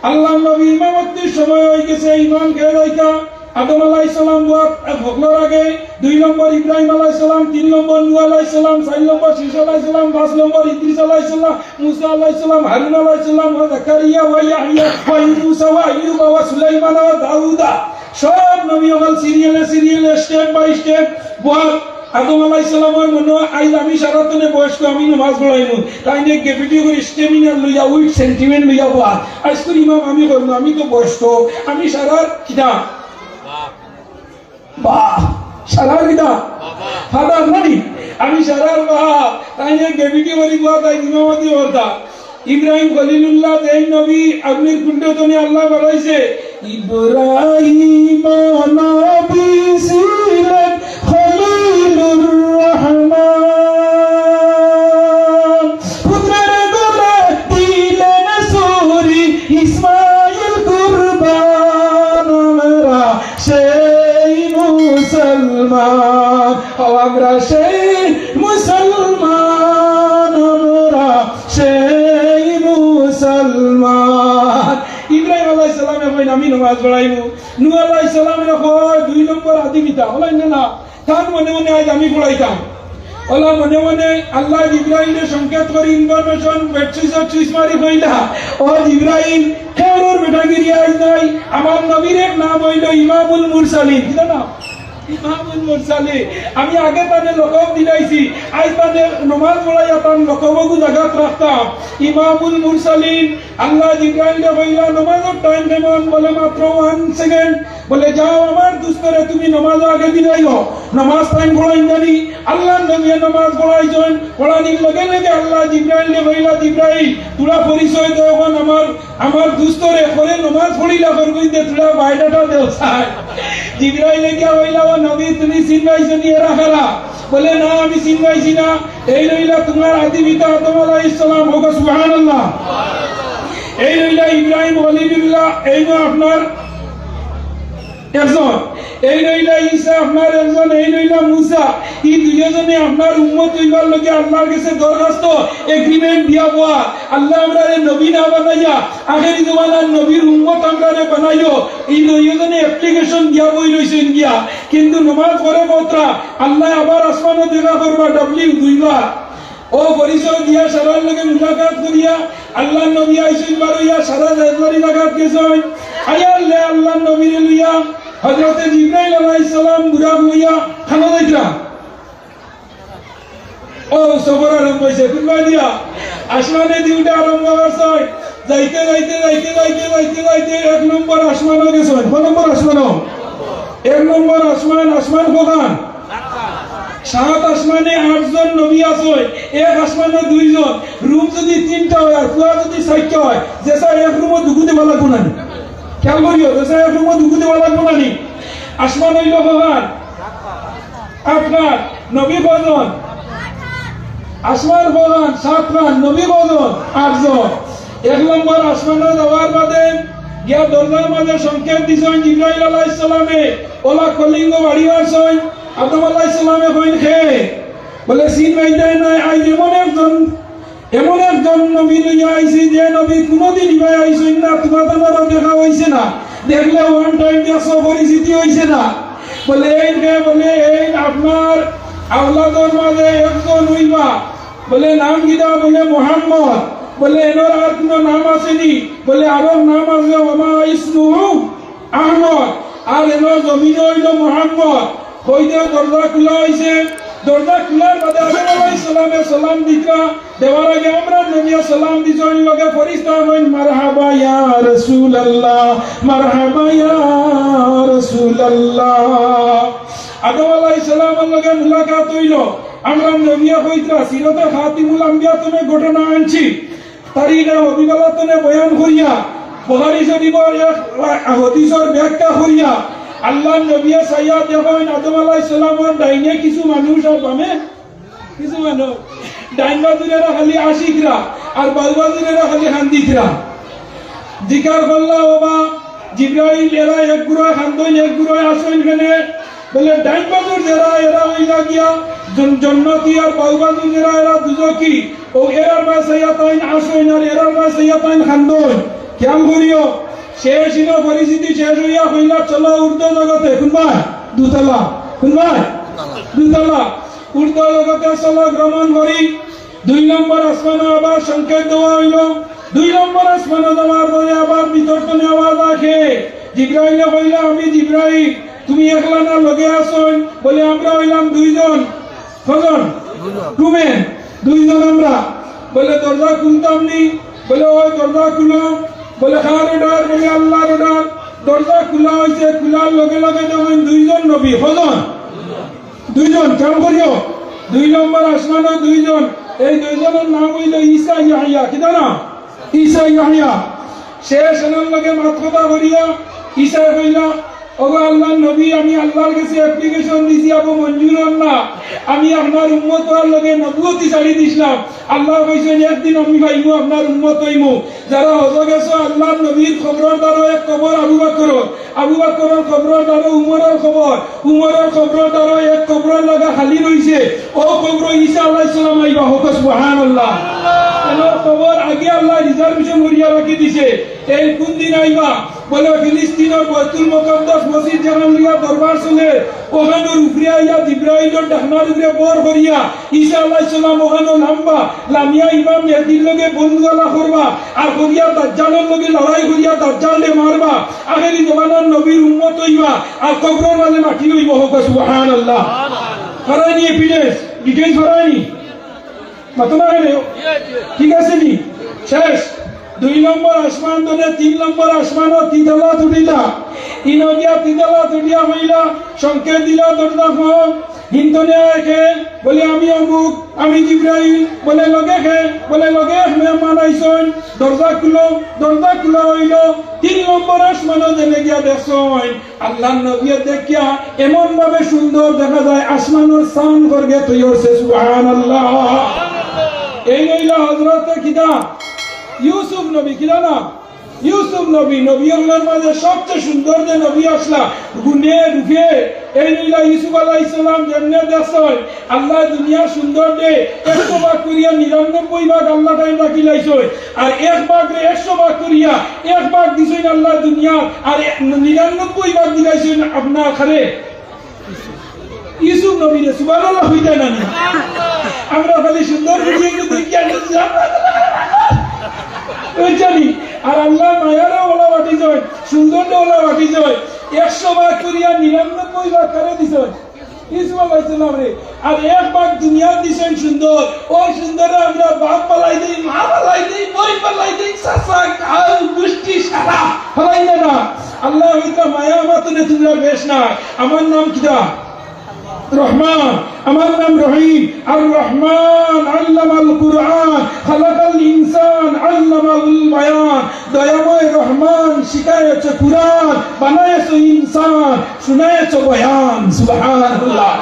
আল্লাহর নবী ইমামতির সময় অই গেছে, ইমাম কে যাইতা? আদম আলাইহিস সালাম বওয়াত হকলর আগে, দুই নম্বর ইব্রাহিম আলাইহিস সালাম, তিন নম্বর নূহ আলাইহিস সালাম, চার নম্বর শীষ আলাইহিস সালাম, পাঁচ নম্বর ইদ্রিস আলাইহিস সালাম, মুসা আলাইহিস সালাম, হারুন আলাইহিস সালাম, ওয়া জাকারিয়া, ওয়া ইয়াহইয়া, ওয়া ইউনুসা, ওয়া আইয়ুবা, ওয়া সুলাইমানা, ওয়া দাউদা। সব নবী অকল সিরিয়ালে সিরিয়ালে, step by step বওয়াত। আদম আলাইহিস সালামর মনো অয়, আইজ আমি সারার তনে বয়স্ক, আমি নমাজ পড়াইমু। তাইন এক গেপিটি করি stamina লইয়া, weak sentiment লইয়া বওয়াত। আইজ করি ইমাম আমি করমু, আমি তো বয়স্ক, আমি সারার কিতা? বাপ, সারার কিতা? ফাদার নানি? আমি সারার বাপ। তাইন এক গেপিটি করি বওয়াত, তাইন ইমামতি করতা। ইব্রাহিম খলিলুল্লাহ যেই নবী আগুনির কুণ্ড তনে আল্লাহ বাড়াইছে। ইব্রাহিম নবী ছিলেন খলিলুর রহমান। পুত্রের গলা দিলেন ছুরি, ইসমাইল কুরবান। আমরা সেই মুসা মুসলমান, ও আমরা সেই মুসলমান, আমরা সেই মুসলমান। ইব্রাহিম আলাইহিস সালামে কইন, "আমি নমাজ পড়াইমু।" নূহ আলাইহিস সালামে কয়, "দুই নম্বর আদিম ইতা।" বলেন না, না, তান মনে মনে আইজ আমি পড়াইতাম। অলা মনে মনে আল্লায় জিব্রাইলরে সংকেত করি, information, বেটসুইচ, সুইচ মারি কইলা, "ও জিব্রাইল, কেউরর বেটাগিরি আইজ নাই, আমার নবীর এক নাম অইলো ইমামুল মুরসালিন।" কিতা নাম? ইমামুল মুরসালিন। আমি আগে তানে লকব দিলাইছি, আইজ তানে নমাজ পড়াইয়া তান লকবগু জাগাত রাখতাম। ইমামুল মুরসালিন, আল্লায় জিব্রাইলরে কইলা, "নমাজর টাইম কেমন?" বলে, "মাত্র one second।" বলে, "যাও, আমার দুস্তরে তুমি নমাজ আগে দিলাইও, নমাজ টাইম পড়াইন জানি।" আল্লার নবীয়ে নমাজ পড়াইছইন, পড়ানির লগে লগে আল্লায় জিব্রাইলরে কইলা, "জিব্রাইল, তুরা পরিচয় দেও অখন আমার, আমার দুস্তরে, করে নমাজ পড়িলা করবি দে, তুরা বায়োডাটা দেও চাই।" জিব্রাইলে গিয়া কইলা, "ও নবী, তুমি চিনবাইছো নি এরা কারা?" বলে, "না, আমি চিনবাইছি না।" এই রইলা তুমার আদি পিতা আদম আলাইহিস সালাম, কউক্কা সুবহানাল্লাহ। এই রইলা ইব্রাহিম খলিলুল্লাহ, এইন আপনার একজন, এই রইলা ঈসা আপনার একজন, এই রইলা মুসা। ই দুইওজনে আপনার উম্মত অইবার লাগি আল্লার গেছে দরখাস্ত, agreement দিয়া বওয়া, "আল্লাহ, আমরারে নবী না বানাইয়া আখেরি জমানার নবীর উম্মত আমরারে বানাইও।" ই দুইওজনে application দিয়া বই রইছইন গিয়া। কিন্তু নমাজ পড়ে কতরা, আল্লায় আবার আসমানো দেখা করবা, ডাবলিউ দুইবার। অউ পরিচয় দিয়া সারার লগে মুলাকাত করিয়া আল্লার নবী আইছইন বারইয়া সারা রেজবাড়ি লাগাত গেছইন। আইয়ার লে আল্লার নবীরে লইয়া হযরতে জিব্রাইল আলাইহিস সালাম বুরাক লইয়া কানো যাইতরা। অউ সফর আরম্ভ অইছে, কুনবায় দিয়া? আসমানেদি উঠা আরম্ভ করছইন। যাইতে যাইতে যাইতে যাইতে যাইতে যাইতে এক নম্বর আসমানো গেছইন। কয় নম্বর আসমানো? এক নম্বর আসমান, আসমান কয়খান? সাত আসমানে আটজন নবী আছইন, এক আসমানো দুইজন। রুম যুদি তিনটা অয় আর কুয়া যুদি চাইরটা অয়, যেছা এক রুমো দুগু দিবা লাগবো না নি? খিয়াল করিও, যেছা এক রুমো দুগু দিবা লাগবো না নি? আসমান অইলো কয়খান? আটখান। নবী কয়জন? আসমান কয়খান? সাতখান। নবী কয়জন? আটজন। এক নম্বর আসমানো যাওয়ার বাদে গিয়া দরজার মাঝে সংকেত দিছইন জিব্রাইল আলাইহিস সালামে, অলা কলিং বাড়ি মারছইন। আদম আলাইহিস সালামে কইন, "কে?" বলে, "চিনবায় নায়, আইজ এমন একজন, এমন একজন নবী লইয়া আইছি, যে নবী কুনুদিন ইবায় আইছইন না, তুমার তানরে দেখা অইছে না, দেখলে one time দেখছো, পরিচিতি অইছে না।" বলে, "এইন কে?" বলে, "এইন আপনার আওলাদর মাঝে একজন অইবা।" বলে, "নাম কিতা?" বলে, "মোহাম্মদ।" বলে, "এনর আর কুনু নাম আছে নি?" বলে, "আরক নাম আছে, ওমা ইসমুহু আহমদ।" আর এনর জমিনো অইলো মোহাম্মদ। কইতে দরজা খুলা অইছে। দরজা খুলার বাদে আদম আলাইহিস সালামে সালাম দিতরা, দেওয়ার আগে আমরার নবীয়ে সালাম দিছইন, লগে ফিরিস্তা কইন, "মারহাবা ইয়া রাসূলুল্লাহ, মারহাবা ইয়া রাসূলুল্লাহ।" আদম আলাইহিস সালামর লগে মুলাকাত অইলো। আমরার নবীয়ে কইতরা, সিরতে খাতিমুল আম্বিয়া তনে ঘটনা আনছি। তারিখে হবিবালা তনে বয়ান করিয়া, বুখারী শরীফর এক হাদিসর ব্যাখ্যা করিয়া, আল্লার নবীয়ে চাইয়া দেখইন আদম আলাইহিস সালামর ডাইনে কিছু মানুষ আর বামে কিছু মানুষ। ডাইন বাজুর এরা খালি আশিকরা, আর বাউ বাজুর এরা খালি কান্দিতরা। জিকার করলা, "ওবা জিব্রাইল, এরা এক গুড়ায় কান্দইন, এক গুড়ায় আসইন কেনে?" বলে, "ডাইন বাজুর যেরা, এরা অইলা গিয়া জন-, জন্নতি, আর বাউ বাজুর যেরা, এরা দুজখি। অউ এরার বায় চাইয়া তাইন আসইন, আর এরার বায় চাইয়া তাইন কান্দইন।" খিয়াল করিও, শেষ ইনো পরিচিতি শেষ অইয়া কইলা, "চলো ঊর্ধ্ব জগতে।" কুনবায়? দুতলা। কুনবায়? দুতলা। ঊর্ধ্ব জগতে চলো, ভ্রমণ করি। দুই নম্বর আসমানো আবার সংকেত দেওয়া অইলো। দুই নম্বর আসমানো যাওয়ার পরে আবার ভিতর তনে আওয়াজ আহে। জিব্রাইলে কইলা, "আমি জিব্রাইল, তুমি একলা না লগে আছইন?" বলে, "আমরা অইলাম দুইজন।" কয়জন? Two man, দুইজন আমরা। বলে, "দরজা খুলতাম নি?" বলে, "ওই দরজা খুলো।" বলে, "কার order?" বলে, "আল্লার order।" দরজা খুলা অইছে, খুলার লগে লগে দেখইন দুইজন নবী। কয়জন? দুইজন, খিয়াল করিও। দুই নম্বর আসমানো দুইজন। এই দুইজনর নাম অইলো ঈসা ইয়াহইয়া। কিতা নাম? ঈসা ইয়াহইয়া। শেষ এনর লগে মাত কথা করিয়া ঈসায় কইলা, ওগো আল্লাহর নবী, আমি আল্লাহর গেছে application দিছি, আবু মঞ্জুর অর না। আমি আপনার উম্মত অওয়ার লগে নবুয়তি ছাড়ি দিছলাম। আল্লায় কইছইন, একদিন আমি পাইমু, আপনার উম্মত অইমু। যারা হজো গেছো, আল্লাহর নবীর কবরর দ্বারো এক কবর আবু বকরর, আবু বকরর কবরর দ্বারো উমরর কবর, উমরর কবরর দ্বারো এক কবরর লাগা খালি রইছে। অউ কবরো ঈসা আলাইহিস সালাম আইবা, কউক্কা সুবহানাল্লাহ। এন কবর আগে আল্লায় reservation করিয়া রাখি দিছে। এই কুন দিন আইবা? বলে, ফিলিস্তিনর বাইতুল মুকাদ্দাস মসজিদ যেখান লইয়া দরবার চলে, অখানর উপরে আইয়া জিব্রাইলর ডাকনার উপরে ভর করিয়া ঈসা আলাইহিস সালাম অখানো লামবা, লামিয়া ইমাম মেহদির লগে বন্দুয়ালা করবা, আর করিয়া দাজ্জালর লগে লড়াই করিয়া দাজ্জালরে মারবা, আখেরি জমানার নবীর উম্মত অইবা, আর কবরর মাঝে মাটি অইবো, কউক্কা সুবহানাল্লাহ। পারইন নি evidence, details পারইন নি? মাতো না কেনে? ঠিক আছে নি? শেষ। দুই নম্বর আসমান ধরে তিন নম্বর আসমানো তিতালা তুটিলা। ইনো গিয়া তিতালা তুটিয়া কইলা, সংকেত দিলা, দরজা খোল। হিনতনে আয় কে? বলে, আমি অমুক, আমি জিব্রাইল। বলে, লগে কে? বলে, লগে এক মেহমান আইছইন। দরজা খুলো, দরজা খুলা অইলো। তিন নম্বর আসমানো যেনে গিয়া দেখছইন, আল্লাহর নবীয়ে দেখিয়া এমন ভাবে সুন্দর দেখা যায়, আসমানর চান গর্গে তৈরছে। সুবহানাল্লাহ। এইন অইলা হজরতে কিতা? ইউসুফ নবী, কিতা না? ইউসুফ নবী, নবী অকলর মাঝে সবচেয়ে সুন্দর যে নবী আছলা, গুণে রূপে। এইন অইলা ইউসুফ আলাইহিস সালাম, যেমনে দেখছইন, আল্লায় দুনিয়া সুন্দর দে, একশো ভাগ করিয়া নিরানব্বই ভাগ আল্লায় তাইন রাখিলাইছইন। আর এক ভাগরে একশো ভাগ করিয়া, এক ভাগ দিছইন আল্লায় দুনিয়া, আর এ-, নিরানব্বই ভাগ দিলাইছইন আপনার কারে, ইউসুফ নবীরে। সুবহানাল্লাহ কইতা না নি? আমরা খালি সুন্দর video গুলো দেখি আর বুঝি আমরা। বুঝছইন নি? আর আল্লায় মায়ারে অলা বাটিছইন, সুন্দররে অলা বাটিছইন, একশো ভাগ করিয়া নিরানব্বই ভাগ কারে দিছইন? ইউসুফ আলাইহিস সালামরে। আর এক ভাগ দুনিয়াত দিছইন সুন্দর, অউ সুন্দররে আমরা বাপ ফালাই দেই, মা ফালাই দেই, বইন ফালাই দেই, চাচা, খাল, গুষ্টি সারা ফালাই দেই না। আল্লায় কইতা, মায়া আমার তনে তুমরার বেশ নাই। আমার নাম কিতা? রহমান। আমার নাম রহিম। আর রহমান আল্লামাল কুরআন, খালাকাল ইনসান, আল্লামাহুল বায়ান। দয়াময় রহমান শিখায়েছে কুরআন, বানায়েছে ইনসান, শুনায়েছে বয়ান। সুবহানাল্লাহ।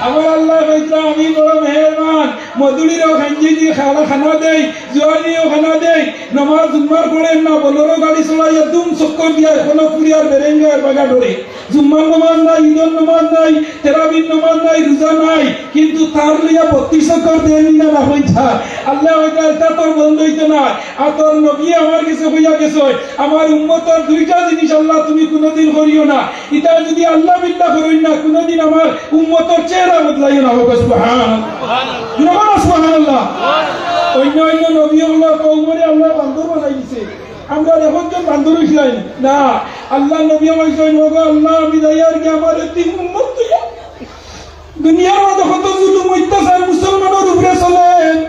আমার আল্লায় কইতা, আমি বড় মেহেরবান, মদুড়িরেও খাঞ্জি দি খানা, খানা দেই, জোয়ানিরেও খানা দেই, নমাজ জুম্মার পড়ের না, বলরো গাড়ি চড়াইয়া দুম চক্কর দিয়া কোনো পুরিয়ার বেরেঙ্গার বাগা ডরে। জুম্মার নমাজ নাই, ইদর নমাজ নাই, তেরাবির নমাজ নাই, রুজা নাই, কিন্তু তার লইয়া বত্রিশ চক্কর দেন না, না হইতা। আল্লায় কইতা, ইতা তোর বন্ধ অইতো না। আর তোর নবী আমার গেছে কইয়া গেছইন, আমার উম্মতর দুইটা জিনিস আল্লাহ তুমি কুনুদিন করিও না। ইতা যদি আল্লাহ বিল্লাহ করইন না, কুনুদিন আমার উম্মতর চেহারা বদলাইও না। কউক্কা সুবহানাল্লাহ। জোরে কউক্কা সুবহানাল্লাহ। অইন্য অইন্য নবী অকলর কওমরে আল্লায় বান্দর বানাই দিছে। আমরা এখন তো বান্দর অইছিলাম না। আল্লাহর নবী কইছইন, "ওগো আল্লাহ, আমি যাইয়ার গি আমার এতিম উম্মত তুইয়া।" দুনিয়ার মাঝে কত জুলুম অত্যাচার মুসলমানর উপরে চলে,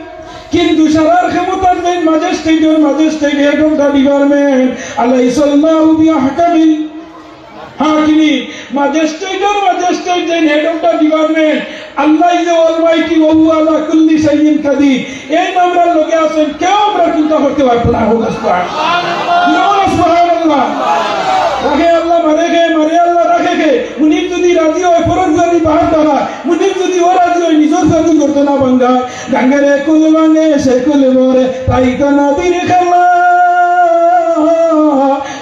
কিন্তু সারার ক্ষমতার যেইন ম্যাজিস্ট্রেটর magistrate, head of the department, আলাইসাল্লাহু বিআহকামিল হাকিমিন, ম্যাজিস্ট্রেটর ম্যাজিস্ট্রেট যেইন head of the department, Allah is the Almighty, ওয়া হুয়া আলা কুল্লি শাইইন কাদির। এইন আমরার লগে আছইন, কেউ আমরার কুন্তা করতে পারতো না। আল্লাহু আকবার। জোরে বলো, সুবহানাল্লাহ। রাখে আল্লাহ, মারে কে, মারে আল্লাহ, রাখে কে? মুনিব যদি রাজি অয়, পরর ফুয়াদি বাহার থাকা। মুনিব যদি অরাজি অয়, নিজর ফুয়াদি করতো না ভাঙ্গা। গাঙ্গেরে কুল ভাঙ্গে, সে কুল ভরে, তাই তো নবীর খেলা।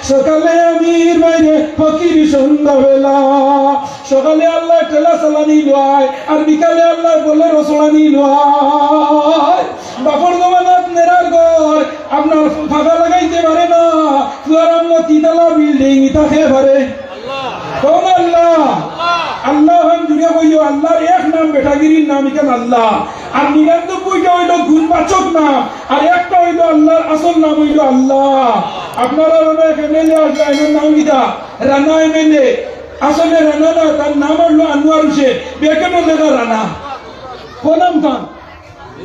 সকালে আমির বাইরে, ফকির সন্ধ্যাবেলা। সকালে আল্লাহ ঠেলা চালানি লয়, আর বিকালে আল্লাহ বলেরো চড়ানি লয়। বাপর জমানাত নেরার ঘর, আপনার ফাঁকা লাগাইতে পারে না। ফুয়ার আমলো তিনতলা বিল্ডিং, ইতা কে পারে? কোন আল্লাহ? আল্লাহ। আল্লাহ হান জুড়ে কইও, আল্লাহর এক নাম বেটাগিরির নাম, ইখান আল্লাহ। আর নিরানব্বইটা অইলো গুণবাচক নাম, আর একটা অইলো আল্লাহর আসল নাম অইলো আল্লাহ। আপনারা অনেক এমএলএ আসবে, এর নাম কিতা? রানা এমএলএ। আসলে রানা না, তার নাম অইলো আনোয়ার হোসেন। ব্র্যাকেটো লেখা রানা। কোন নাম তান?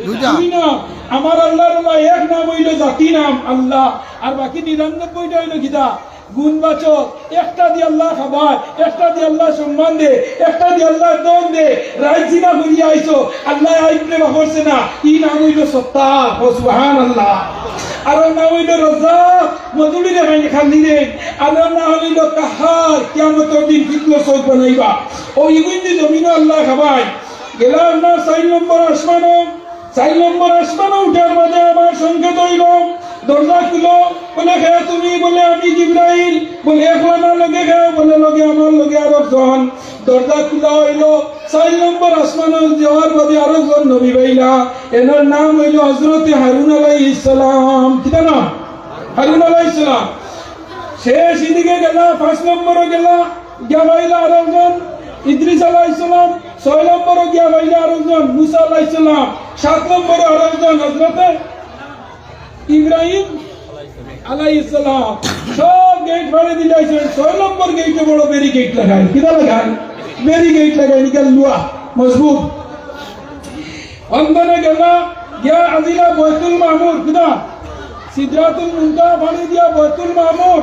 দুইটা। দুই নাম। আমার আল্লাহর আল্লাহ এক নাম অইলো জাতি নাম আল্লাহ, আর বাকি নিরানব্বইটা অইলো কিতা? গুণবাচক, একটা দি আল্লায় খাবায়, একটা দি আল্লায় সম্মান দে, একটা দি আল্লায় ধন দে। রাইত জিনা করিয়া আইছো, আল্লায় আইবরে বাফরছে না, ই নাম অইলো সত্তার। ও সুবহানাল্লাহ। আরো নাম অইলো রাজ্জাক, মজুরি দেখাই খালি রে। আরো নাম অইলো কাহার, কিয়ামতর দিন ফিতনা চউখ বানাইবা। ও ইগুইন দি জমিনো আল্লায় খাবায়। গেলা আপনার চাইর নম্বর আসমানো, চাইর নম্বর আসমানো উঠার বাদে আমার সংকেত অইলো, দরজা খুলো। বলে, "কে তুমি?" বলে, "আমি জিব্রাইল।" বলে, "একলা না, লগে কে?" বলে, "লগে আমার লগে আরো একজন।" দরজা খুলা অইলো, চাইর নম্বর আসমানো যাওয়ার বাদে আরো একজন নবী পাইলা, এনর নাম অইলো হযরতে হারুন আলাইহিস সালাম। কিতা নাম? হারুন আলাইহিস সালাম। শেষ ইদিকে গেলা, পাঁচ নম্বরো গেলা, গিয়া পাইলা আরো একজন ইদ্রিস আলাইহিস সালাম, ছয় নম্বরো গিয়া পাইলা আরো একজন মুসা আলাইহিস সালাম, সাত নম্বরো আরো একজন হযরতে ইব্রাহিম আলাইহিস সালাম। সব গেইট ফাড়ি দিলাইছইন, ছয় নম্বর গেইটো বড় ব্যারিকেড লাগাইন। কিতা লাগাইন? ব্যারিকেড লাগাইন, ইখান লুয়া, মজবুত। অন্দরে গেলা, গিয়া আজিলা বাইতুল মামুর, কিতা? সিদরাতুল মুনতাহা ফাড়ি দিয়া বাইতুল মামুর,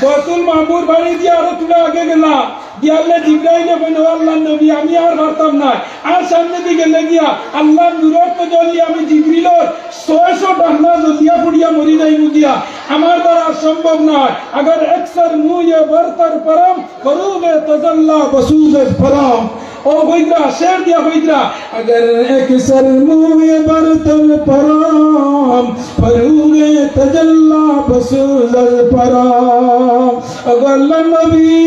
বাইতুল মামুর ফাড়ি দিয়া আরো থুড়া আগে গেলা, গিয়ালে জিব্রাইলে কইন, "ও আল্লার নবী, আমি আর পারতাম নায়, আর সামনেদি গেলে গিয়া আল্লার নূরর তজল্লি আমি জিব্রাইলর ছয়শো ডান্না জ্বলিয়া পুড়িয়া মরি যাইমু গিয়া, আমার দ্বারা আর সম্ভব নায়। اگر یک سر موی برتر پرم، فروغ تجلی بسوزد پرم۔" ও কইতরা, শের দিয়া কইতরা, "اگر یک سر موی برتر پرم، فروغ تجلی بسوزد پرم।" ও আল্লার নবী,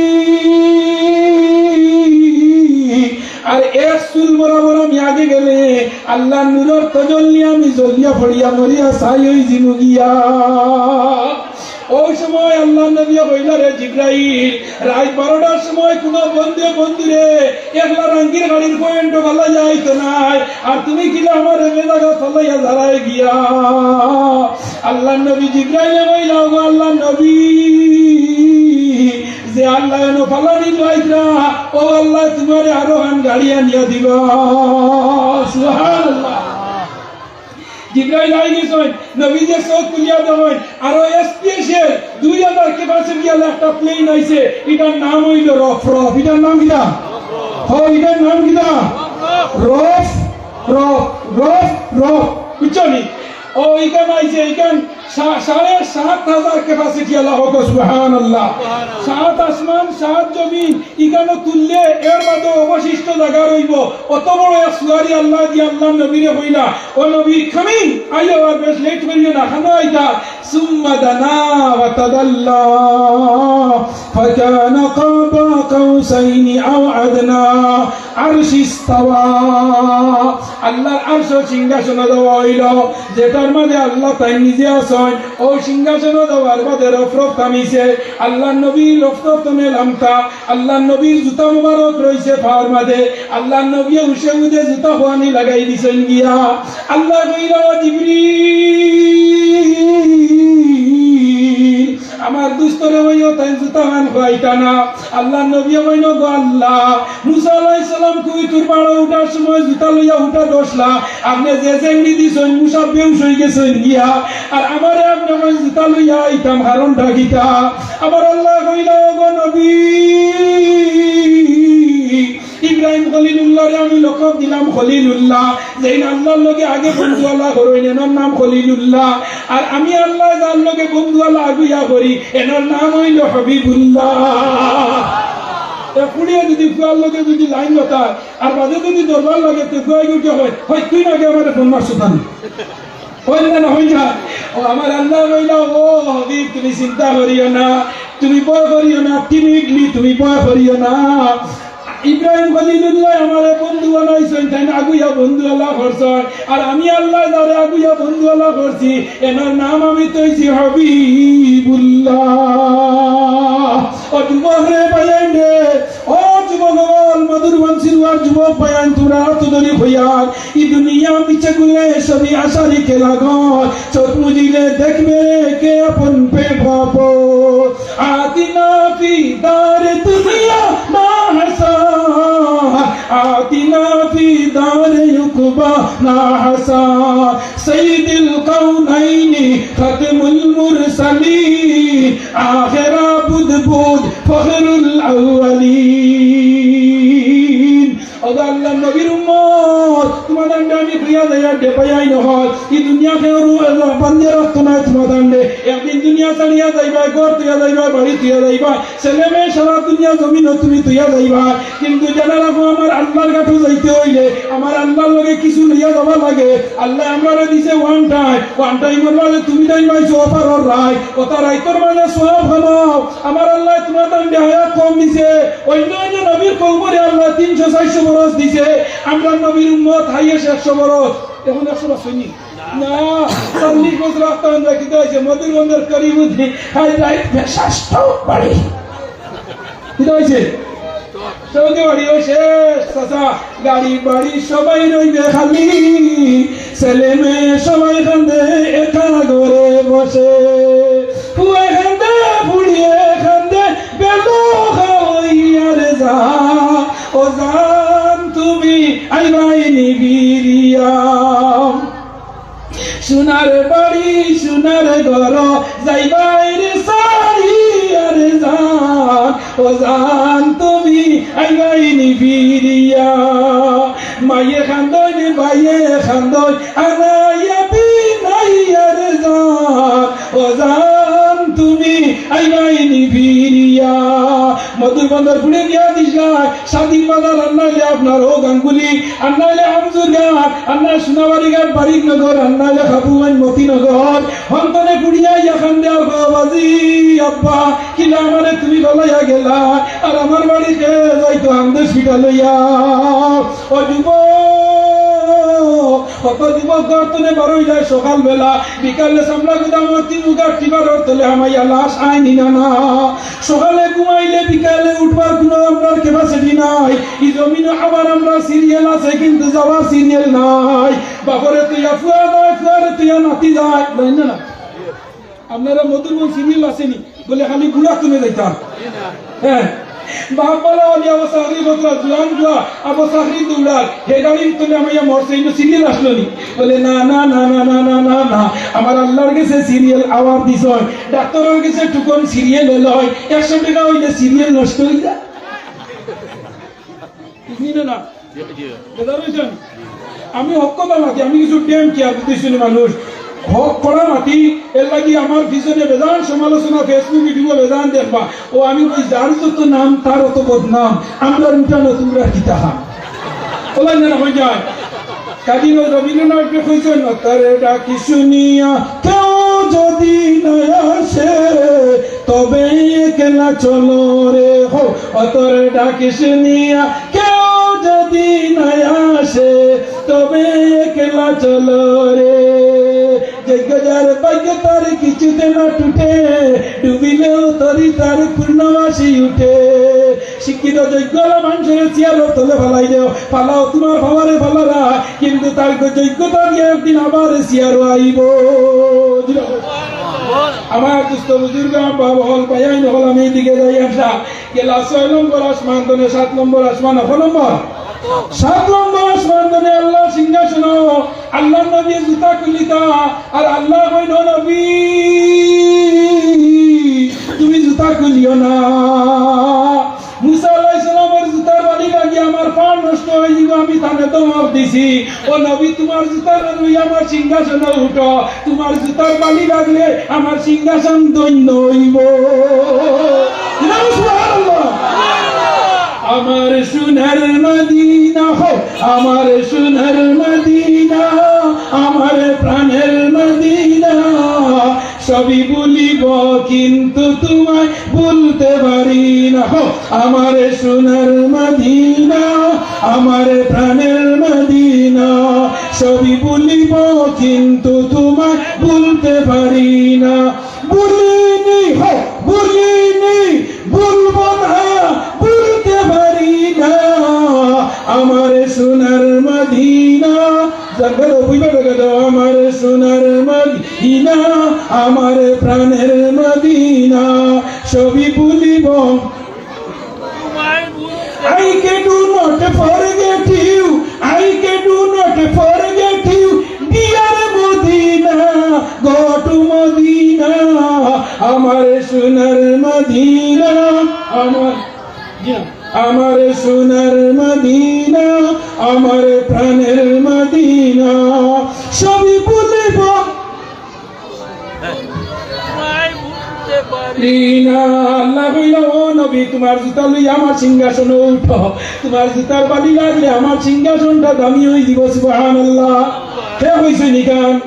আর এক চুল বরাবর আমি আগে গেলে আল্লার নূরর তজল্লি আমি জ্বলিয়া পুড়িয়া মরিয়া ছাই অইযিমু গিয়া। ওই সময় আল্লার নবীয়ে কইলা, "রে জিব্রাইল, রাইত বারোটার সময় কুনু বন্দে বন্দিরে একলা রাঙ্গির গাড়ির পয়েন্টো ফালাইয়া আইতো নায়, আর তুমি কিলা আমারে এ জাগাত ফালাইয়া যারায় গিয়া?" আল্লার নবী জিব্রাইলে কইলা, "ও আল্লার নবী, যে আল্লায় অনো ফালানি লাইতরা, ও আল্লায় তুমারে আরো খান গাড়ি আনিয়া দিবা।" সুবহানাল্লাহ। জিব্রাইল আইগেছইন, নবীজিয়ে চউখ খুলিয়া দেখইন, আরো স্পেশাল দুই হাজার ক্যাপাসিটি আলা একটা প্লেন আইছে, ইটার নাম অইলো রফরফ। ইটার নাম কিতা? হ, ইটার নাম কিতা? রফ, রফ, রফ, রফ। বুঝছো নি? ও, ইখান আইছে, ইখান সা-, সাড়ে সাত হাজার ক্যাপাসিটি আলা। হক সুবহানাল্লাহ। সাত আসমান, সাত জমিন, ইখানো তুললে এর বাদে অবশিষ্ট জাগা রইবো। অত বড় এক সুয়ারি আল্লায় দিয়া আল্লার নবীরে কইলা, "ও নবী, coming, আইও, আর বেশ লেট করিও না, খানো আইতা।" ثم دنا فتدلى فكان قاب قوسين أو أدنى। আরশ ইস্তাওয়া, আল্লার আরশ সিংহাসন দেওয়া অইলো, যেটার মাঝে আল্লাহ তাইন নিজে আছইন। ও সিংহাসন দেওয়ার বাদে রফরফ থামিছে, আল্লার নবী রফরফ তনে লামতা, আল্লার নবীর জুতা মুবারক রইছে পাওর মাঝে, আল্লার নবীয়ে উশে উদে জুতা খোয়ানি লাগাই দিছইন গিয়া। আল্লায় কইলা, "ও জিব্রাইল, আমার দুস্তরে কইও তাইন জুতা খান খোয়াইতা না।" আল্লার নবীয়ে কইন, "গো আল্লাহ, মুসা আলাইহিস সালাম কুইতুর পাড়ো উঠার সময় জুতা লইয়া উঠা দশলা, আপনে যে জেংড়ি দিছইন, মুসা বেহুশ অইগেছইন গিয়া, আর আমারে আপনে কইন জুতা লইয়া আইতাম, কারণটা কিতা?" আবার আল্লায় কইলা, "ও গো নবী, ইব্রাহিম খলিলুল্লাহরে আমি লকব দিলাম খলিলুল্লাহ, যেইন আল্লার লগে আগে বন্ধুয়ালা করইন, এনর নাম খলিলুল্লাহ। আর আমি আল্লায় যার লগে বন্ধুয়ালা আগুয়া করি, এনর নাম অইলো হাবিবুল্লাহ।" এ ফুড়িয়ে যুদি ফুয়ার লগে যুদি লাইন লতায়, আর বাদে যুদি দরবার লাগে, তে ফুয়ায় গিয়া কয়, "হই, তুই না আগে আমারে ফোন মারছস কেনে?" অইল না, না, অইল না। ও আমার আল্লায় কইলা, "ও হাবিব, তুমি চিন্তা করিও না, তুমি ভয় করিও না, টিমিডলি তুমি ভয় করিও না। ইব্রাহিম খলিলুল্লাহ আমারে বন্ধু বানাইছইন, তাইন আগুয়া বন্ধুয়ালা করছইন, আর আমি আল্লায় যারে আগুয়া বন্ধুয়ালা করছি, এনর নাম আমি থইছি হাবিবুল্লাহ।" ও যুবক রে, ভাইয়াইন রে, ও যুবক অকল, মধুর বংশীর যুবক ভাইয়াইন, তুমরা আত ধরি কইয়ার, ই দুনিয়া মিছে গুলে সবই আশারি খেলাঘর, চোখ মুজিলে দেখবে কে আপন কে আপন। آتنا في دار دنیا ما حصا، آتنا في دار عقبی ما حصا۔ سید الکونین ختم المرسلین، آخر عبد যাইয়া ডেপাইয়া আইন হয়। ই দুনিয়া কেউ বান্ধিয়া রাখতো নায় তুমার তানরে। একদিন দুনিয়া ছাড়িয়া যাইবায়, ঘর থইয়া যাইবায়, বাড়ি থইয়া যাইবায়, ছেলে মেয়ে সারা দুনিয়া জমিনো তুমি থইয়া যাইবায়। কিন্তু জানা রাখো, আমার আল্লার ঘাটো যাইতে অইলে আমার আল্লার লগে কিছু লইয়া যাওয়া লাগে। আল্লায় আমরারে দিছে one time, one time-র মাঝে তুমি তাইন পাইছো অফারর রাইত, অতা রাইতর মাঝে সওয়াব কামাও। আমার আল্লায় তুমার তানরে হায়াত কম দিছে, অইন্য অইন্য নবীর কওমরে আল্লায় তিনশো চাইরশো বরস দিছে, আমরার নবীর উম্মত highest একশো বরস। অখন একশো বরস অয়নি? না, চল্লিশ বছর রাখতাম আমরা। কিতা অইছে? মধুর বন্দর করিমুদ্দিন, হাই রাইট, বেশাস্ত বাড়ি। কিতা অইছে? সৌদি বাড়ি অউ শেষ, চাচা। গাড়ি বাড়ি সবাই রইবে খালি, ছেলে মেয়ে সবাই কান্দে একা ঘরে বসে। ফুয়ায় কান্দে, ফুড়িয়ে কান্দে, বেলো খাওয়াইয়ার যা। ও জান, তুমি আইবায়নি ফিরিয়া। সোনার বাড়ি, সোনার ঘর, যাইবায় রে ছাড়িয়ার জান। ও জান, তুমি আইবায়নি ফিরিয়া। মাইয়ে কান্দইন, ভাইয়ে কান্দইন, আনাইয়া বিনাইয়ার জান। ও জান, তুমি আইবায়নি ফিরিয়া। মধুর বন্দর ফুড়ে বিয়া দিছলায়, স্বাধীন বাজার, আর নাইলে আপনার ও গাঙ্গুলি, আর নাইলে আমজুর গান, আর নাইলে সোনাবাড়ি ঘাট, বারিকনগর, আর নাইলে খাবুগঞ্জ, মতিনগর। হন্তনে ফুড়িয়া ইয়া কান্দে, ও বাবাজি, আব্বা, কিলা আমারে তুমি ফালাইয়া গেলায়, আর আমার বাড়ি কে যাইতো আন্দে সিটা লইয়া। ও যুবক, কত যুবক ঘর তনে বারইলায় সকালবেলা, বিকালে সামলা গুদামর তিন উগার টিবারর তলে হামাইয়া লাশ আইনি না না। সকালে ঘুমাইলে বিকালে উঠবার কুনু আমরার capacity নাই। ই জমিনো আবার আমরার serial আছে, কিন্তু যাওয়ার serial নাই। বাপরে থইয়া ফুয়া যায়, ফুয়ারে থইয়া নাতি যায়, যায় না না? আপনারা মধুর বন serial আছেনি? বলে, খালি বুড়া তুলে যাইতাম। হ্যাঁ, বাপ বালা অলি আবু চাকরি বতরা, জুয়ান জুয়া, আবু চাকরি দৌড়ার, হে গাড়ির তলে হামাইয়া মরছে, ইনো serial আসলো নি? বলে, না, না, না। আমার আল্লার গেছে serial আওয়ার দিছইন, ডাক্তারর গেছে টুকন serial এলো হয়, একশো টেকা অইলে serial নষ্ট অই যায়। বুঝলি না, না? বেজার অইছেন? আমি হক কথা মাতি, আমি কিছু ডেম কি আর বুঝতেছি না মানুষ। হক করা মাতি, এর লাগি আমার পিছনে বেজান সমালোচনা, Facebook, YouTube বেজান দেখবা। ও আমি কই, যার যত নাম, তার অত বদনাম। আমরা উঠানো, তোমরা কিতা খান? ওলাই না, হয়ে যায়। কাজী নজ-, রবীন্দ্রনাথ যে কইছেন, "তার ডাকি শুনিয়া কেউ যদি না আসে, তবে একলা চলো রে হো।" ও তোর ডাকি শুনিয়া কেউ যদি না আসে, তবে একলা চলো রে। যোগ্য যার ভাগ্য তার কিছুতে না টুটে, ডুবিলেও তরি তার পূর্ণমাসি উঠে। শিক্ষিত যোগ্যওয়ালা মানুষরে চেয়ারর তলে ফালাই দেও, ফালাও তোমার বাবারে ফালারা, কিন্তু তার যোগ্যতা দিয়া একদিন আবার চেয়ারো আইবো। আমার দুস্ত বুজুর্গ, আব্বা বকল, ভাইয়াইন অকল, আমি এদিকে যাই আমরা। গেলা ছয় নম্বর আসমান তনে, সাত নম্বর আসমান, কত নম্বর? সাত নম্বর আসমান তনে আল্লার সিংহাসন। আল্লার নবী জুতা খুলিতা, আর আল্লায় কইন, "ও নবী, তুমি জুতা খুলিও না।" মুসা আলাইহিস সালামর জুতার বালি লাগি আমার পাও নষ্ট অই যিবো, আমি তানে ধমক দিছি, "ও নবী, তোমার জুতা না লইয়া আমার সিংহাসনো উঠো, তোমার জুতার বালি লাগলে আমার সিংহাসন ধন্য অইবো।" সুবহানাল্লাহ। আমার সোনার মদিনা হো, আমার সোনার মদিনা, আমার প্রাণের মদিনা, সবই ভুলিব কিন্তু তোমায় ভুলতে পারি না। হো, আমার সোনার মদিনা, আমার প্রাণের মদিনা, সবই ভুলিব কিন্তু তোমায় ভুলতে পারি না। ভুলিনি, হো, ভুলিনি, ভুলব না, ভুলতে পারি না। আমার সোনার মদিনা, জানবে তো, বুঝবে তো, আমার সোনার মদিনা, আমার প্রাণের মদিনা, সবই ভুলিব। I can do not forget you, I can do not forget you, dear Medina, go to Medina, আমার সোনার মদিনা, আমার, জি না, আমার সোনার মদিনা, আমার প্রাণের মদিনা, সবই ভুলিব। পারি না। আল্লায় কইলা, "ও নবী, তুমার জুতা লইয়া আমার সিংহাসনো উঠো, তুমার জুতার বালি লাগলে আমার সিংহাসনটা দামি অইযিবো।" সুবহানাল্লাহ। কে কইছে ইখান?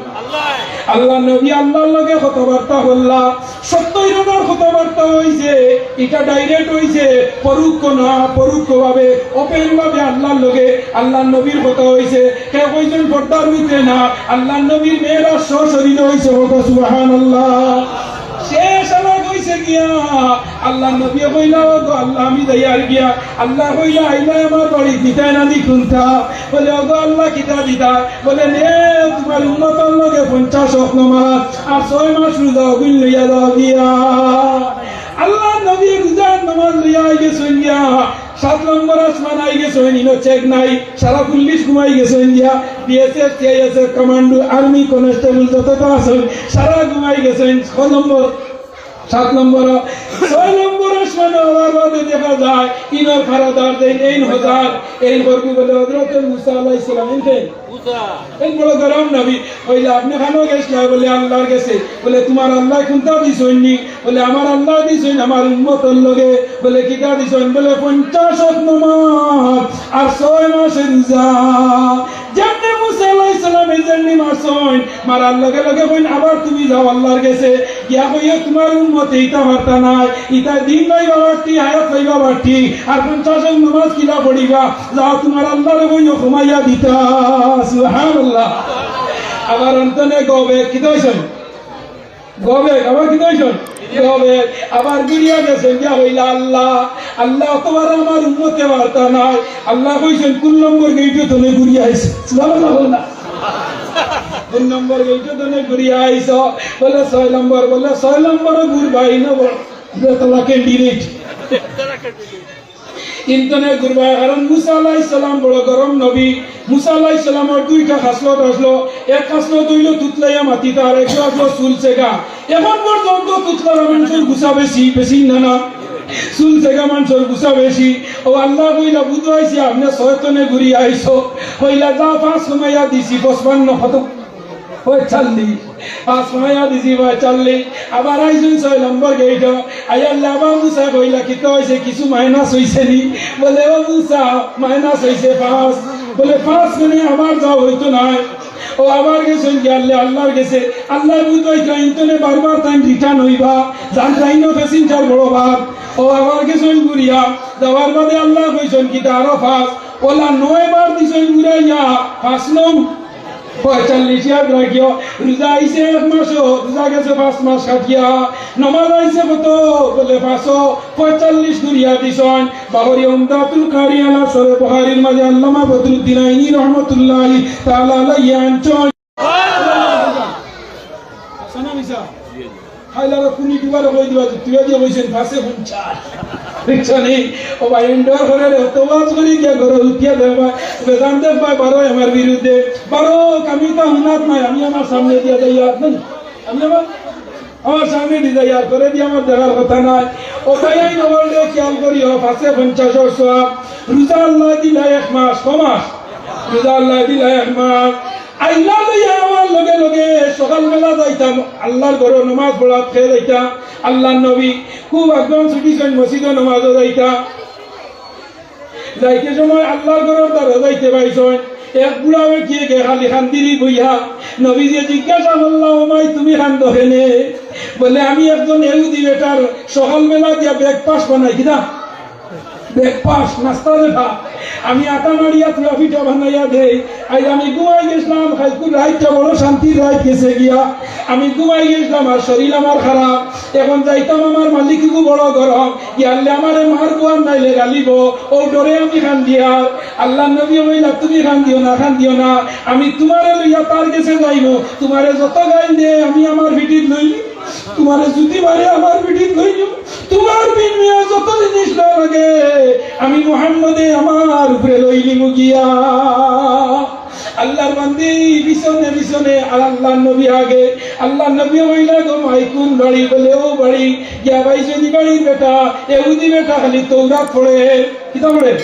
আল্লার নবী আল্লার লগে কথাবার্তা করলা। সত্তইর হাজার কথাবার্তা অইছে, ইটা direct অইছে, পরোক্ষ না, পরোক্ষভাবে, open ভাবে আল্লার লগে আল্লার নবীর কথা অইছে। কে কইছইন পর্দার ভিতরে না, আল্লার নবীর মেরাজ সশরীরে অইছে, কও সুবহানাল্লাহ। শেষ আলাপ অইছে গিয়া, আল্লার নবী কইলা, "ওগো আল্লাহ, আমি যাইয়ার গিয়া।" আল্লায় কইলা, "আইলায় আমার বাড়িত, দিতায় না নি কুন্তা?" বলে, "ওগো আল্লাহ, কিতা দিতায়?" বলে, "নেও, তুমার উম্মতর লগে পঞ্চাশ অক্ত নামাজ আর ছয় মাস রোজা, অগুইন লইয়া যাও গিয়া।" আল্লার নবী রোজার নামাজ লইয়া আইগেছইন গিয়া। সাত নম্বর আসমান আইগেছইন, ইনো check নাই, সারা পুলিশ ঘুমাই গেছইন গিয়া, BSF, CISF, commando, army, constable যততা আছইন, সারা ঘুমাই গেছইন। ছয় নম্বর, সাত নম্বর, ছয় নম্বর আসমানো আওয়ার বাদে দেখা যায়, ইনোর পাহারাদার যেইন, এইন হজার, এইন করবি বলে হজরতে মুসা আলাইহিস সালাম, এইন কেইন? এইন বড় গরম নবী। কইলা, "আপনে কানো গেছলা?" বলে, "আল্লার গেছে।" বলে, "তুমার আল্লায় কুন্তা দিছইন নি?" বলে, "আমার আল্লায় দিছইন আমার উম্মতর লগে।" বলে, "কিতা দিছইন?" বলে, "পঞ্চাশ অক্ত নামাজ আর ছয় মাসর রোজা।" যেমনে মুসা আলাইহিস সালামে যেমনে মারছইন, মারার লগে লগে কইন, "আবার তুমি যাও আল্লার গেছে, গিয়া কইও তুমার উম্মতে ইতা পারতা নায়, ইতা দিন পাইবা বাট্টি, হায়াত পাইবা বাট্টি, আর পঞ্চাশ অক্ত নামাজ কিলা পড়িবা, যাও তুমার আল্লারে কইও কমাইয়া দিতা।" সুবহানাল্লাহ। আবার অন্তনে গবে কিতা অইছইন? গবেগ, আবার কিতা অইছইন? গবেগ। আবার ঘুরিয়া গেছইন গিয়া কইলা, "আল্লাহ, আল্লাহ, তুমার আমার উম্মতে পারতা নায়।" আল্লায় কইছইন, "কুন নম্বর গেইটো তনে ঘুরিয়া আইছো?" সুবহানাল্লাহ বলো না। "কুন নম্বর গেইটো তনে ঘুরিয়া আইছো?" বলে, "ছয় নম্বর।" বলে, "ছয় নম্বর ঘুরবায় না, বেতলা candidate।" ইন্তনে ঘুরবায়, কারণ মুসা আলাইহিস সালাম বড় গরম নবী। মুসা আলাইহিস সালামর দুইটা খাসলত আছলো। এক খাসলত অইলো তুতলাইয়া মাতিতা, আর একটা আছলো চুল চেগা। এখন পর্যন্ত তুতলার মানষর গুছা বেশি, বেশি না, না? চুল চেগা মানষর গুছা বেশি। ও আল্লায় কইলা, "বুঝাইছি, আপনে ছয় তনে ঘুরিয়া আইছো।" কইলা, "যা, পাঁচ কমাইয়া দিছি, পঁচপান্ন, কত?" পঁয়তাল্লিশ। পাঁচ কমাইয়া দিছি পঁয়তাল্লিশ। আবার আইছইন ছয় নম্বর গেইটো। আইয়ার আবার মুসায় কইলা, "কিতা অইছে? কিছু minus অইছে নি?" বলে, "ও মুসা, minus অইছে পাঁচ।" বলে, "পাঁচ মানে আমার যাওয়া অইতো নায়।" ও আবার গেছইন গিয়া আল্লাহ, আল্লার গেছে। আল্লায় বুঝাইতা, ইন্তনে বারবার তাইন return অইবা। যান তাইনও passenger বড় ভাগ। ও আবার গেছইন ঘুরিয়া। যাওয়ার বাদে আল্লায় কইছইন কিতা, "আরো পাঁচ।" ওলা নয় বার দিছইন ঘুরাইয়া, পাঁচ নং পঁয়তাল্লিশ ইয়াদ রাখিও, রোজা আইছে এক মাসও, রোজা গেছে পাঁচ মাস কাটিয়া, নমাজ আইছে কত? বলে পাঁচও, পঁয়তাল্লিশ ঘুরিয়া দিছইন। বাহরি উমদাতুল কারি আলা শরহ বুখারীর মাঝে আল্লামা বদরুদ্দিন আইনি রহমতুল্লাহি তাআলা আলাইহি আনছইন। হাসানা মিসা। খাইলার কুনি দুবারে কই দিবা, তুই দিয়ে কইছেন পাঁচে পঞ্চাশ। বুঝছো নি? ও ভাই, endorse করে রে, তো ওয়াজ করি গিয়া ঘরে উঠিয়া দে ভাই। বেদান্ত ভাই, বারো আমার বিরুদ্ধে। বারো, আমি তো হুনাত নাই, আমি আমার সামনে দিয়া যাই আর নাই। আমি আমার, আমার সামনে দিয়া যাই আর করে দিয়া আমার দেখার কথা নাই। ও ভাই, এই নবলরে খেয়াল করিও, পাঁচে পঞ্চাশর সওয়াব। রোজা আল্লায় দিলা এক মাস, ক মাস? রোজা আল্লায় দিলা এক মাস। আইলা লইয়া আমার লগে লগে সকালবেলা যাইতাম, আল্লার ঘরো নমাজ পড়াত খেয়ে যাইতাম। আল্লার নবী খুব আগ্রহ ছুটিছইন, মসজিদো নমাজো যাইতাম। যাইতে সময় আল্লার ঘরর দ্বারো যাইতে পাইছইন, এক বুড়া বেটিয়ে গে খালি কান্দিরি বইয়া। নবীজিয়ে জিজ্ঞাসা করলা, "ও মাই, তুমি কান্দো কেনে?" বলে, "আমি একজন এহুদি বেটার সকালবেলা দিয়া breakfast বানাই।" কিতা? Breakfast, নাস্তা যেটা, আমি আটা মারিয়া থুড়া পিঠা বানাইয়া দেই। আইজ আমি ঘুমাই গেছলাম, কাইলকু রাইতটা বড় শান্তির রাইত গেছে গিয়া। আমি ঘুমাই গেছলাম, আর শরীর আমার খারাপ। এখন যাইতাম, আমার মালিক ইগু বড় গরম, ইয়ারলে আমারে মারবো আর নাইলে গালিবো। ও ডরে আমি কান্দিয়ার। আল্লার নবী কইলা, "তুমি কান্দিও না, কান্দিও না, আমি তুমারে লইয়া তার গেছে যাইমু, তুমারে যত গাইল দে আমি আমার পিঠিত লইলিমু।" তুমারে যুদি মারে আমার পিঠিত লইলিমু, তুমার বিনিময়ে যত জিনিস না লাগে, আমি মুহাম্মদে আমার উপরে লইলিমু গিয়া। আল্লাহর বান্দি পিছনে পিছনে, আর আল্লাহর নবী আগে। আল্লাহর নবী কইলা, "গো মাই, কুন বাড়ি?" বলে, "অউ বাড়ি।" গিয়া পাইছে দি বাড়ির বেটা, এহুদি বেটা, খালি তৌরাত পড়ে। কিতা পড়ে?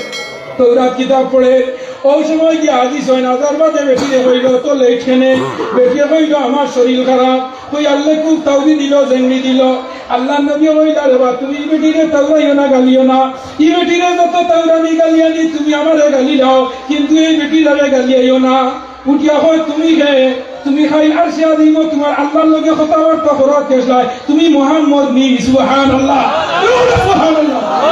তৌরাত কিতাব পড়ে। অউ সময় গিয়া হাদিস অয় না, তার বাদে বেটিরে কইলো, "তো লেট কেনে?" বেটিয়ে কইলো, "আমার শরীর খারাপ।" কই, "আল্লাহ খুব তাউরি দিল, জেংনি দিল।" আল্লাহর নবী কইলা, "রে বা, তুমি ই বেটিরে তাউরাইও না, গালিও না। ই বেটিরে যত তাউরানি গালিয়ানি তুমি আমারে গালি দাও, কিন্তু এই বেটিরে গালিয়াইও না।" উঠিয়া কয়, "তুমি কে? তুমি খাইল আরশে আজিমো তুমার আল্লাহর লগে কথাবার্তা করাত গেছলায়, তুমি মোহাম্মদ নি।" সুবহানাল্লাহ। সুবহানাল্লাহ।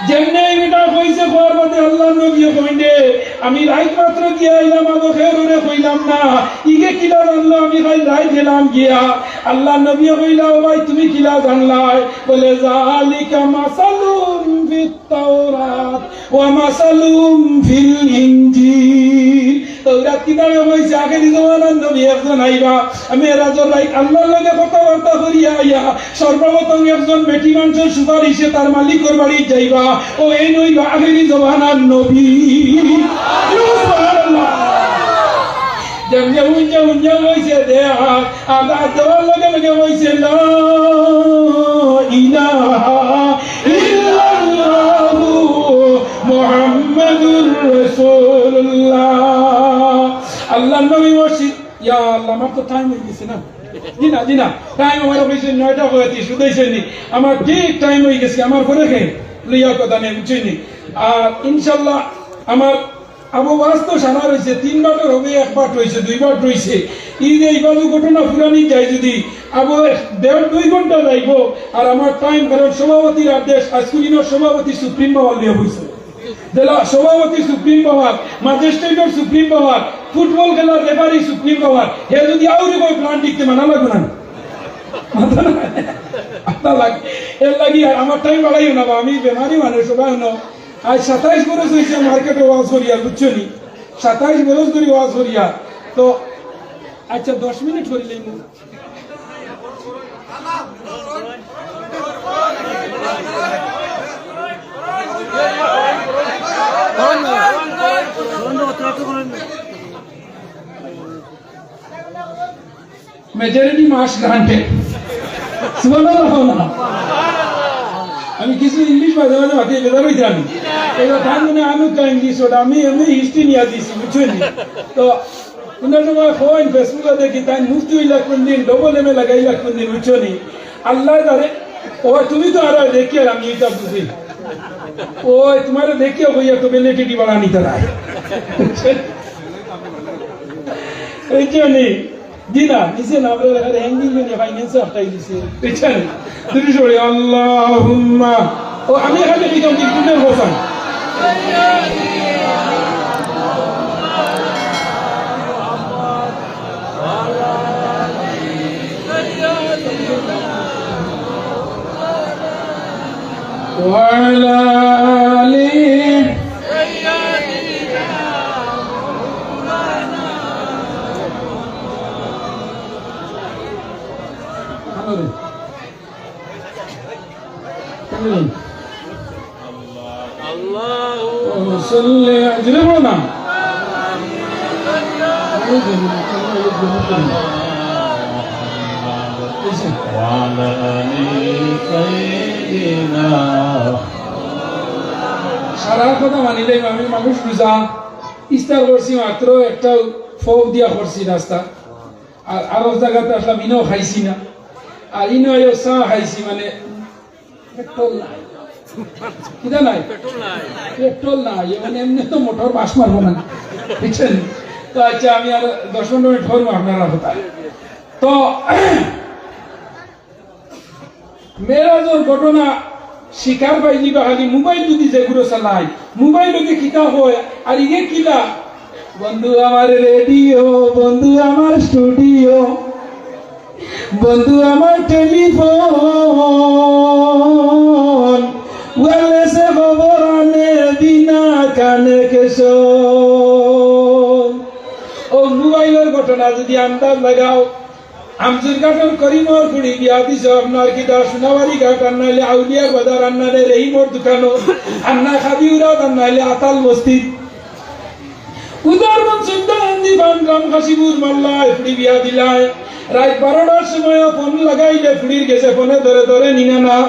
যেমনে ই বেটা কইছে, কওয়ার বাদে আল্লাহর নবী কইন দে, "আমি রাইত মাত্র গিয়া আইলাম, আবু খেররে কইলাম না, ইগে কিলা জানলো আমি খাইল রাইত গেলাম গিয়া?" আল্লাহর নবী কইলা, "ও ভাই, তুমি কিলা জানলায়?" বলে, "জালিকা মাসালুম ফিত তাওরাত ওয়া মাসালুম ফিল ইনজিল।" তৌরাত কিতাবে কইছে, আখেরি জমানার নবী একজন আইবা, মেরাজর রাইত আল্লাহর লগে কথাবার্তা করিয়া আইয়া সর্বপ্রথম একজন বেটি মানষর সুপারিশে তার মালিকর বাড়িত যাইবা। অউ এইন অইবা আখেরি জমানার নবী। সুবহানাল্লাহ। যেমনে হুনছে, হুনছে কইছে দে, আর আজান দেওয়ার লগে লগে কইছে, "লা ইলাহা ইল্লাল্লাহু মুহাম্মাদুর রাসূলুল্লাহ।" আল্লাহর নবী মসজিদ, ইয়া আল্লাহ, আমার তো টাইম অই গেছে না। জি না, জি না, টাইম আমার অফিসে নয়টা পঁয়ত্রিশ, শুধাইছেন নি? আমার ঠিক টাইম অই গেছে, আমার পরে কে লইয়া কথা নেই, বুঝছেন নি? আর ইনশাল্লাহ আমার আবু ওয়াজ তো সারা রইছে, তিন বাটর হবে, এক বাট রইছে, দুই বাট রইছে। ই যে ইবাদু ঘটনা ফুরানি যায় যদি, আবু দেড় দুই ঘন্টা যাইবো। আর আমার টাইম, কারণ সভাপতির আদেশ, আইজকুর দিনর সভাপতি সুপ্রিম পাওয়ার লইয়া বইছে। জেলা সভাপতি সুপ্রিম পাওয়ার, ম্যাজিস্ট্রেটর সুপ্রিম পাওয়ার, ফুটবল খেলার রেফারি সুপ্রিম পাওয়ার। হে যদি আউরি কয় প্ল্যান দিতে মানা লাগবে না। মাথা না, আপনার লাগে। এর লাগি আর আমার টাইম বাড়াইও না বা, আমি বেমারি মানুষ, সবাই হনো। আজ সাতাইশ বরস অইছে মার্কেটো ওয়াজ করিয়া, বুঝছো নি? সাতাইশ বরস ধরি ওয়াজ করিয়া। তো আচ্ছা, দশ মিনিট করিলেই মু-, মেজরিটি মাস গ্রান্টেড। সুবহানাল্লাহ না? আমি কিছু ইংলিশ মাঝে মাঝে মাতি বেজার অইছি আমি। এবার তার মানে আমি তো ইংলিশ ওটা আমি এমনি হিস্ট্রি নিয়ে দিছি, বুঝছেন নি? তো কোন সময় হয় Facebook-এ দেখি তাই মুফতি হইলা কোন দিন, ডবল এম এ লাগাইলা কোন দিন, বুঝছো নি? আল্লাহ তারে, ও তুমি তো আর দেখি আর আমি এটা বুঝি। ও তোমার দেখিয়া হইয়া তো বেলেটিটি বাড়া নিতে নাই। বুঝছো নি? জি না, নিচে না, আমরা এখানে হ্যাঙ্গিং করে ফাইন্যান্সে আটকাই দিছে। বুঝছেন? দুটি সরে, আল্লাহুম্মা। ও, আমি এখানে বিকাম দিক দুটোর বসান। وعلى آله। اللهم صل على، জোরে বলো না। وعلى آل سيدنا। সারা কথা মানিলে আমি মানুষ রোজা, ইফতার করছি মাত্র একটা ফোক দিয়া করছি নাস্তা। আর আরব জাগাত আসলাম, ইনো খাইছি না। আর ইনো আইয়া চা খাইছি, মানে, পেট্রোল নাই। কিতা নাই? পেট্রোল নাই। পেট্রোল নাই, মানে, এমনে তো মোটর বাস মারবো না। বুঝছেন? তো আচ্ছা, আমি আর দশ পনেরো মিনিট করবো আপনারা কথা। তো, মেরাজর ঘটনা শিকার পাইলিবা খালি মোবাইল যদি যেগুলো চালায়, মোবাইল যদি কিতা হয়, আর ইয়ে কিলা, বন্ধু আমার রেডিও, বন্ধু আমার স্টুডিও, বন্ধু আমার টেলিফোন, ওয়্যারলেসে খবর আনে বিনা কানেকশন। ও মোবাইলর ঘটনা যদি আন্দাজ লাগাও, আমজুরঘাটর করিমর কুড়ি বিয়া দিছ, আপনার কিতা সোনাবাড়ি ঘাট, আর নাইলে আউলিয়া বাজার, আর নাইলে রহিমর দোকানো, আর না খাদিউরাত, আর নাইলে আতাল বস্তিত। উদারবন সুদ্ধান্দি পানরাম খাসিপুর মাল্লায় ফুড়ি বিয়া দিলায়। রাইত বারোটার সময় ফোন লাগাইলে ফুড়ির গেছে, ফোনে ধরে ধরে নিনা না।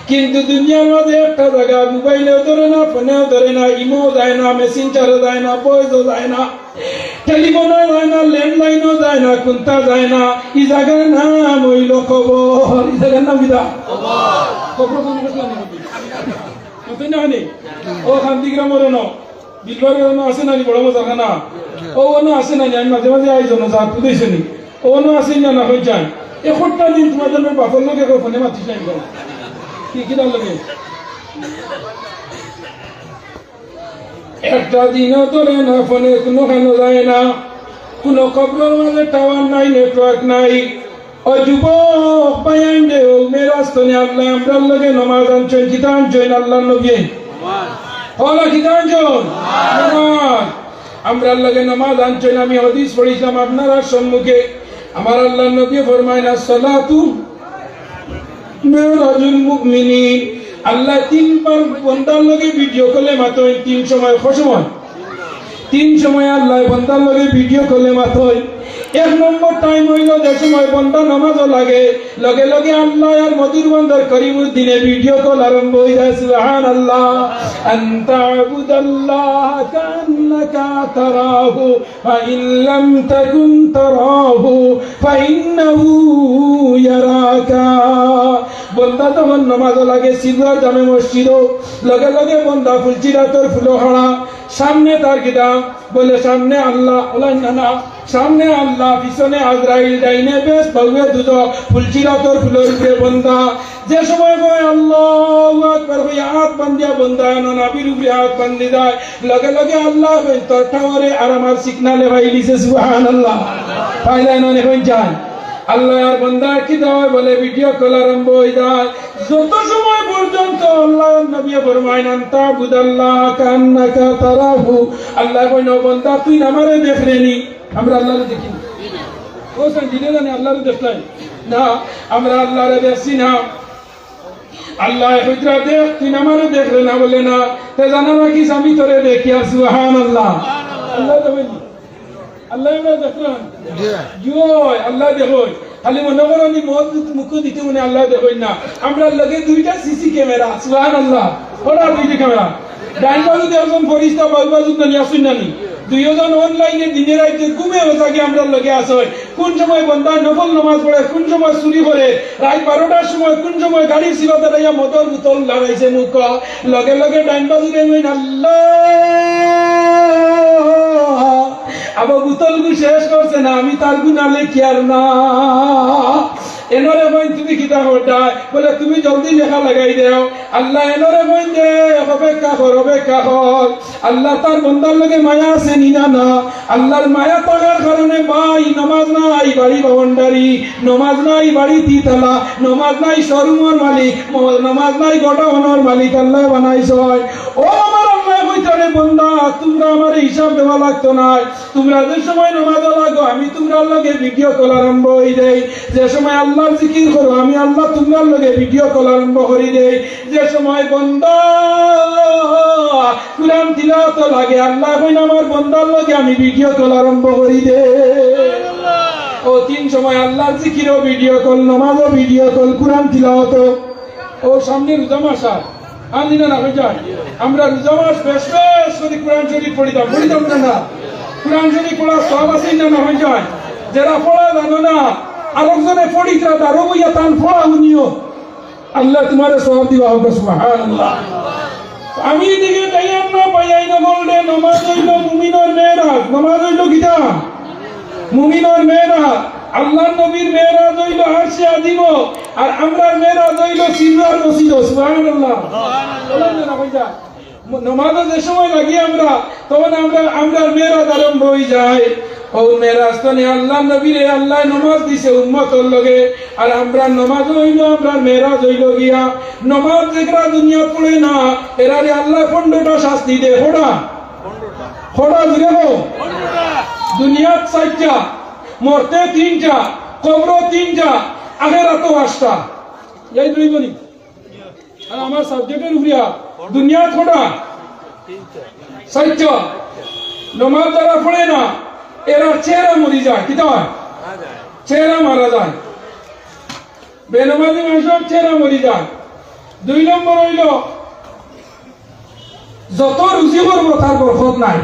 কিন্তু দুনিয়ার মাঝে একটা জাগা মোবাইলেও ধরে না, ফোনেও ধরে না, ইমোও যায় না, মেসেঞ্জারও যায় না, ভয়েসও যায় না, টেলিফোনও যায় না, ল্যান্ডলাইনও যায় না, কুন্তা যায় না। ই জাগার নাম অইলো কবর। ই জাগার নাম কিতা? কবর। কবর কোন কথা জানি? মাতইন না নি? ও কান্দিগ্রামর অনো, বিলবাড়ির অনো আছে না নি বড় মজার খানা? ও অনো আছে না নি? আমি মাঝে মাঝে আই জন্য যা বুঝাইছে নি। ও অনো আছে না, না হয়ে যায়। এ কটা দিন তোমার জন্য বাপর লগে কেউ ফোনে মাতিস নাই কেন? কি, কিতার লগে? একটা দিনও ধরে না, ফোনে কুনুখানো যায় না, কুনু কবরর মাঝে টাওয়ার নাই, নেটওয়ার্ক নাই। ও যুবক ভাইয়াইন রে, ও মেরাজ তনে আল্লায় আমরার লগে নমাজ আনছইন, কিতা আনছইন আল্লার নবীয়ে? অলা কিতা আনছইন? নমাজ। আমরার লগে নমাজ আনছইন। আমি হাদিস পড়ছিলাম আপনারার সম্মুখে, আমার আল্লার নবীয়ে ফরমাইন, "আসসালাতু মেরাজুল মুমিনিন।" আল্লায় তিনবার বন্দার লগে ভিডিও কলে মাতইন, তিন সময়, ক সময়? তিন সময় আল্লায় বন্দার লগে ভিডিও কলে মাতইন। এক নম্বর টাইম অইলো যে সময় বন্দা নমাজও লাগে, লগে লগে আল্লায় আর মধুর বন্দর করিমুদ্দিনে ভিডিও কল আরম্ভ অই যায়। সুবহানাল্লাহ। আন তা'বুদাল্লাহা কাআন্নাকা তারাহু ফাইন লাম তাকুন তারাহু ফাইন্নাহু ইয়ারাকা। বন্দা তখন নমাজও লাগে, সিলুয়ার জামে মসজিদও, লগে লগে বন্দা ফুলছিরাতর ফুলো খাড়া, সামনে তার কিতা? বলে, "সামনে আল্লাহ।" বলে, "না, না, সামনে আল্লাহ, পিছনে আজরাইল, ডাইনে বেহেশত, বাউয়ে দুজখ।" ফুলছিরাতর ফুলোর উপরে বন্দা যে সময় কয়, "আল্লাহু আকবার," কইয়া আত বান্দিয়া বন্দা এনো নাভির উপরে আত বান্দি যায়, লগে লগে আল্লায় কইন, "তোর টাওয়ারে আর আমার সিগনালে পাইলিছে।" সুবহানাল্লাহ। পাইলাই না, এখন যায়। আল্লায় আর বন্দা কিতা অয়? বলে, ভিডিও কল আরম্ভ অই যায়। যত সময় পর্যন্ত আল্লার নবীয়ে ফরমাইন, "আন তা'বুদাল্লাহা কাআন্নাকা তারাহু।" আল্লায় কইন, "ও বন্দা, তুই আমারে দেখরে নি?" আমরা আল্লারে দেখি না। ও সাইন, দিলে জানি আল্লারে দেখলাই না, আমরা আল্লারে দেখছি না। আল্লায় কইতরা, "দেখ, তুই আমারে দেখরে না?" বলে, "না।" "তে জানা রাখিস, আমি তোরে দেখি।" আর সুবহানাল্লাহ। আল্লায় দেখইন। আল্লায় আমরা দেখইন। জি। জি অয়, আল্লায় দেখইন। খালি মনো করো নি মদ মুখো দিতে মনে আল্লায় দেখইন না। আমরার লগে দুইটা সিসি ক্যামেরা, সুবহানাল্লাহ। ওরা দুইটা ক্যামেরা। ডাইন বাজুত একজন ফিরিস্তা, বাউ বাজুত দুনিয়া শুন না নি। দুইজন অনলাইনে দিনে রাইতে ঘুমে বসা কি আমরার লগে আছে। কোন সময় বন্দা নফল নামাজ পড়ে, কোন সময় চুরি করে, রাইত বারোটার সময়, কোন সময় গাড়ির সিবা দাঁড়াইয়া মদর বোতল লড়াইছে মুখ, লগে লগে ডাইন বাজুরে কইন, "আল্লাহ।" আবার বোতলগু শেষ করছে না, আমি তার গুনা লেখিয়ার না। এনরে কইন, "তুমি কিতা করতায়?" বলে, "তুমি জলদি লেখা লাগাই দেও।" আল্লায় এনরে কইন দে, "অপেক্ষা কর, অপেক্ষা কর।" আল্লার তার বন্দার লগে মায়া আছে নি না? না। আল্লার মায়া থাকার কারণে ভাই, নমাজ নাই, বাড়ি বাউন্ডারি, নমাজ নাই, বাড়ি তিতালা, নমাজ নাই, শোরুমর মালিক, ম-, নমাজ নাই, গোডাউনর মালিক, আল্লায় বানাইছইন। ও আমার আল্লায় কইতরা, "বন্দা, তুমরা আমারে হিসাব দেওয়া লাগতো নায়।" তুমরা যে সময় নমাজো লাগো, আমি তুমরার লগে ভিডিও কল আরম্ভ অই দেই। যে সময় আল্লার জিকির করো, আমি আল্লাহ তুমরার লগে ভিডিও কল আরম্ভ করি দেই। যে সময় বন্দা কুরআন তিলাওয়াতো লাগে, আল্লায় কইন, "আমার বন্দার লগে আমি ভিডিও কল আরম্ভ করি দেই।" ও তিন সময় আল্লার জিকিরও ভিডিও কল, নমাজও ভিডিও কল, কুরআন তিলাওয়াতো। ও সামনে রোজা মাস আর, আর দিনা না হয়ে যায়। আমরা রোজা মাস বেশ বেশ করি কুরআন শরীফ পড়িতাম, পড়িতাম না, না? কুরআন শরীফ পড়া সওয়াব আছে না, না হয়ে যায়? যেরা পড়া জানো না, আরোকজনে পড়িতরা, তারও বইয়া তান পড়া হুনিও। আল্লায় তুমারে সওয়াব দিবা, হক সুবহানাল্লাহ। আমি এদিকে তাই আমরা পাইয়াই না বললে, নমাজ অইলো মুমিনর মেরাজ, নমাজ অইলো কিতা? মুমিনর মেরাজ, আল্লার নবীর মেরাজ অইলো আরশে আজিমো, আর আমরার মেরাজ অইলো সিলুয়ার মসজিদো। সুবহানাল্লাহ। সুবহানাল্লাহ। নমাজো যে সময় লাগি আমরা, তখন আমরা, আমরার মেরাজ আরম্ভ অই যায়। ও মেরাজ তনে আল্লার নবীরে আল্লায় নমাজ দিছে উম্মতর লগে, আর আমরার নমাজ অইলো, আমরার মেরাজ অইলো গিয়া। নমাজ যেগরা দুনিয়াত পড়ে না, এরারে আল্লায় পনেরোটা শাস্তি দে। কয়টা? কয়টা জুড়ে কও? দুনিয়াত চাইরটা, মরতে তিনটা, কবরো তিনটা, আখেরাতো পাঁচটা। এই দুই বলি। আর আমার সাবজেক্টর উপরে দুনিয়াত কয়টা? চাইরটা। নমাজ যারা পড়ে না, এরা চেহারা মরি যায়। কিতা অয়? চেহারা মারা যায়। বেনমাজি মানুষর চেহারা মরি যায়। দুই নম্বর অইলো, যত রুজি করবো, তার বরকত নাই।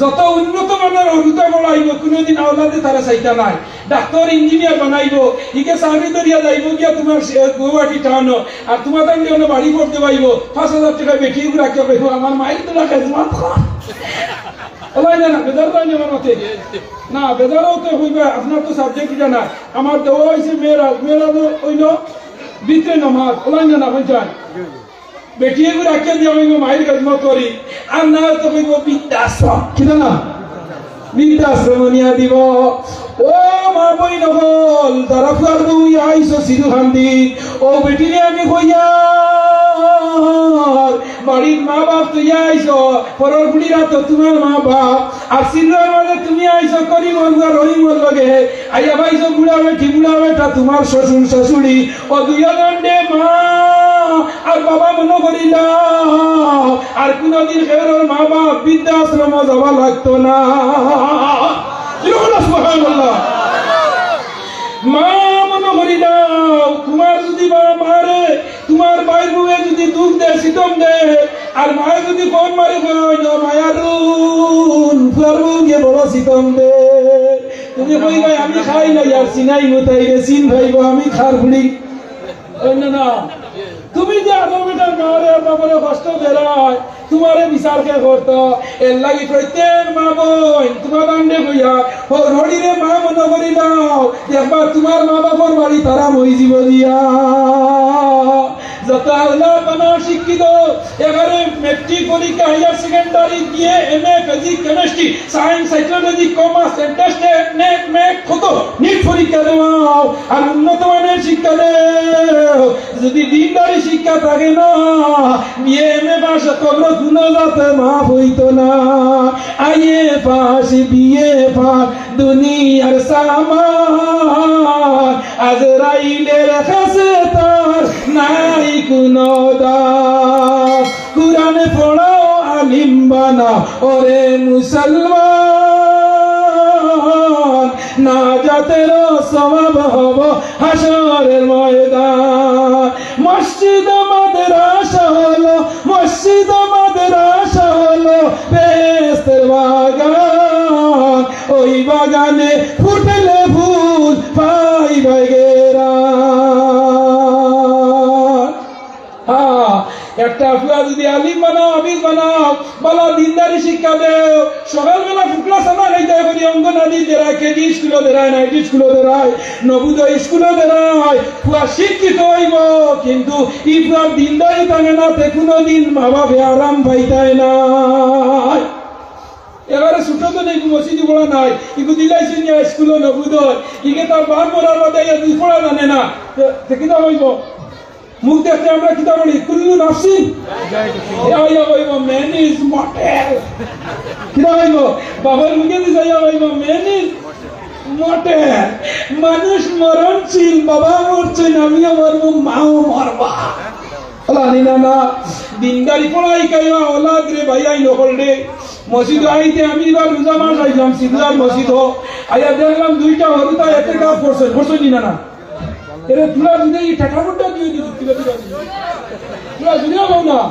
যত উন্নত মানর অরুতা বড়াইবো, কুনুদিন আওলাদে তারে চাইতা নায়। ডাক্তার, ইঞ্জিনিয়ার বানাইবো, ইগে চাকরি ধরিয়া যাইবো গিয়া তুমার সে-, গুয়াহাটি টাউনো, আর তুমার তাইন অনো বাড়ি পড়তে পাইবো, পাঁচ হাজার টেকা বেটি এগু রাখিয়া কইবো, "আমার মাইর তোরা খেজমত কর।" অলাইন না, বেজার অইন না আমার মাতে। না, বেজার অইতে অইবো, আপনার তো সাবজেক্ট ইটা না। আমার দেওয়া অইছে মেয়েরা, মেয়েরা তো অইলো ভিতরে নমাজ, অলাইন না, বুঝছেন? বেটি এগু রাখিয়া দিয়া কইবো, "মাইর খেজমত করি।" আর না তো কইবো, "বৃদ্ধাশ্রম।" কিতা না? বৃদ্ধাশ্রম নিয়া দিবো। ও মা বইন অকল, যারা ফুয়ার বউ অইয়া আইছো সিধুকান্দি, ও বেটিরে আমি কইয়ার, বাড়িত মা বাপ থইয়া আইছো, পরর ফুড়িরা তো তুমার মা বাপ, আর সিধুকান্দির মাঝে তুমি আইছো করিমর লগে, রহিমর লগে, আইয়া পাইছো বুড়া বেটি, বুড়া বেটা, তুমার শ্বশুর শাশুড়ি, ও দুইও দণ্ডে মা আর বাবা মনো করিলাও, আর কুনুদিন কেউরর মা বাপ বৃদ্ধাশ্রম যাওয়া লাগতো না। জোরে কও না সুবহানাল্লাহ। মা মনো করিলাও, তুমার যুদি বা মারে, তুমার ভাইর বউয়ে যুদি দুখ দে, সিতম দে, আর মায়ে যুদি ফোন মারি কয়, "ও মায়ারুন, ফুয়ার বউয়ে বড় সিতম দে।" তুমি কইবায়, "আমি খাই না, ইয়ার সিনাই মুতাইলে সিন ভাইবো, আমি খার ফুড়ি।" অইন্য না। তুমি যে আদর বেটার মারে আর বাবারে কষ্ট দেরায়, তুমারে বিচার কে করতো? এর লাগি প্রত্যেক মা বইন, তুমার বান্দে কইয়া, হরিরে মা মনো করিলাও, দেখবা তুমার মা বাপর বাড়ি তারা মই জীব দিয়া। যত আল্লাহ পানা শিক্ষিত, এবারে মেট্রিক পরীক্ষা, higher secondary, BA, MA, physics, chemistry, science, psychology, commerce, entrance test, NET, MET, কত নিট পরীক্ষা দেও, আর উন্নত মানর শিক্ষা দেও। যুদি দিনদারি শিক্ষা থাকে না, বিএ, এমএ পাস কবরো কুনু জাতে মাফ অইতো না। আইএ পাস, বিএ পাস, দুনিয়ার সামান, আজরাইলের কাছে তার নাই কুনু দাম। কুরআন পড়াও, আলিম বানাও, ওরে মুসলমান, নাজাতের সওয়াব হব হাশরের ময়দান। মসজিদ মাদ্রাসা হলো, মসজিদ মাদ্রাসা হলো বেহেশতের বাগান। ওই বাগানে ফুটলে ফুল পাইবায় ঘেরান। হ্যাঁ, একটা ফুয়া যুদি আলিম বানাও, হাফিজ বানাও, বালা দিনদারি শিক্ষা দেও, সকালবেলা ফুকলা চানা খাইতায় করি অঙ্গনাদি দেরায়, কেজি স্কুলো দেরায়, নাইটি স্কুলো দেরায়, নবোদয় স্কুলো দেরায়, ফুয়া শিক্ষিত অইবো, কিন্তু ই ফুয়ার দিনদারি থাকে না, তে কুনুদিন মা বাপে আরাম পাইতায় নায়। এবারে ছুটো তো নেই, মসজিদো পড়া নাই, ইগু দিলাইছে নিয়া স্কুলো নবোদয়, ইগে তার বাপ মরার বাদে ইয়া দুই পড়া জানে না, তে, তে কিতা অইবো? মুখ দেখতে আমরা কিতা বলি? কুল্লু নাফসিন। এ আইয়া কইবো, "Man is mortal।" কিতা কইবো? বাবার মুখে দি যাইয়া কইবো, "Man is mortal।" মানুষ মরণশীল, বাবা মরছইন, আমিও মরমু, মাও মরবা। অলা নি না না, দিনদারি পড়া হিকাইবা, অলাদরে ভাইয়াইন অকলরে। মসজিদো আইতে আমি এবার রোজা মাস আইলাম, সিধুয়ার মসজিদো। আইয়া দেখলাম দুইটা হুরুতা এতেকাফ করছইন, করছইন নি না না? এরে তুলা দিলে এই ঠেকানোটা দিয়ে দিবি, তুলা দিলে দিবি। তুলা দিলেও পাও না।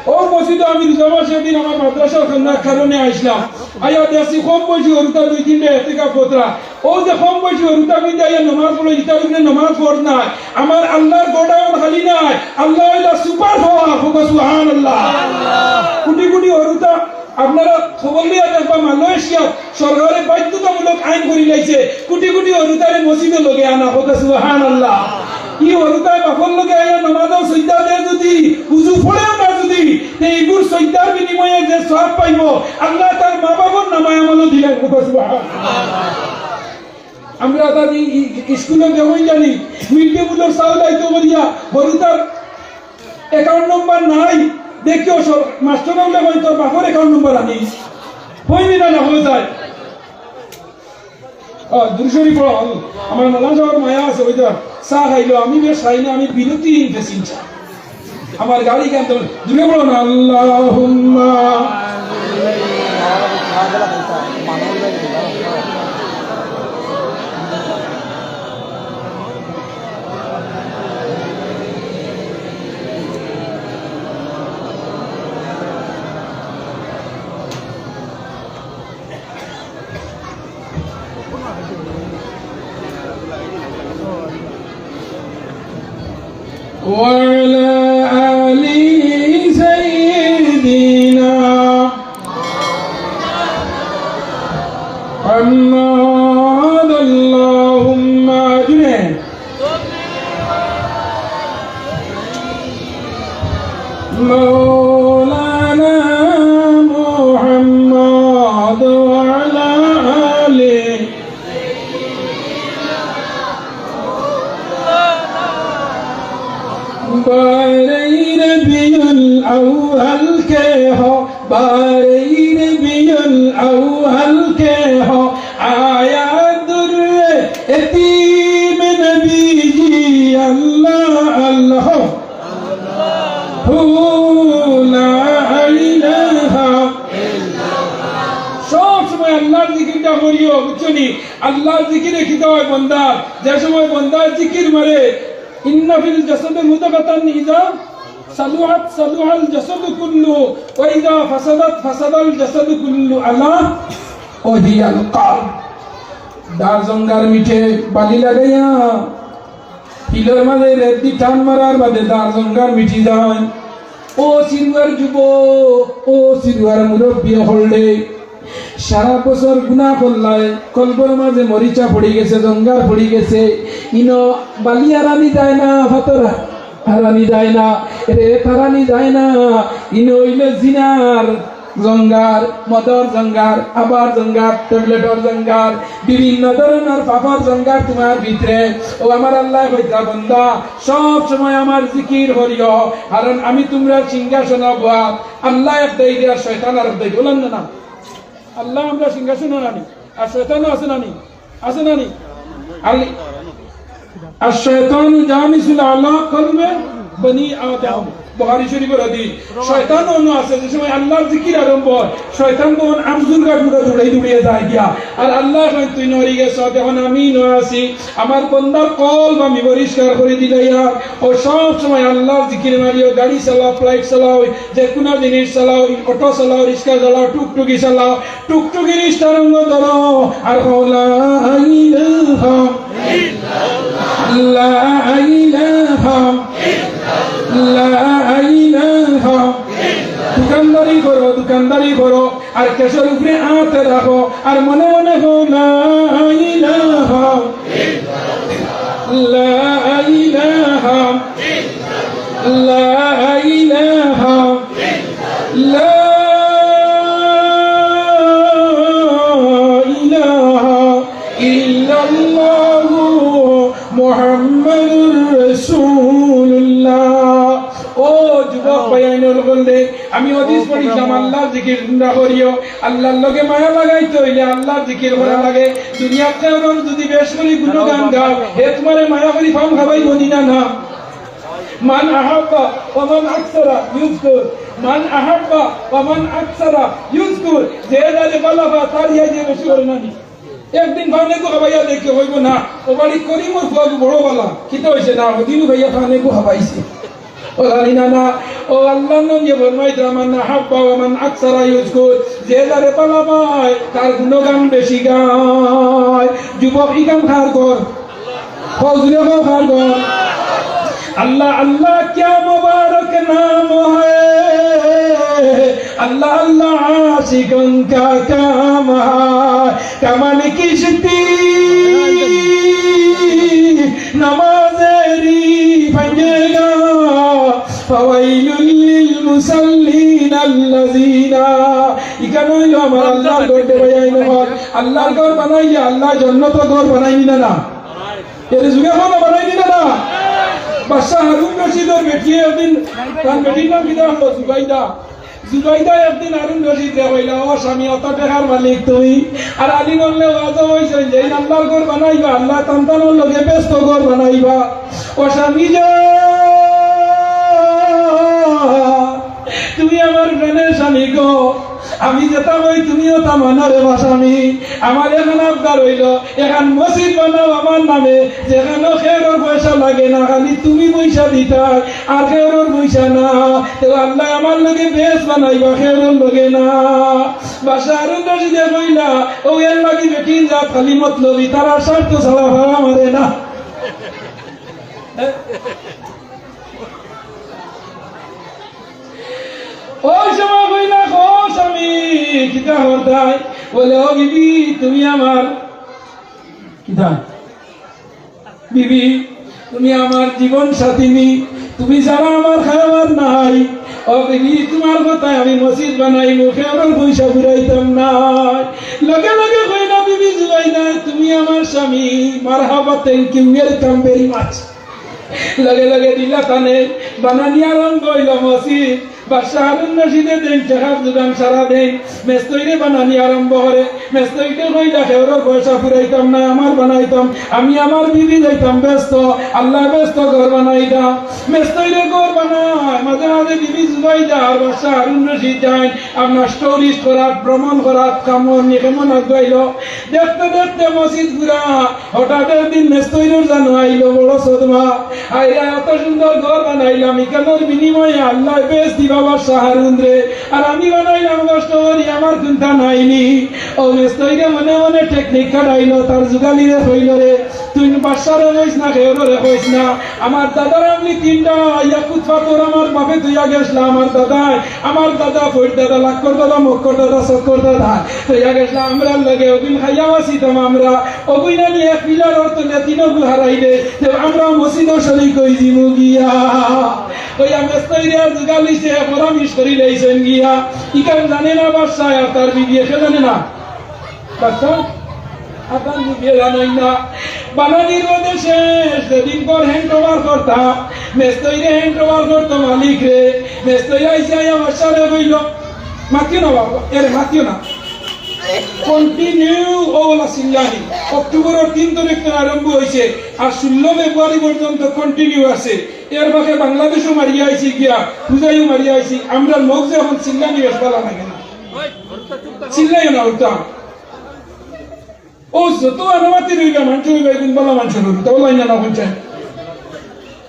ও মসজিদে আমি রোজা মাসে একদিন আমার মাদ্রাসার কান্নার কারণে আইসলাম। আইয়া দেখছি কম বয়সী হুরুতা দুই তিনটা এতেকাফ করতরা। ও যে কম বয়সী হুরুতা কিন্তু আইয়া নমাজ পড়ে, ইতার উপরে নমাজ পড় নাই। আমার আল্লাহর গোডাউন খালি নাই। আল্লাহ হইলা সুপার পাওয়ার, কউক্কা সুবহানাল্লাহ। কোটি কোটি হুরুতা আপনারা খবর লইয়া দেখবা, মালয়েশিয়া সরকারে বাধ্যতামূলক আইন করিলাইছে, কোটি কোটি হুরুতারে মসজিদর লগে আনা, কউক্কা সুবহানাল্লাহ। ই হুরুতায় বাপর লগে আইয়া নমাজও সইজদা দেয় যুদি, উজু পড়েও না যুদি, তে ইগুর সইজদার বিনিময়ে যে সওয়াব পাইবো, আল্লায় তার মা বাপর নামায় আমলও দিলাইন, কউক্কা সুবহানাল্লাহ। আমরা তার ই, ই, স্কুলো দেখইন জানি, মিড ডে মিলর চাউল আইতো করিয়া, হুরুতার অ্যাকাউন্ট নম্বর নাই, দেখিও সব মাস্টার বলে কই, "তোর বাপর অ্যাকাউন্ট নম্বর আনিস।" কইবি না, না, হয়ে যায়। ও, দুরুদ শরীফ পড়ো। আমার মৌলানা সাহেব মায়া আছে, ওই তো চা খাইলো, আমি বেশ খাই না, আমি বিরতি প্যাসেঞ্জার। আমার গাড়ি কেন তো দূরে পড়ো না, আল্লাহুম্মা بارہ ربیع الاول کے ہو آیا در یتیم نبی جی، اللہ اللہ، لا الہ۔ সব সময় আল্লাহর জিকিরটা করিও, বুঝছো নি? আল্লাহর জিকিরে কিতা অয় বন্দার, যে সময় বন্দার জিকির মারে, ইন্না ফিল জাসাদি মুদগাতান ইযা সালুহাত সালুহাল জাসাদু কুল্লু, ওয়া ইযা ফাসাদাত ফাসাদাল জাসাদু কুল্লু, আলা ওয়া হিয়াল কলব। দাড় জঙ্গার মিঠে বালি লাগাইয়া, হিলর মাঝে রেত দি টান মারার বাদে দাড় জঙ্গার মিটি যায়। ও সিরুয়ার যুবক, ও সিরুয়ার মুরব্বি অকলরে, সারা বছর গুনা করলায়, কলবর মাঝে মরিচা পড়ি গেছে, জঙ্গার পড়ি গেছে, ইনো বালি আরানি যায় না, ফাতর আরানি যায় না, রেত আরানি যায় না, ইনো অইলো জিনার জঙ্গার, মদর জঙ্গার, আবার জঙ্গার, ট্যাবলেটর জঙ্গার, বিভিন্ন ধরনর পাপর জঙ্গার তুমার ভিতরে। ও আমার আল্লায় কইতরা, বন্দা, সব সময় আমার জিকির করিও, কারণ আমি তুমরার সিংহাসনো বওয়া। আল্লায় এক দায়ী দিয়া শয়তান আর এক দায়ী, বলেন না, না? আল্লাহ আমরার সিংহাসনো নানি, আর শয়তানও আছে নানি, আছে নানি? আল-, আর শয়তান জানিসুল আলা কলবে বনি আদম। বুখারী শরীফর হাদিস। শয়তান অনো আছে, যে সময় আল্লাহর জিকির আরম্ভ অয়, শয়তান তখন আরজুর গাছ উড়া দৌড়াই দৌড়িয়া যায় গিয়া। আর আল্লায় কইন, তুই নড়ি গেছস, অখন আমি ইনো আছি। আমার বন্দার কলব আমি পরিষ্কার করি দিলাইয়ার। ও সব সময় আল্লাহর জিকির মারিও, গাড়ি চালাও, ফ্লাইট চালাও, যে কুনু জিনিস চালাও, অটো চালাও, রিক্সা চালাও, টুকটুকি চালাও, টুকটুকি রিক্সার অঙ্গ ধরো, আর কও, লা ইলাহা, লা ইলাহা, লা ইলাহা। দোকানদারি করো, দোকানদারি করো, আর ক্যাশর উপরে আত রাখো, আর মনে মনে কও, লা ইলাহা, লা ইলাহা, লা ইলাহা, লা ইলাহা ইল্লাল্লাহু মুহাম্মাদুর রাসূলুল্লাহ। ও যুবক ভাইয়াইন অকল রে, আমি হাদিস পড়ছিলাম, আল্লাহর জিকির তুমরা করিও। আল্লাহর লগে মায়া লাগাইতে অইলে আল্লাহর জিকির করা লাগে। দুনিয়াত কেউর যদি বেশ করি গুণগান গাও, হে তুমারে মায়া করি পান খাবাইবো নি না, না? মান আহাব্বা ওয়া মান আকসারা ইউযকুর, মান আহাব্বা ওয়া মান আকসারা ইউযকুর, যে যারে ভালা পায় তার ইয়া দিয়া বেশি করে নানি। একদিন পান এগু খাবাইয়া দেখি কইবো না, ও বাড়ি করিমর ফুয়া বড় ভালা, কিতা অইছে না, ওদিনও ভাইয়া পান এগু খাবাইছে। ও জানি না, না, ও আল্লাহর নবীয়ে ফরমাইতরা, মান আহাব্বা ওয়া মান আকসারা ইউযকুর, যে যারে ভালা পায় তার গুণগান বেশি গায়। যুবক, ই গান কার ঘর? কও জুরে কও, কার ঘর? আল্লাহ আল্লাহ ক্যা মুবারক নাম হ্যায়, আল্লাহ আল্লাহ আশিকোঁ কা কাম হ্যায়, কামান কিশতি নমাজেরি ভাঙ্গেগা, ফাওয়াইলুল লিল মুসাল্লিন আল্লাযিনা। ইখান অইলো আমার আল্লাহর ঘর, ভাইয়াইন অকল। আল্লাহর ঘর বানাইলে আল্লায় জন্নতো ঘর বানাইন নি না, না? এরে জুরে কও না, বানাইন নি না, না? বাদশা হারুন রশিদর বেটিয়ে একদিন, তান বেটির নাম কিতা অইলো? জুবাইদা। জুবাইদা একদিন হারুন রশিদরে কইলা, "ও স্বামী, অত টেকার মালিক তুমি।" আর আলী বললে, "ওয়াজো অইছে, যেইন আল্লাহর ঘর বানাইবা, আল্লায় তান তানর লগে বেহেস্তো ঘর বানাইবা।" ও স্বামী যান, তুমি আমার প্রাণের স্বামী গো, আমি যেতা কই তুমিও তা মানো রে বা স্বামী। আমার এখান আবদার অইলো, এখান মসজিদ বানাও আমার নামে, যেখানো খেরর পয়সা লাগে না, খালি তুমি পয়সা দিতায়, আর খেরর পয়সা না। তে আল্লায় আমার লগে বেহেস্ত বানাইবা, খেরর লগে না। বাদশা হারুন রশিদে কইলা, "ও এর লাগি বেটিন জাত খালি মতলবি, তারা স্বার্থ ছাড়া ভাড়া মারে না।" ওই সময় কইলা, "ও স্বামী, কিতা করতায়?" বলে, "ও বিবি, তুমি আমার কিতা? বিবি, তুমি আমার জীবন সাথী নি, তুমি ছাড়া আমার খাওয়ার নাই। ও বিবি, তুমার কথায় আমি মসজিদ বানাইমু, খেরর পয়সা ঘুরাইতাম নায়।" লগে লগে কইলা, "বিবি জুবাইদা, তুমি আমার স্বামী, মারহাবা, thank you, welcome very much।" লগে লগে দিলা তানে, বানানি আরম্ভ অইলো মসজিদ। বাদশা হারুন রশিদে দেইন, টেকার জোগান সারা দেইন, মেস্তইরে বানানি আরম্ভ করে। মেস্তইরে কইলা, "কেউরর পয়সা ফুরাইতাম না, আমার বানাইতাম, আমি আমার বিবি যাইতাম বেস্ত, আল্লায় বেস্ত ঘর বানাইতাম।" মেস্তইরে ঘর বানায়, মাঝে মাঝে বিবি জুবাইদা আর বাদশা হারুন রশিদ যাইন, আপনার টুরিস্ট করাত, ভ্রমণ করাত, কামো নিকেমন আগুয়াইল। দেখতে দেখতে মসজিদ পুরা, হঠাৎ একদিন মেস্তইরর জানো আইলো বড় সদমা। আইয়া, "এত সুন্দর ঘর বানাইলাম, ইখানর বিনিময়ে আল্লায় বেহেস্ত দিবা বাদশা হারুনরে, আর আমি বানাইলাম কষ্ট করি, আমার কুন্তা নাইনি।" অউ মেস্তইরে মনে মনে টেকনিক খাটাইলো, তার জুগালিরে কইলো, "রে, তুই বাদশারে কইস না, কেউররে কইস না। আমার দাদার আমলি তিনটা, ইয়াকুত পাথর আমার বাপে থইয়া গেছলা, আমার দাদায়, আমার দাদা, ফইর দাদা, লাক্কর দাদা, মক্কর দাদা, চক্কর দাদা, থইয়া গেছলা আমরার লগে, অগুইন খাইয়া বাঁচিতাম আমরা, অগুইন আনি এক পিলারর তলে তিনগু হারাইলে, তে আমরা মসজিদো শরিক অইযিমু গিয়া।" কইয়া মেস্তইরে আর জুগালিছে, পরামিশ করিলাইছইন গিয়া। ইখান জানে না বাদশা আর তার বিবিয়ে, কে জানে না? বাদশা, আপনার মুখে জানাই না। বানানির মধ্যে শেষ, যেদিন পর hand over করতা, মেস্তইরে hand over করতো মালিকরে, মেস্তই আইসা আইয়া বাদশারে কইলো, "মাতিও না বাবা, এরে মাতিও না।" Continue অউ অলা চিল্লানি। অক্টোবরর তিন তারিখ তো আরম্ভ অইছে, আর ষোলো ফেব্রুয়ারি পর্যন্ত continue আছে। এর বাদে বাংলাদেশও মারিয়া আইছি গিয়া, পূজাইও মারিয়া আইছি। আমরার মগজে অখন চিল্লানি বেশ ভালা লাগে না। চিল্লাইও না উল্টা। অউ যত আনামাতি রইবা, মানষে কইবা, "ইগুন বালা মানষে রইবা, তাও লাইন না, না কইছে।"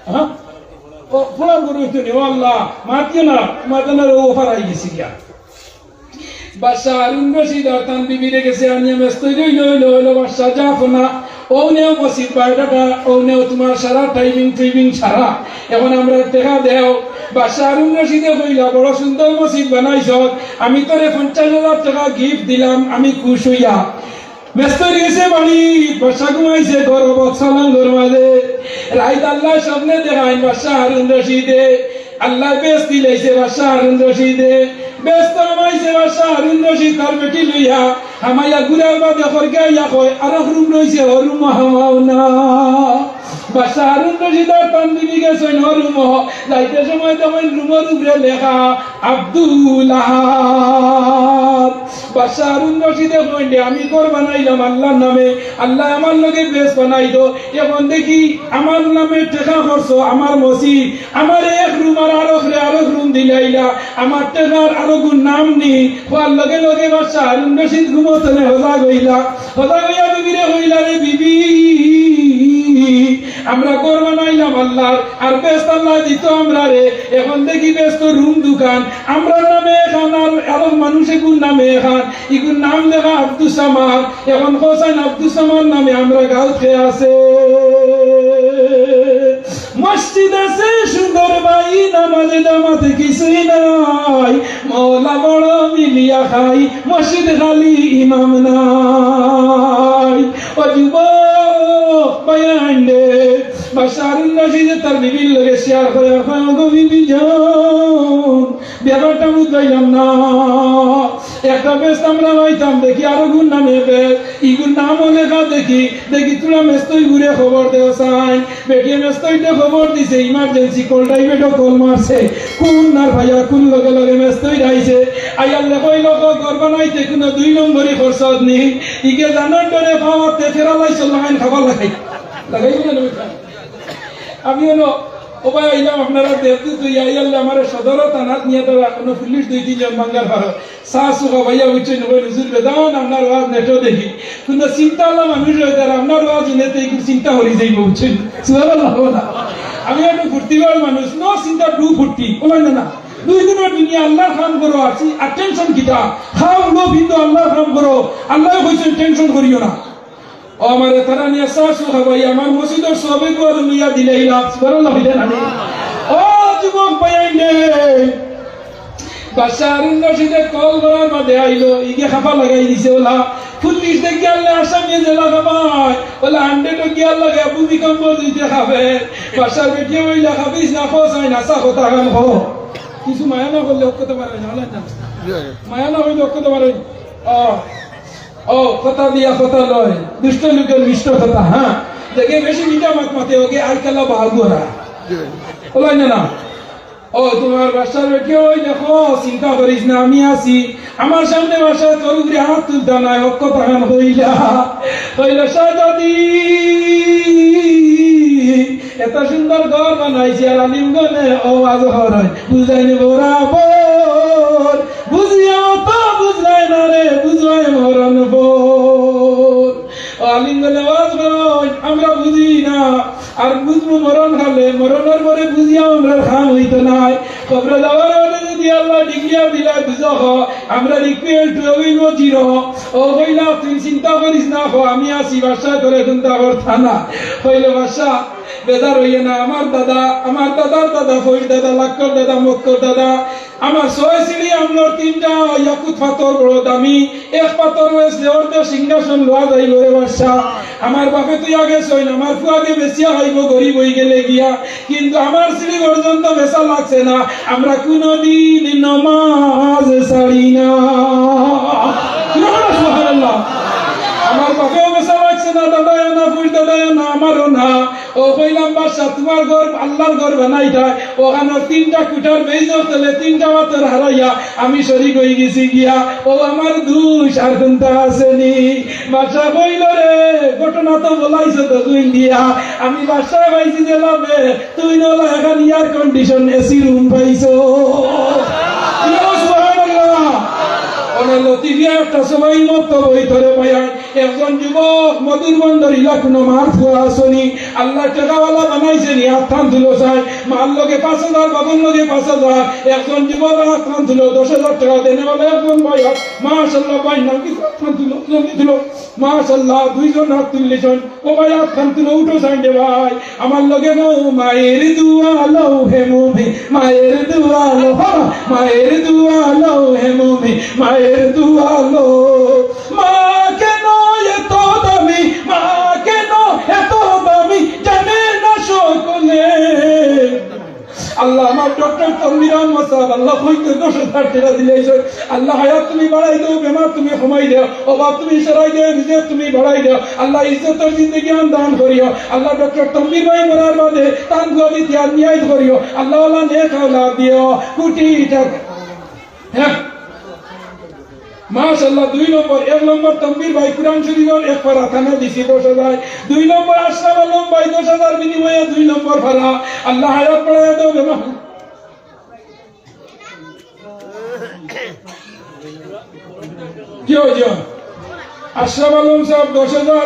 হ্যাঁ? ও, ফোলার গরু হইতো নি, ও আল্লাহ, মাতিও না, মাতানোর ও অফার আই গেছে গিয়া। বাদশা হারুন রশিদ আর তান বিবিরে গেছে আনিয়া মেস্তই রইল, হইল, হইল, বাদশা যা ফোনা, ও নেও মসজিদ বায়োডাটা, ও নেও তোমার সারা টাইমিং টুইমিং সারা। এখন আমরা টেকা দেও। বাদশা হারুন রশিদে কইলা, "বড় সুন্দর মসজিদ বানাইছ, আমি তোরে পঞ্চাশ হাজার টেকা গিফট দিলাম, আমি খুশ হইয়া।" মেস্তই গেছে বাড়ি, বাদশা ঘুমাইছে ঘর, বক্সালাম ঘর মাঝে। রাইত আল্লাহ স্বপ্নে দেখাইন বাদশা হারুন রশিদে, আল্লাহ বেহেস্ত দিলাইছে বাদশা হারুন রশিদে। বেহেস্ত হামাইছে বাদশা হারুন রশিদ তার বেটি লইয়া, হামাইয়া ঘুরার বাদে খরকে আইয়া কয়, "আরক রুম রইছে, ও রুমো হামাও না।" বাদশা হারুন রশিদ আর তান বিবি গেছইন ও রুমো, যাইতে সময় দেখইন রুমর উপরে লেখা, "আব্দুল আহাদ।" বাদশা হারুন রশিদে কইন, "আমি ঘর বানাইলাম আল্লাহর নামে, আল্লাহ আমার লগে বেহেস্ত বানাইতো। এখন দেখি আমার নামে টেকা খরচ, আমার মসজিদ, আমার এক রুম আর আরকরে আরক রুম দিলাইলা, আমার টেকার আরো গুণ নাম নি।" কওয়ার লগে লগে বাদশা হারুন রশিদ ঘুমো তনে হজাগ অইলা। হজাগ অইয়া বিবিরে কইলা, "রে বিবি, আমরা ঘর বানাইলাম আল্লাহর, আর বেহেস্ত আল্লাহ দিতো আমরারে, এখন দেখি বেহেস্ত রুম দুখান, আমরার নামে এখান আর আরক মানুষ এগুর নামে এখান, ইগুর নাম লেখা আব্দুস সামাদ, এখন কছাইন আব্দুস সামাদ নামে আমরা গাঁওত কে আছে?" মসজিদ আছে সুন্দর ভাই, নামাজে জামাতে কিছুই নাই। মওলা বড় মিলিয়া খাই, মসজিদ খালি ইমাম নাই। ও যুবক ভাইয়াইন রে, বাদশা হারুন রশিদে তার বিবির লগে শেয়ার করে, কয়, "ওগো বিবি জান, ব্যাপারটা বুঝাইলাম না। একটা বেহেস্ত আমরা পাইতাম, দেখি আরো গুণ নামে বেহেস্ত, ইগুর নামও লেখা দেখি, দেখি তোরা মেস্তই ঘুরে খবর দেও চাই।" বেটিয়ে মেস্তইতে খবর দিছে, ইমার্জেন্সি কল, প্রাইভেটও কল মারছে। কোন নার ভাইয়া, কোন লগে লগে মেস্তই আইছে। আইয়ার লেখা অইলো, "ঘর বানাইতে কোনো দুই নম্বরি খরচত নি।" ইগে জানার ডরে পাওয়াতে ফেরা লাইছে, লাইন খাবার লাগাই। লাগাই না, না, না। আমি হলো, "ও ভাই, আইলাম আপনারা দেখতে, তুই আইয়ারলে আমার সদর থানাত নিয়ে তারা কোনো পুলিশ দুই তিনজন বাঙ্গার পারো।" চা চুখা ভাইয়া বুঝছেন, কই, "হুজুর বেদান, আপনার ওয়াজ নেটো দেখি।" কিন্তু চিন্তা আলা মানুষ হয়, তারা আপনার ওয়াজ নেতে একটু চিন্তা করি যাইব, বুঝছেন? সুবহানাল্লাহ, না? আমি একটু ফুর্তিবাজ মানুষ, no চিন্তা, do ফুর্তি, বলেন না, না? দুই দিনের দুনিয়া আল্লাহর কাম করো, আর চি-, আর টেনশন কিতা? খাও, উড়ো, ফিন্দো, আল্লাহর কাম করো। আল্লাহ কইছেন, "টেনশন করিও না।" ও আমারে তারা নিয়ে চা চুখা ভাই, আমার মসজিদর সবে গুয়ার লইয়া দিলে ইলা, সুবহানাল্লাহ, হইলে না? ও যুবক ভাইয়াইন রে, বাদশা হারুন রশিদে কল করার বাদে আইলো, ইগে খাপা লাগাই দিছে ওলা। পুলিশ দেখিয়ারলে আসামি জেলা খাপায়, ওলা হান্ড্রেড গিয়ার লাগে ভূমিকম্প দিতে খাবে। বাদশার বেটিয়ে বইলা, "খাবিস না, খোস আইন, আসা কথা খান খো।" কিছু মায়া না করলে অক্ষত পারে না, হলেন না? মায়া না হইলে অক্ষত পারে না। ও, ও, কথা দিয়া কথা লয়, দুষ্ট লোকের মিষ্ট কথা, হ্যাঁ। দেখে বেশি মিঠা মাত মাতে, ওকে আইকালা বাহাগুয়ারা। হলেন না? ও তুমার বাদশার বেটি, ওই দেখো, চিন্তা করিস না, আমি আছি। আমার সামনে বাদশায় তোর উপরে আত তুলতা নায়, হক কথাখান কইলা। কইলা, "শাহজাদি, এত সুন্দর ঘর বানাইছি, আর আলিমগণে ওয়াজ করইন, বুঝাইন বরাবর, বুঝিয়াও তো বুঝাইন না রে, বুঝাইন মরণ পর।" ও আলিমগণে ওয়াজ করইন, আমরা বুঝি না, আর বুঝমু মরণ কালে, মরণর পরে বুঝিয়াও আমরার কাম অইতো নায়। কবরে যাওয়ার আগে যদি আল্লায় ডিগ্রিয়া দিলা দুজখ, আমরা request অইবো zero। ও কইলা, "তুই চিন্তা করিস না, হ, আমি আছি, বাদশায় তোরে চিন্তা করতা না।" কইলো, "বাদশা, বেজার অইয়ে না, আমার দাদা, আমার দাদার দাদা, ফইর দাদা, লাক্কর দাদা, মক্কর দাদা, আমার ছয় সিঁড়ি আমলর তিনটা ইয়াকুত পাথর বড় দামি, এক পাথর অইছে অর্ধেক সিংহাসন লওয়া যাইবো রে বাদশা। আমার বাপে তুই আগে ছইন, আমার ফুয়াগে বেচিয়া খাইবো গরিব অইগেলে গিয়া, কিন্তু আমার সিঁড়ি পর্যন্ত বেচা লাগছে না, আমরা কুনুদিন নমাজ ছাড়ি না।" সুবহানাল্লাহ। আমার বাপেও বেচা লাগছে না, দাদায় না, ফইর দাদায় না, আমারও না। ও কইলাম, "বাদশা, তুমার ঘর আল্লার ঘর বানাইতায়, ওখানো তিনটা কুঠার মেইজর তলে তিনটা পাথর হারাইয়া আমি শরিক অইগেছি গিয়া, ও আমার দুষ আর কুন্তা আছে নি?" বাদশা কইলো, "রে, ঘটনা তো বলাইছো তো তুই দিয়া, আমি বাদশা পাইছি যে লাভে, তুই নলা এখন air condition AC room পাইছো।" ইয়া সুবহানাল্লাহ। অনে লতিফিয়া একটা সময় মত বই ধরে পাইয়া একজন যুবক মধুর বন্দর ইলা কুনু মার ফুয়া আছনি, আল্লায় টেকাওয়ালা বানাইছে নি, আতখান তুলো চাই, মার লগে পাঁচ হাজার, বাবার লগে পাঁচ হাজার, একজন যুবক আতখান তুলো, দশ হাজার টেকা দেনেওয়ালা একজন ভাই, মাশাআল্লাহ, ভাই, নাম কি? আতখান তুলো, জলদি তুলো, মাশাআল্লাহ, দুইজন আত তুললিছইন, ও ভাই, আতখান তুলো, উঠো চাই দে ভাই, আমার লগে নো, মায়ের দোয়া লও হে মুমিন, মায়ের দোয়া লও, হ্যাঁ, মায়ের দোয়া লও হে মুমিন, মায়ের দোয়া লও। মা কেন এত দামি, মা কেন এত দামি, জানে না সকলে। আল্লাহ, আমার ডক্টর তনবীর আহমদ সাহেব, আল্লাহ, কইতে দশ হাজার টেকা দিলাইছইন। আল্লাহ, হায়াত তুমি বাড়াই দেও, বেমার তুমি কমাই দেও, অভাব তুমি সরাই দেও, রিজিক তুমি বাড়াই দেও। আল্লাহ, ইজ্জতর জিন্দেগি আন দান করিও। আল্লাহ, ডক্টর তনবীর ভাই মরার বাদে তান গুয়াবি তিয়ার নিয়াজ করিও। আল্লাহ, আল্লাহ, নেক আওলাদ দিও, কোটি টাকা। হ্যাঁ। মাশাআল্লাহ, দুই নম্বর, এক নম্বর তনবীর ভাই কুরআন শরীফর এক পারা তানে দিছি দশ হাজার, দুই নম্বর আশরাফ আলম ভাই দশ হাজার বিনিময়ে দুই নম্বর পারা। আল্লাহ হায়াত বাড়াইয়া দেও, বেমার। জি অয়, জি অয়। আশরাফ আলম সাহেব দশ হাজার,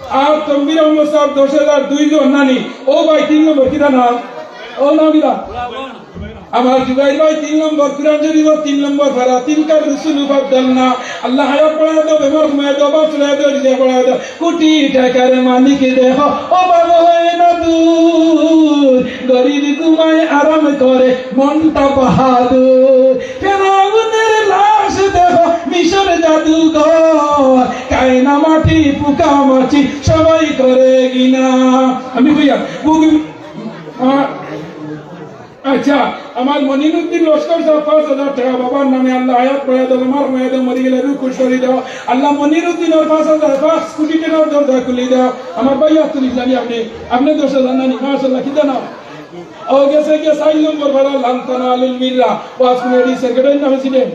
আর তনবীর আহমদ সাহেব দশ হাজার, দুইজন নানি। ও ভাই, তিন নম্বর, কিতা নাম? ও নাম কিতা? আমার জুবাইর ভাই তিন নম্বর, কুরআন শরীফর তিন নম্বর পারা, তিলকার রুসুলু ফাদ্দালনা। আল্লাহ হায়াত বাড়াইয়া দেও, বেমার কমাইয়া দেও, অভাব ছুড়াইয়া দেও, রিজিক বাড়াইয়া দেও। কোটি টাকার মালিক দেখো, অভাব হয় না দূর। গরিব ঘুমায় আরাম করে, মনটা বাহাদুর। ফেরাউনের লাশ দেখো, মিশর জাদুঘর। কায়নামাটি, পোকামাছি, সবাই করে ঘৃণা। আমি কইয়া, বুক-, আ-, আচ্ছা, আমার মনিরুদ্দিন লস্কর সাহেব পাঁচ হাজার টেকা বাবার নামে, আল্লাহ হায়াত বাড়াইয়া দেও, বেমার কমাইয়া দেও, মরি গেলে রুহ খুশ করি দেও। আল্লাহ মনিরুদ্দিনর পাঁচ হাজার, পাঁচ কোটি টেকার দরজা খুলি দেও। আমার ভাই আব্দুল ইসলামী, আপনে, আপনে দশ হাজার নানি, মাশাআল্লাহ, কিতা নাম? ও গেছে গিয়া চাইর নম্বর পারা লান্তানা আলুল মিররা, ওয়াজ কমিটির সেক্রেটারি নামে ছিলেন।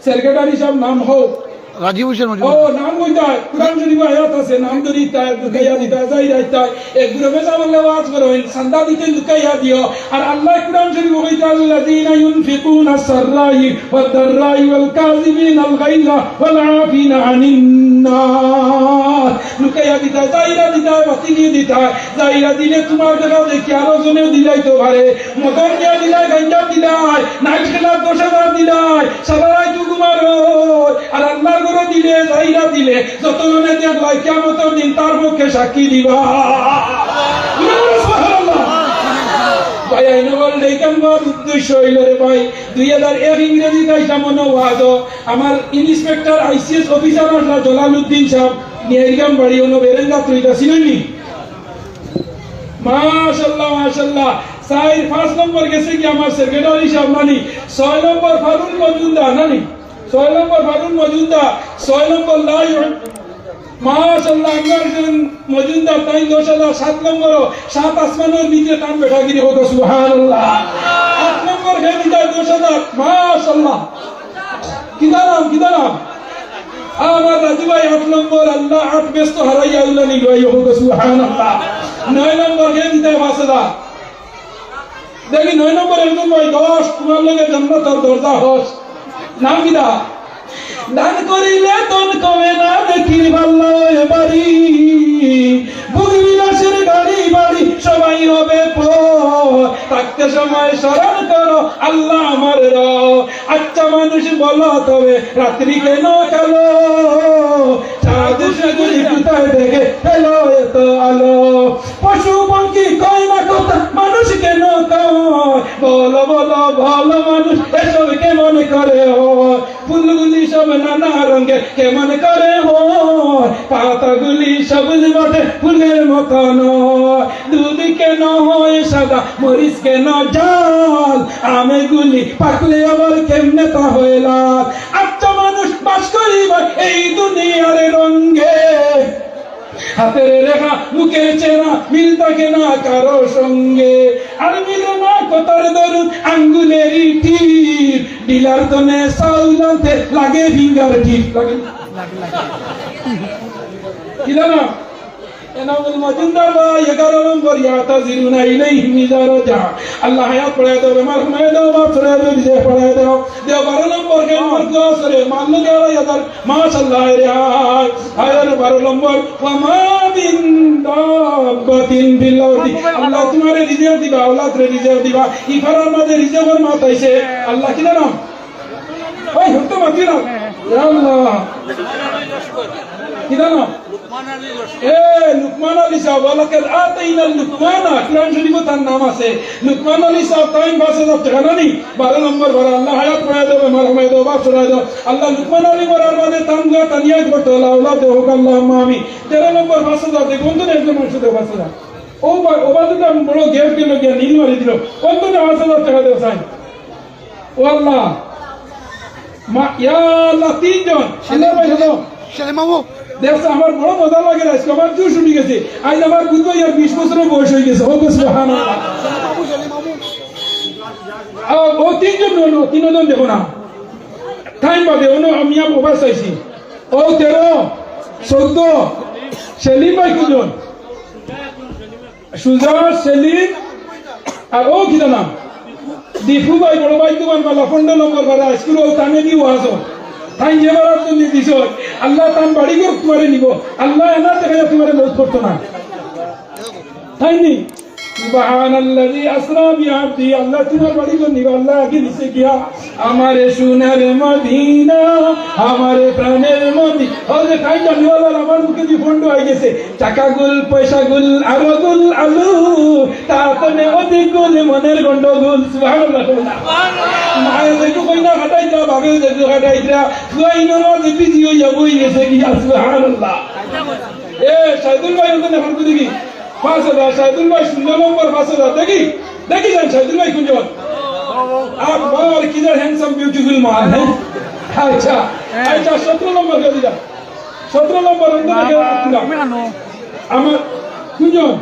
সেক্রেটারি সাহেব নাম হোক। রাজীব হোসেন মজুমদার। ও, নাম কইতায়, কুরআন শরীফ আয়াত আছে, নাম ধরি ইতায়, লুকাইয়া দিতায়, যাইরা ইতায়। এক গ্রুপে যা বললে ওয়াজ করইন, চান্দা দিতে লুকাইয়া দিও। আর আল্লাহ কুরআন শরীফ কইতা, "আল্লাযীনা ইউনফিকুনা সাররাই ওয়াদ দাররাই ওয়াল কাযিমিনাল গাইযা ওয়াল আফিনা আনিন নাস।" লুকাইয়া দিতায়, যাইরা দিতায়, বাতিনি দিতায়। যাইরা দিলে তুমার দেখা দেখি আরো জনে দিলাইতো পারে। মদর দিয়া দিলায়, গাঞ্জা দিলায়, নাইট ক্লাব দশ হাজার দিলায়, সারা রাইত ঘুমারো। আর আল্লাহর ঘরো দিলে, যাইরা দিলে, যত জনে দেখলায়, কিয়ামতর দিন তার পক্ষে সাক্ষী দিবা। সুবহানাল্লাহ। ভাই, আইন বল, এইখান বল উদ্দেশ্য অইল রে ভাই, দুই হাজার এক ইংরেজি তাই সামনে ওয়াজ, আমার ইন্সপেক্টর আইসিএস অফিসার আসলা জলালউদ্দিন সাহেব, নিয়াইরগাম বাড়ি, অনো বেরেঙ্গা তুইটা চিনইন নি? মাশাআল্লাহ, মাশাআল্লাহ। চাইর, পাঁচ নম্বর গেছে কি আমার সেক্রেটারি সাহেব নানি, ছয় নম্বর ফারুক মজুমদার নানি, ছয় নম্বর ফারুক মজুমদার, ছয় নম্বর লাই, মাশাআল্লাহ, আনোয়ার হোসেন মজুমদার, তাইন দশ হাজার, সাত নম্বর, সাত আসমানর নিচে তান বেটাগিরি কত, সুবহানাল্লাহ। আট নম্বর নম্বর কে দিতা দশ হাজার, মাশাআল্লাহ। কিতা নাম, কিতা নাম? আমার রাজু ভাই আট নম্বর, আল্লাহ আট বেস্ত হারাইয়া উল্লা নিল, এই হোক সুবহানাল্লাহ। নয় নম্বর কে দিতা পাঁচ হাজার। দেখি নয় নম্বর একজন ভাই দশ, তোমার লগে জান্নাতর দরজা হস। নাম কিতা? দান করিলে ধন কমে না, দেখি ভাল্লা ওই বাড়ি। ভোগ বিলাসের গাড়ি বাড়ি সবাই হবে পর। থাকতে সময় স্মরণ করো আল্লাহ আমার রব। আচ্ছা মানুষ বলো তবে রাত্রি কেন কালো? চাঁদ শুধু কোথায় থেকে পেল এত আলো? পশু পঙ্খী কয় না কথা, মানুষ কেন কয়? বলো, বলো, বলো মানুষ, এসব কেমন করে হয়? ফুলগুলি সব নানা রঙে কেমন করে হয়? পাতাগুলি সবুজ বটে, ফুলের মতো নয়। দুধ কেন হয় সাদা, মরিচ কেন ঝাল? আমগুলি পাকলে আবার কেমনে তা হয় লাল? আচ্ছা মানুষ বাস করিবার এই দুনিয়ার রঙে। হাতের রেখা, মুখের চেহারা মিল থাকে না কারো সঙ্গে। আর মিলে না কথার দরুন আঙ্গুলেরই টিপ। ডিলার দোকানে চাউল আনতে লাগে ফিঙ্গার টিপ। লাগে? কি জানো? এনামুল মজুমদার ভাই, এগারো নম্বর, ইয়াতাজিরুনা ইলাইহিম ইযা রাজা। আল্লাহ হায়াত বাড়াই দেও, বেমার কমাই দেও, বাপ ছড়াই দেও, রিজিক বাড়াই দেও। দেও বারো নম্বর, কে নম্বর দোয়া করে, মাল্লু দেওয়া হাজার, মাশাআল্লাহ, হায় রে হায়, হায় রে বারো নম্বর, ওয়া মা মিন দাব্বাতিন ফিল আরদি। আল্লাহ তোমারে রিজিক দিবা, আওলাদরে রিজিক দিবা। ই পাড়ার মাঝে রিজিকর মাত আইছে। আল্লাহ কি জানো? ওই হুকম মাতি না। ইয়া আল্লাহ। কি জানো? এ, লুকমান আলী সাহেব, ওয়ালাকাদ আতাইনা লুকমানা, কোরআন শরীফো তার নাম আছে। লুকমান আলী সাহেব, তাইন পাঁচ হাজার টেকা নানি, বারো নম্বর বারো, আল্লাহ হায়াত বাড়াই দেও, বেমার কমাই দেও, বাপ ছড়াই দেও। আল্লাহ লুকমান আলী মরার বাদে তান গা তানিয়া করতে হলো, আল্লাহ দেও হোক, আল্লাহুম্মা আমিন। তেরো নম্বর পাঁচ হাজার, দেখি অন্তত একজন মানুষ দেও পাঁচ হাজার। ও বা-, ও বাদে তো আমি বড় গেট গেল গিয়া নীল মারি দিল, অন্তত পাঁচ হাজার টেকা দেও চাই। ও আল্লাহ, মা-, ইয়া আল্লাহ, তিনজন। সেলিম, আল্লাহ ভাই, সেলিম, হলো। সেলিম মামু। দেখছো, আমার বড় মজা লাগে আজকে, আমার জোশ উঠি গেছে। আজ আমার বুঝবো ইয়ার বিশ বছরের বয়স হয়ে গেছে। ও সুবহানাল্লাহ। সেলিম মামু, সেলিম মামু। আ, ও তিনজন হলো, তিনজন দেখো না। টাইম পাবে, অন্য আমি আর ওভার চাইছি। ও তেরো, চৌদ্দ, সেলিম ভাই কুজন? সুজা, সেলিম, আর ও কিতা নাম? দীপু ভাই, বড় ভাই, তোমার মালা পনেরো নম্বর পারা, স্কুল ও তানে দি ওয়াজ। তাই যে বারা তুমি দিছ, আল্লাহ তান বাড়ি ঘর তোমারে নিব। আল্লাহ এনা থেকে তোমারে মৌত করতো না। তাই নি? সুবহানাল্লাযী আসরা বিআবদিহি, আল্লাহ তোমার বাড়ি ঘর নিব, আল্লাহ আগে দিছে গিয়া। আমারে সোনার মদিনা, আমারে প্রাণের মদি-, ও যে খাই জানিওয়ালার আমার মুখে দি ফন্ড হয়ে গেছে। টাকা গুল, পয়সা গুল, আরো গুল আলু, তা তো নে অধিক গুল, মনের গন্ডগোল। সুবহানাল্লাহ। মায়ে যেগু কইনা খাটাইতা, বাবেও যেগু খাটাইতা, ফুয়া ইনোর মাঝে বিজি হইয়া বই গেছে গিয়া। সুবহানাল্লাহ। এ, শাহিদুল ভাই, ওখানে ফোন করি কি? পাঁচ হাজার, শাহিদুল ভাই, শূন্য নম্বর, পাঁচ হাজার। দেখি, দেখি যান, শাহিদুল ভাই, কোনজন? আর বাবার কি যার handsome, beautiful মাল, হ্যাঁ? আচ্ছা, আচ্ছা, সতেরো নম্বর কে দিলাম। সতেরো নম্বর, অন্য না, দেখে না, রাখলাম। তুমি আনো। আমার, কোনজন?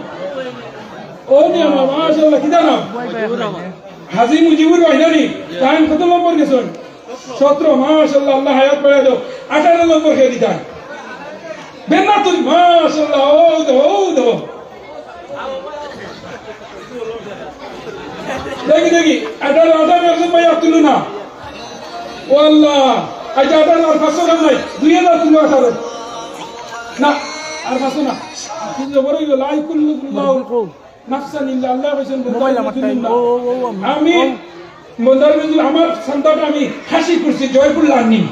ও নি আমার, মাশাআল্লাহ, কি জানো? হাজী মুজিবুর রহমানী, তাই কত নম্বর গেছেন? সতেরো, মাশাআল্লাহ, আল্লাহ হায়াত বাড়াই দাও। আঠারো নম্বর কে দিতা? বেন্না তুই, মাশাআল্লাহ, ও দো, ও দো। দেখি, দেখি, আঠারো, আঠারো একজন ভাই হাত তুলো না। ও আল্লাহ, আচ্ছা, আঠারো আর পাঁচশো গ্রাম নাই, দুই হাজার তুলো আঠারো। না, আর পাঁচশো না। কিন্তু বড় হইল, লাই কুল্লু কুল্লাহ। নাফসান ইল্লা আল্লাহ কইছেন, মোবাইল আমার টাইম। ও, ও, ও, আমি, আমি ও। মন্দার বিন্দু আমার সন্তান আমি হাসি করছি জয়পুর লার্নিং।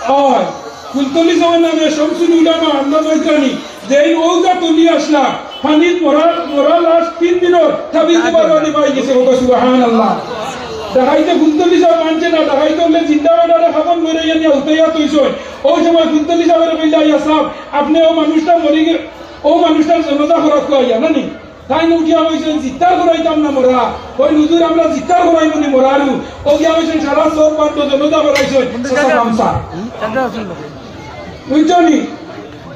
আর ফুলতলি জমানা নামে শামসুল উলামা আমরা নৈতানি, যেই ওজা তুলি আসলা, পানিত মরা, মরা লাশ তিন দিনর তাবিজ দিবার বাদে পাই গেছে, ওগো সুবহানাল্লাহ। দেখাইতে ফুলতলি সাহেব মানছে না, দেখাইতে হলে জিন্দা বেটারে খাবন করে ইয়ে নিয়ে উঠাইয়া তৈছয়। ওই সময় ফুলতলি সাহেবের কইলা, "ইয়া সাহেব, আপনি ও মানুষটা মরি গে-, ও মানুষটার জনাজা করা খুয়াইয়া না নি?" তাইন উঠিয়া কইছইন, "জিত্তার করাইতাম না মরা।" কইন, "হুজুর, আমরা জিত্তার করাইমু নি মরারু।" ও গিয়া কইছইন, "সারা সব বাদ জনাজা করাইছইন।" হুম, চাচা চাচা, গামছা। হুম, চাচা, হুম। বুঝছো নি?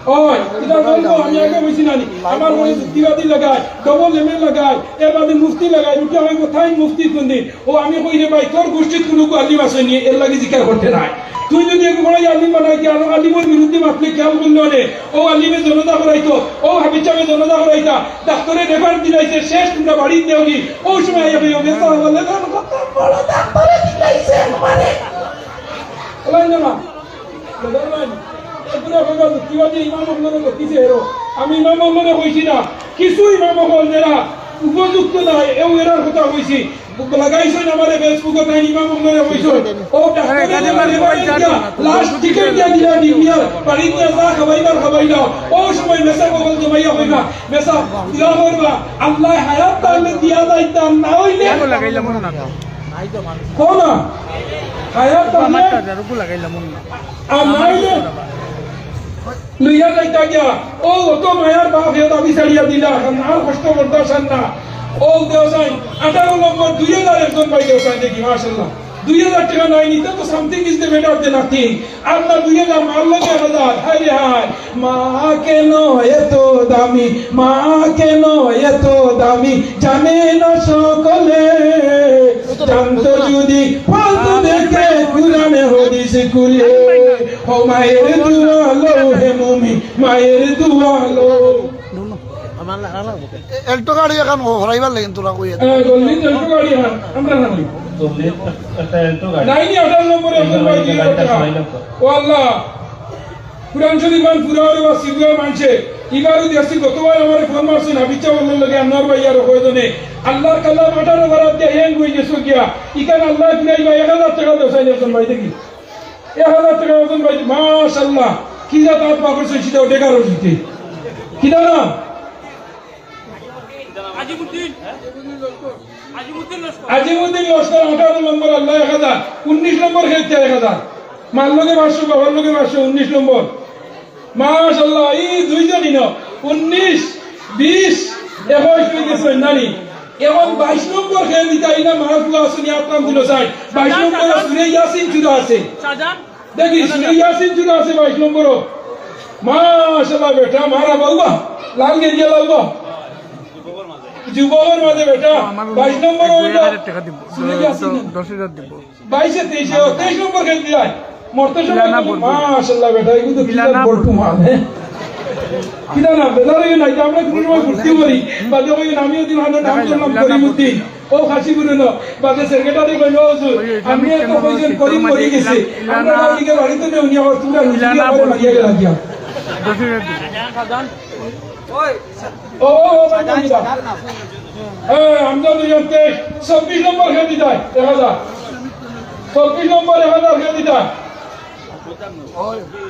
ওই, ইটা বলবো, আমি আগে কইছি না নি? আমার মনে যুক্তিবাদী লাগায়, ডবল এমএ লাগায়, এর বাদে মুফতি লাগায়, উঠে আমি কোথায় মুফতি কোন দিন? ও আমি কই রে ভাই, তোর গোষ্ঠীত কুনু আলিম আছে নি, এর লাগি জিকার করতে নাই। তুই যদি এক বড় আলিম বানাই কি, আরো আলিমর বিরুদ্ধে মাতলে খেয়াল করলে অনে, ও আলিমে জনতা করাইতো, ও হাবিজ সাবে জনতা করাইতা, ডাক্তারে রেফার দিলাইছে, শেষ তোমরা বাড়িত দেওগি, ও সময় আইয়া কইও, "মেসা বলে, কোন কত বড় ডাক্তারে দিলাইছে আমারে।" বলেন না, না। বুঝলেন? এরপরে আপনারা যুক্তিবাদী ইমাম অকলরে লক্ষ্মীছে এরো। আমি ইমাম অকলরে কইছি না, কিছু ইমাম অকল যেরা উপযুক্ত নায়, এও এরার কথা কইছি। লাগাইছইন আমারে Facebook-ও, তাইন ইমাম অকলরে কইছইন। ও ডাক্তারে যে বাড়ি বাড়ি দিয়া, লাস্ট টিকিট দিয়া দিলা, দি দিয়া, বাড়ি দিয়া যা খাবাইবার খাবাইলা। ও সময় মেসা অকল জমাইয়া কইবা, মেসা দিলা করবা, আল্লাহ হায়াত তাহলে দিয়া যাইতাম, না হইলে কেন লাগাইলাম না? কও না, হায়াত তাহলে আর না হইলে লইয়া যাইতা গিয়া। ও অত মায়ার বাপ হে দাবি ছাড়িয়া দিলা, এখন আর কষ্ট বরদাস্ত আর না। ও দেওসান, আঠারো নম্বর, দুই হাজার একজন ভাই দেওসান দেখি, মাশাআল্লাহ। দুই হাজার টেকা নাই নিতে তো something is the better than nothing। আর না দুই হাজার, মার লগে এক হাজার, হায় রে হায়। মা কেন এত দামি, মা কেন এত দামি, জানে না সকলে। জানতো যদি পড়তো দেখে কোরআন হাদিস খুলে। ও মায়ের দোয়া লও হে মুমিন, মায়ের দোয়া লও। এ-, এল্টো গাড়ি এখন হ-, হরাইবার লাগি তোরা কইয়া দে। হ্যাঁ, গল্লিত এল্টো গাড়ি এখন, আমরা না। গল্লিত একটা এল্টো গাড়ি। নাই নি, আঠারো নম্বরে একজন ভাই দিয়ে গাড়িটা রাখা। সরাই লাগতো। ও আল্লাহ, কোরআন শরীফ মান পুরা ওরে বা সিগুয়া মানছে। ইবারও দেখছি গতবার আমারে ফোন মারছইন, হাবিজ সাবর লগে আনোয়ার ভাই আর কয়জনে। আল্লাহর কালাম আঠারো বার আত দিয়া হ্যাং হই গেছে গিয়া। ইখান আল্লাহ ফিরাইবা, এক হাজার টেকা দেওসান একজন ভাই দেখি। এক হাজার টেকা একজন ভাই, মাশাআল্লাহ। কি জাত আত বার করছইন, সেটাও ডেকার অজিতে। কিতা নাম? আজিমুদ্দিন। আজিমুদ্দিন লস্কর। আজিমুদ্দিন লস্কর, আঠারো নম্বর, আল্লাহ এক হাজার। উনিশ নম্বর খেলতে এক হাজার। মার লগে পাঁচশো, বাবার লগে পাঁচশো, উনিশ নম্বর। মাশাআল্লাহ, এই দুইজনই না, উনিশ, বিশ, একুশ হই গেছে, নানি? এখন বাইশ নম্বর খেয়ে দিতা, এই না মার ফুয়া আসুনি, আপনার দিল চাই। বাইশ নম্বর সুরে ইয়াসিন চূড়া আছে। দেখি, সুরে ইয়াসিন চূড়া আছে বাইশ নম্বর। মাশাআল্লাহ বেটা, মারা বাবা, লাল গেঞ্জিয়া লাল বা। যুবকর মাঝে বেটা, বাইশ নম্বর হইল। সুরে ইয়াসিন। দশ হাজার দিব। বাইশে তেইশে, ও, তেইশ নম্বর খেয়ে দিলাই। মরতে সময় ইলানা বলবো। মাশাআল্লাহ বেটা, এগুলো তো ইলানা কিলার বলবো। বলটু মাল, হ্যাঁ? কিলা না, বেজার হইও না, এটা আমরা কোনো সময় ঘুরতে পারি। বাদে ওই নামিয়ে দিন, আমরা নাম দেখাই করলাম যাও, ইলানা করিমুদ্দিন। বলবো। ও খাসি গুলো না, বাদে সেক্রেটারি কইল, "ও হুজুর, ওই আমি আমি তো কেন কইছেন বলছি, করিম তোমার মরে গেছে।" ইলানা আমরা বলবো। ওদিকে বাড়িতে নিয়ে উনি আবার তোমরা ইলানা নিজে আবার বলবো। মারিয়া গেলা গিয়া। দশ হাজার। ও, ও, ও, ও, ও, ও। হ্যাঁ, আমরা দুইজন তেইশ, চব্বিশ নম্বর খেয়ে দিতাই, দেখা যাক। চব্বিশ নম্বর দেখা যাক খেয়ে দিতাই।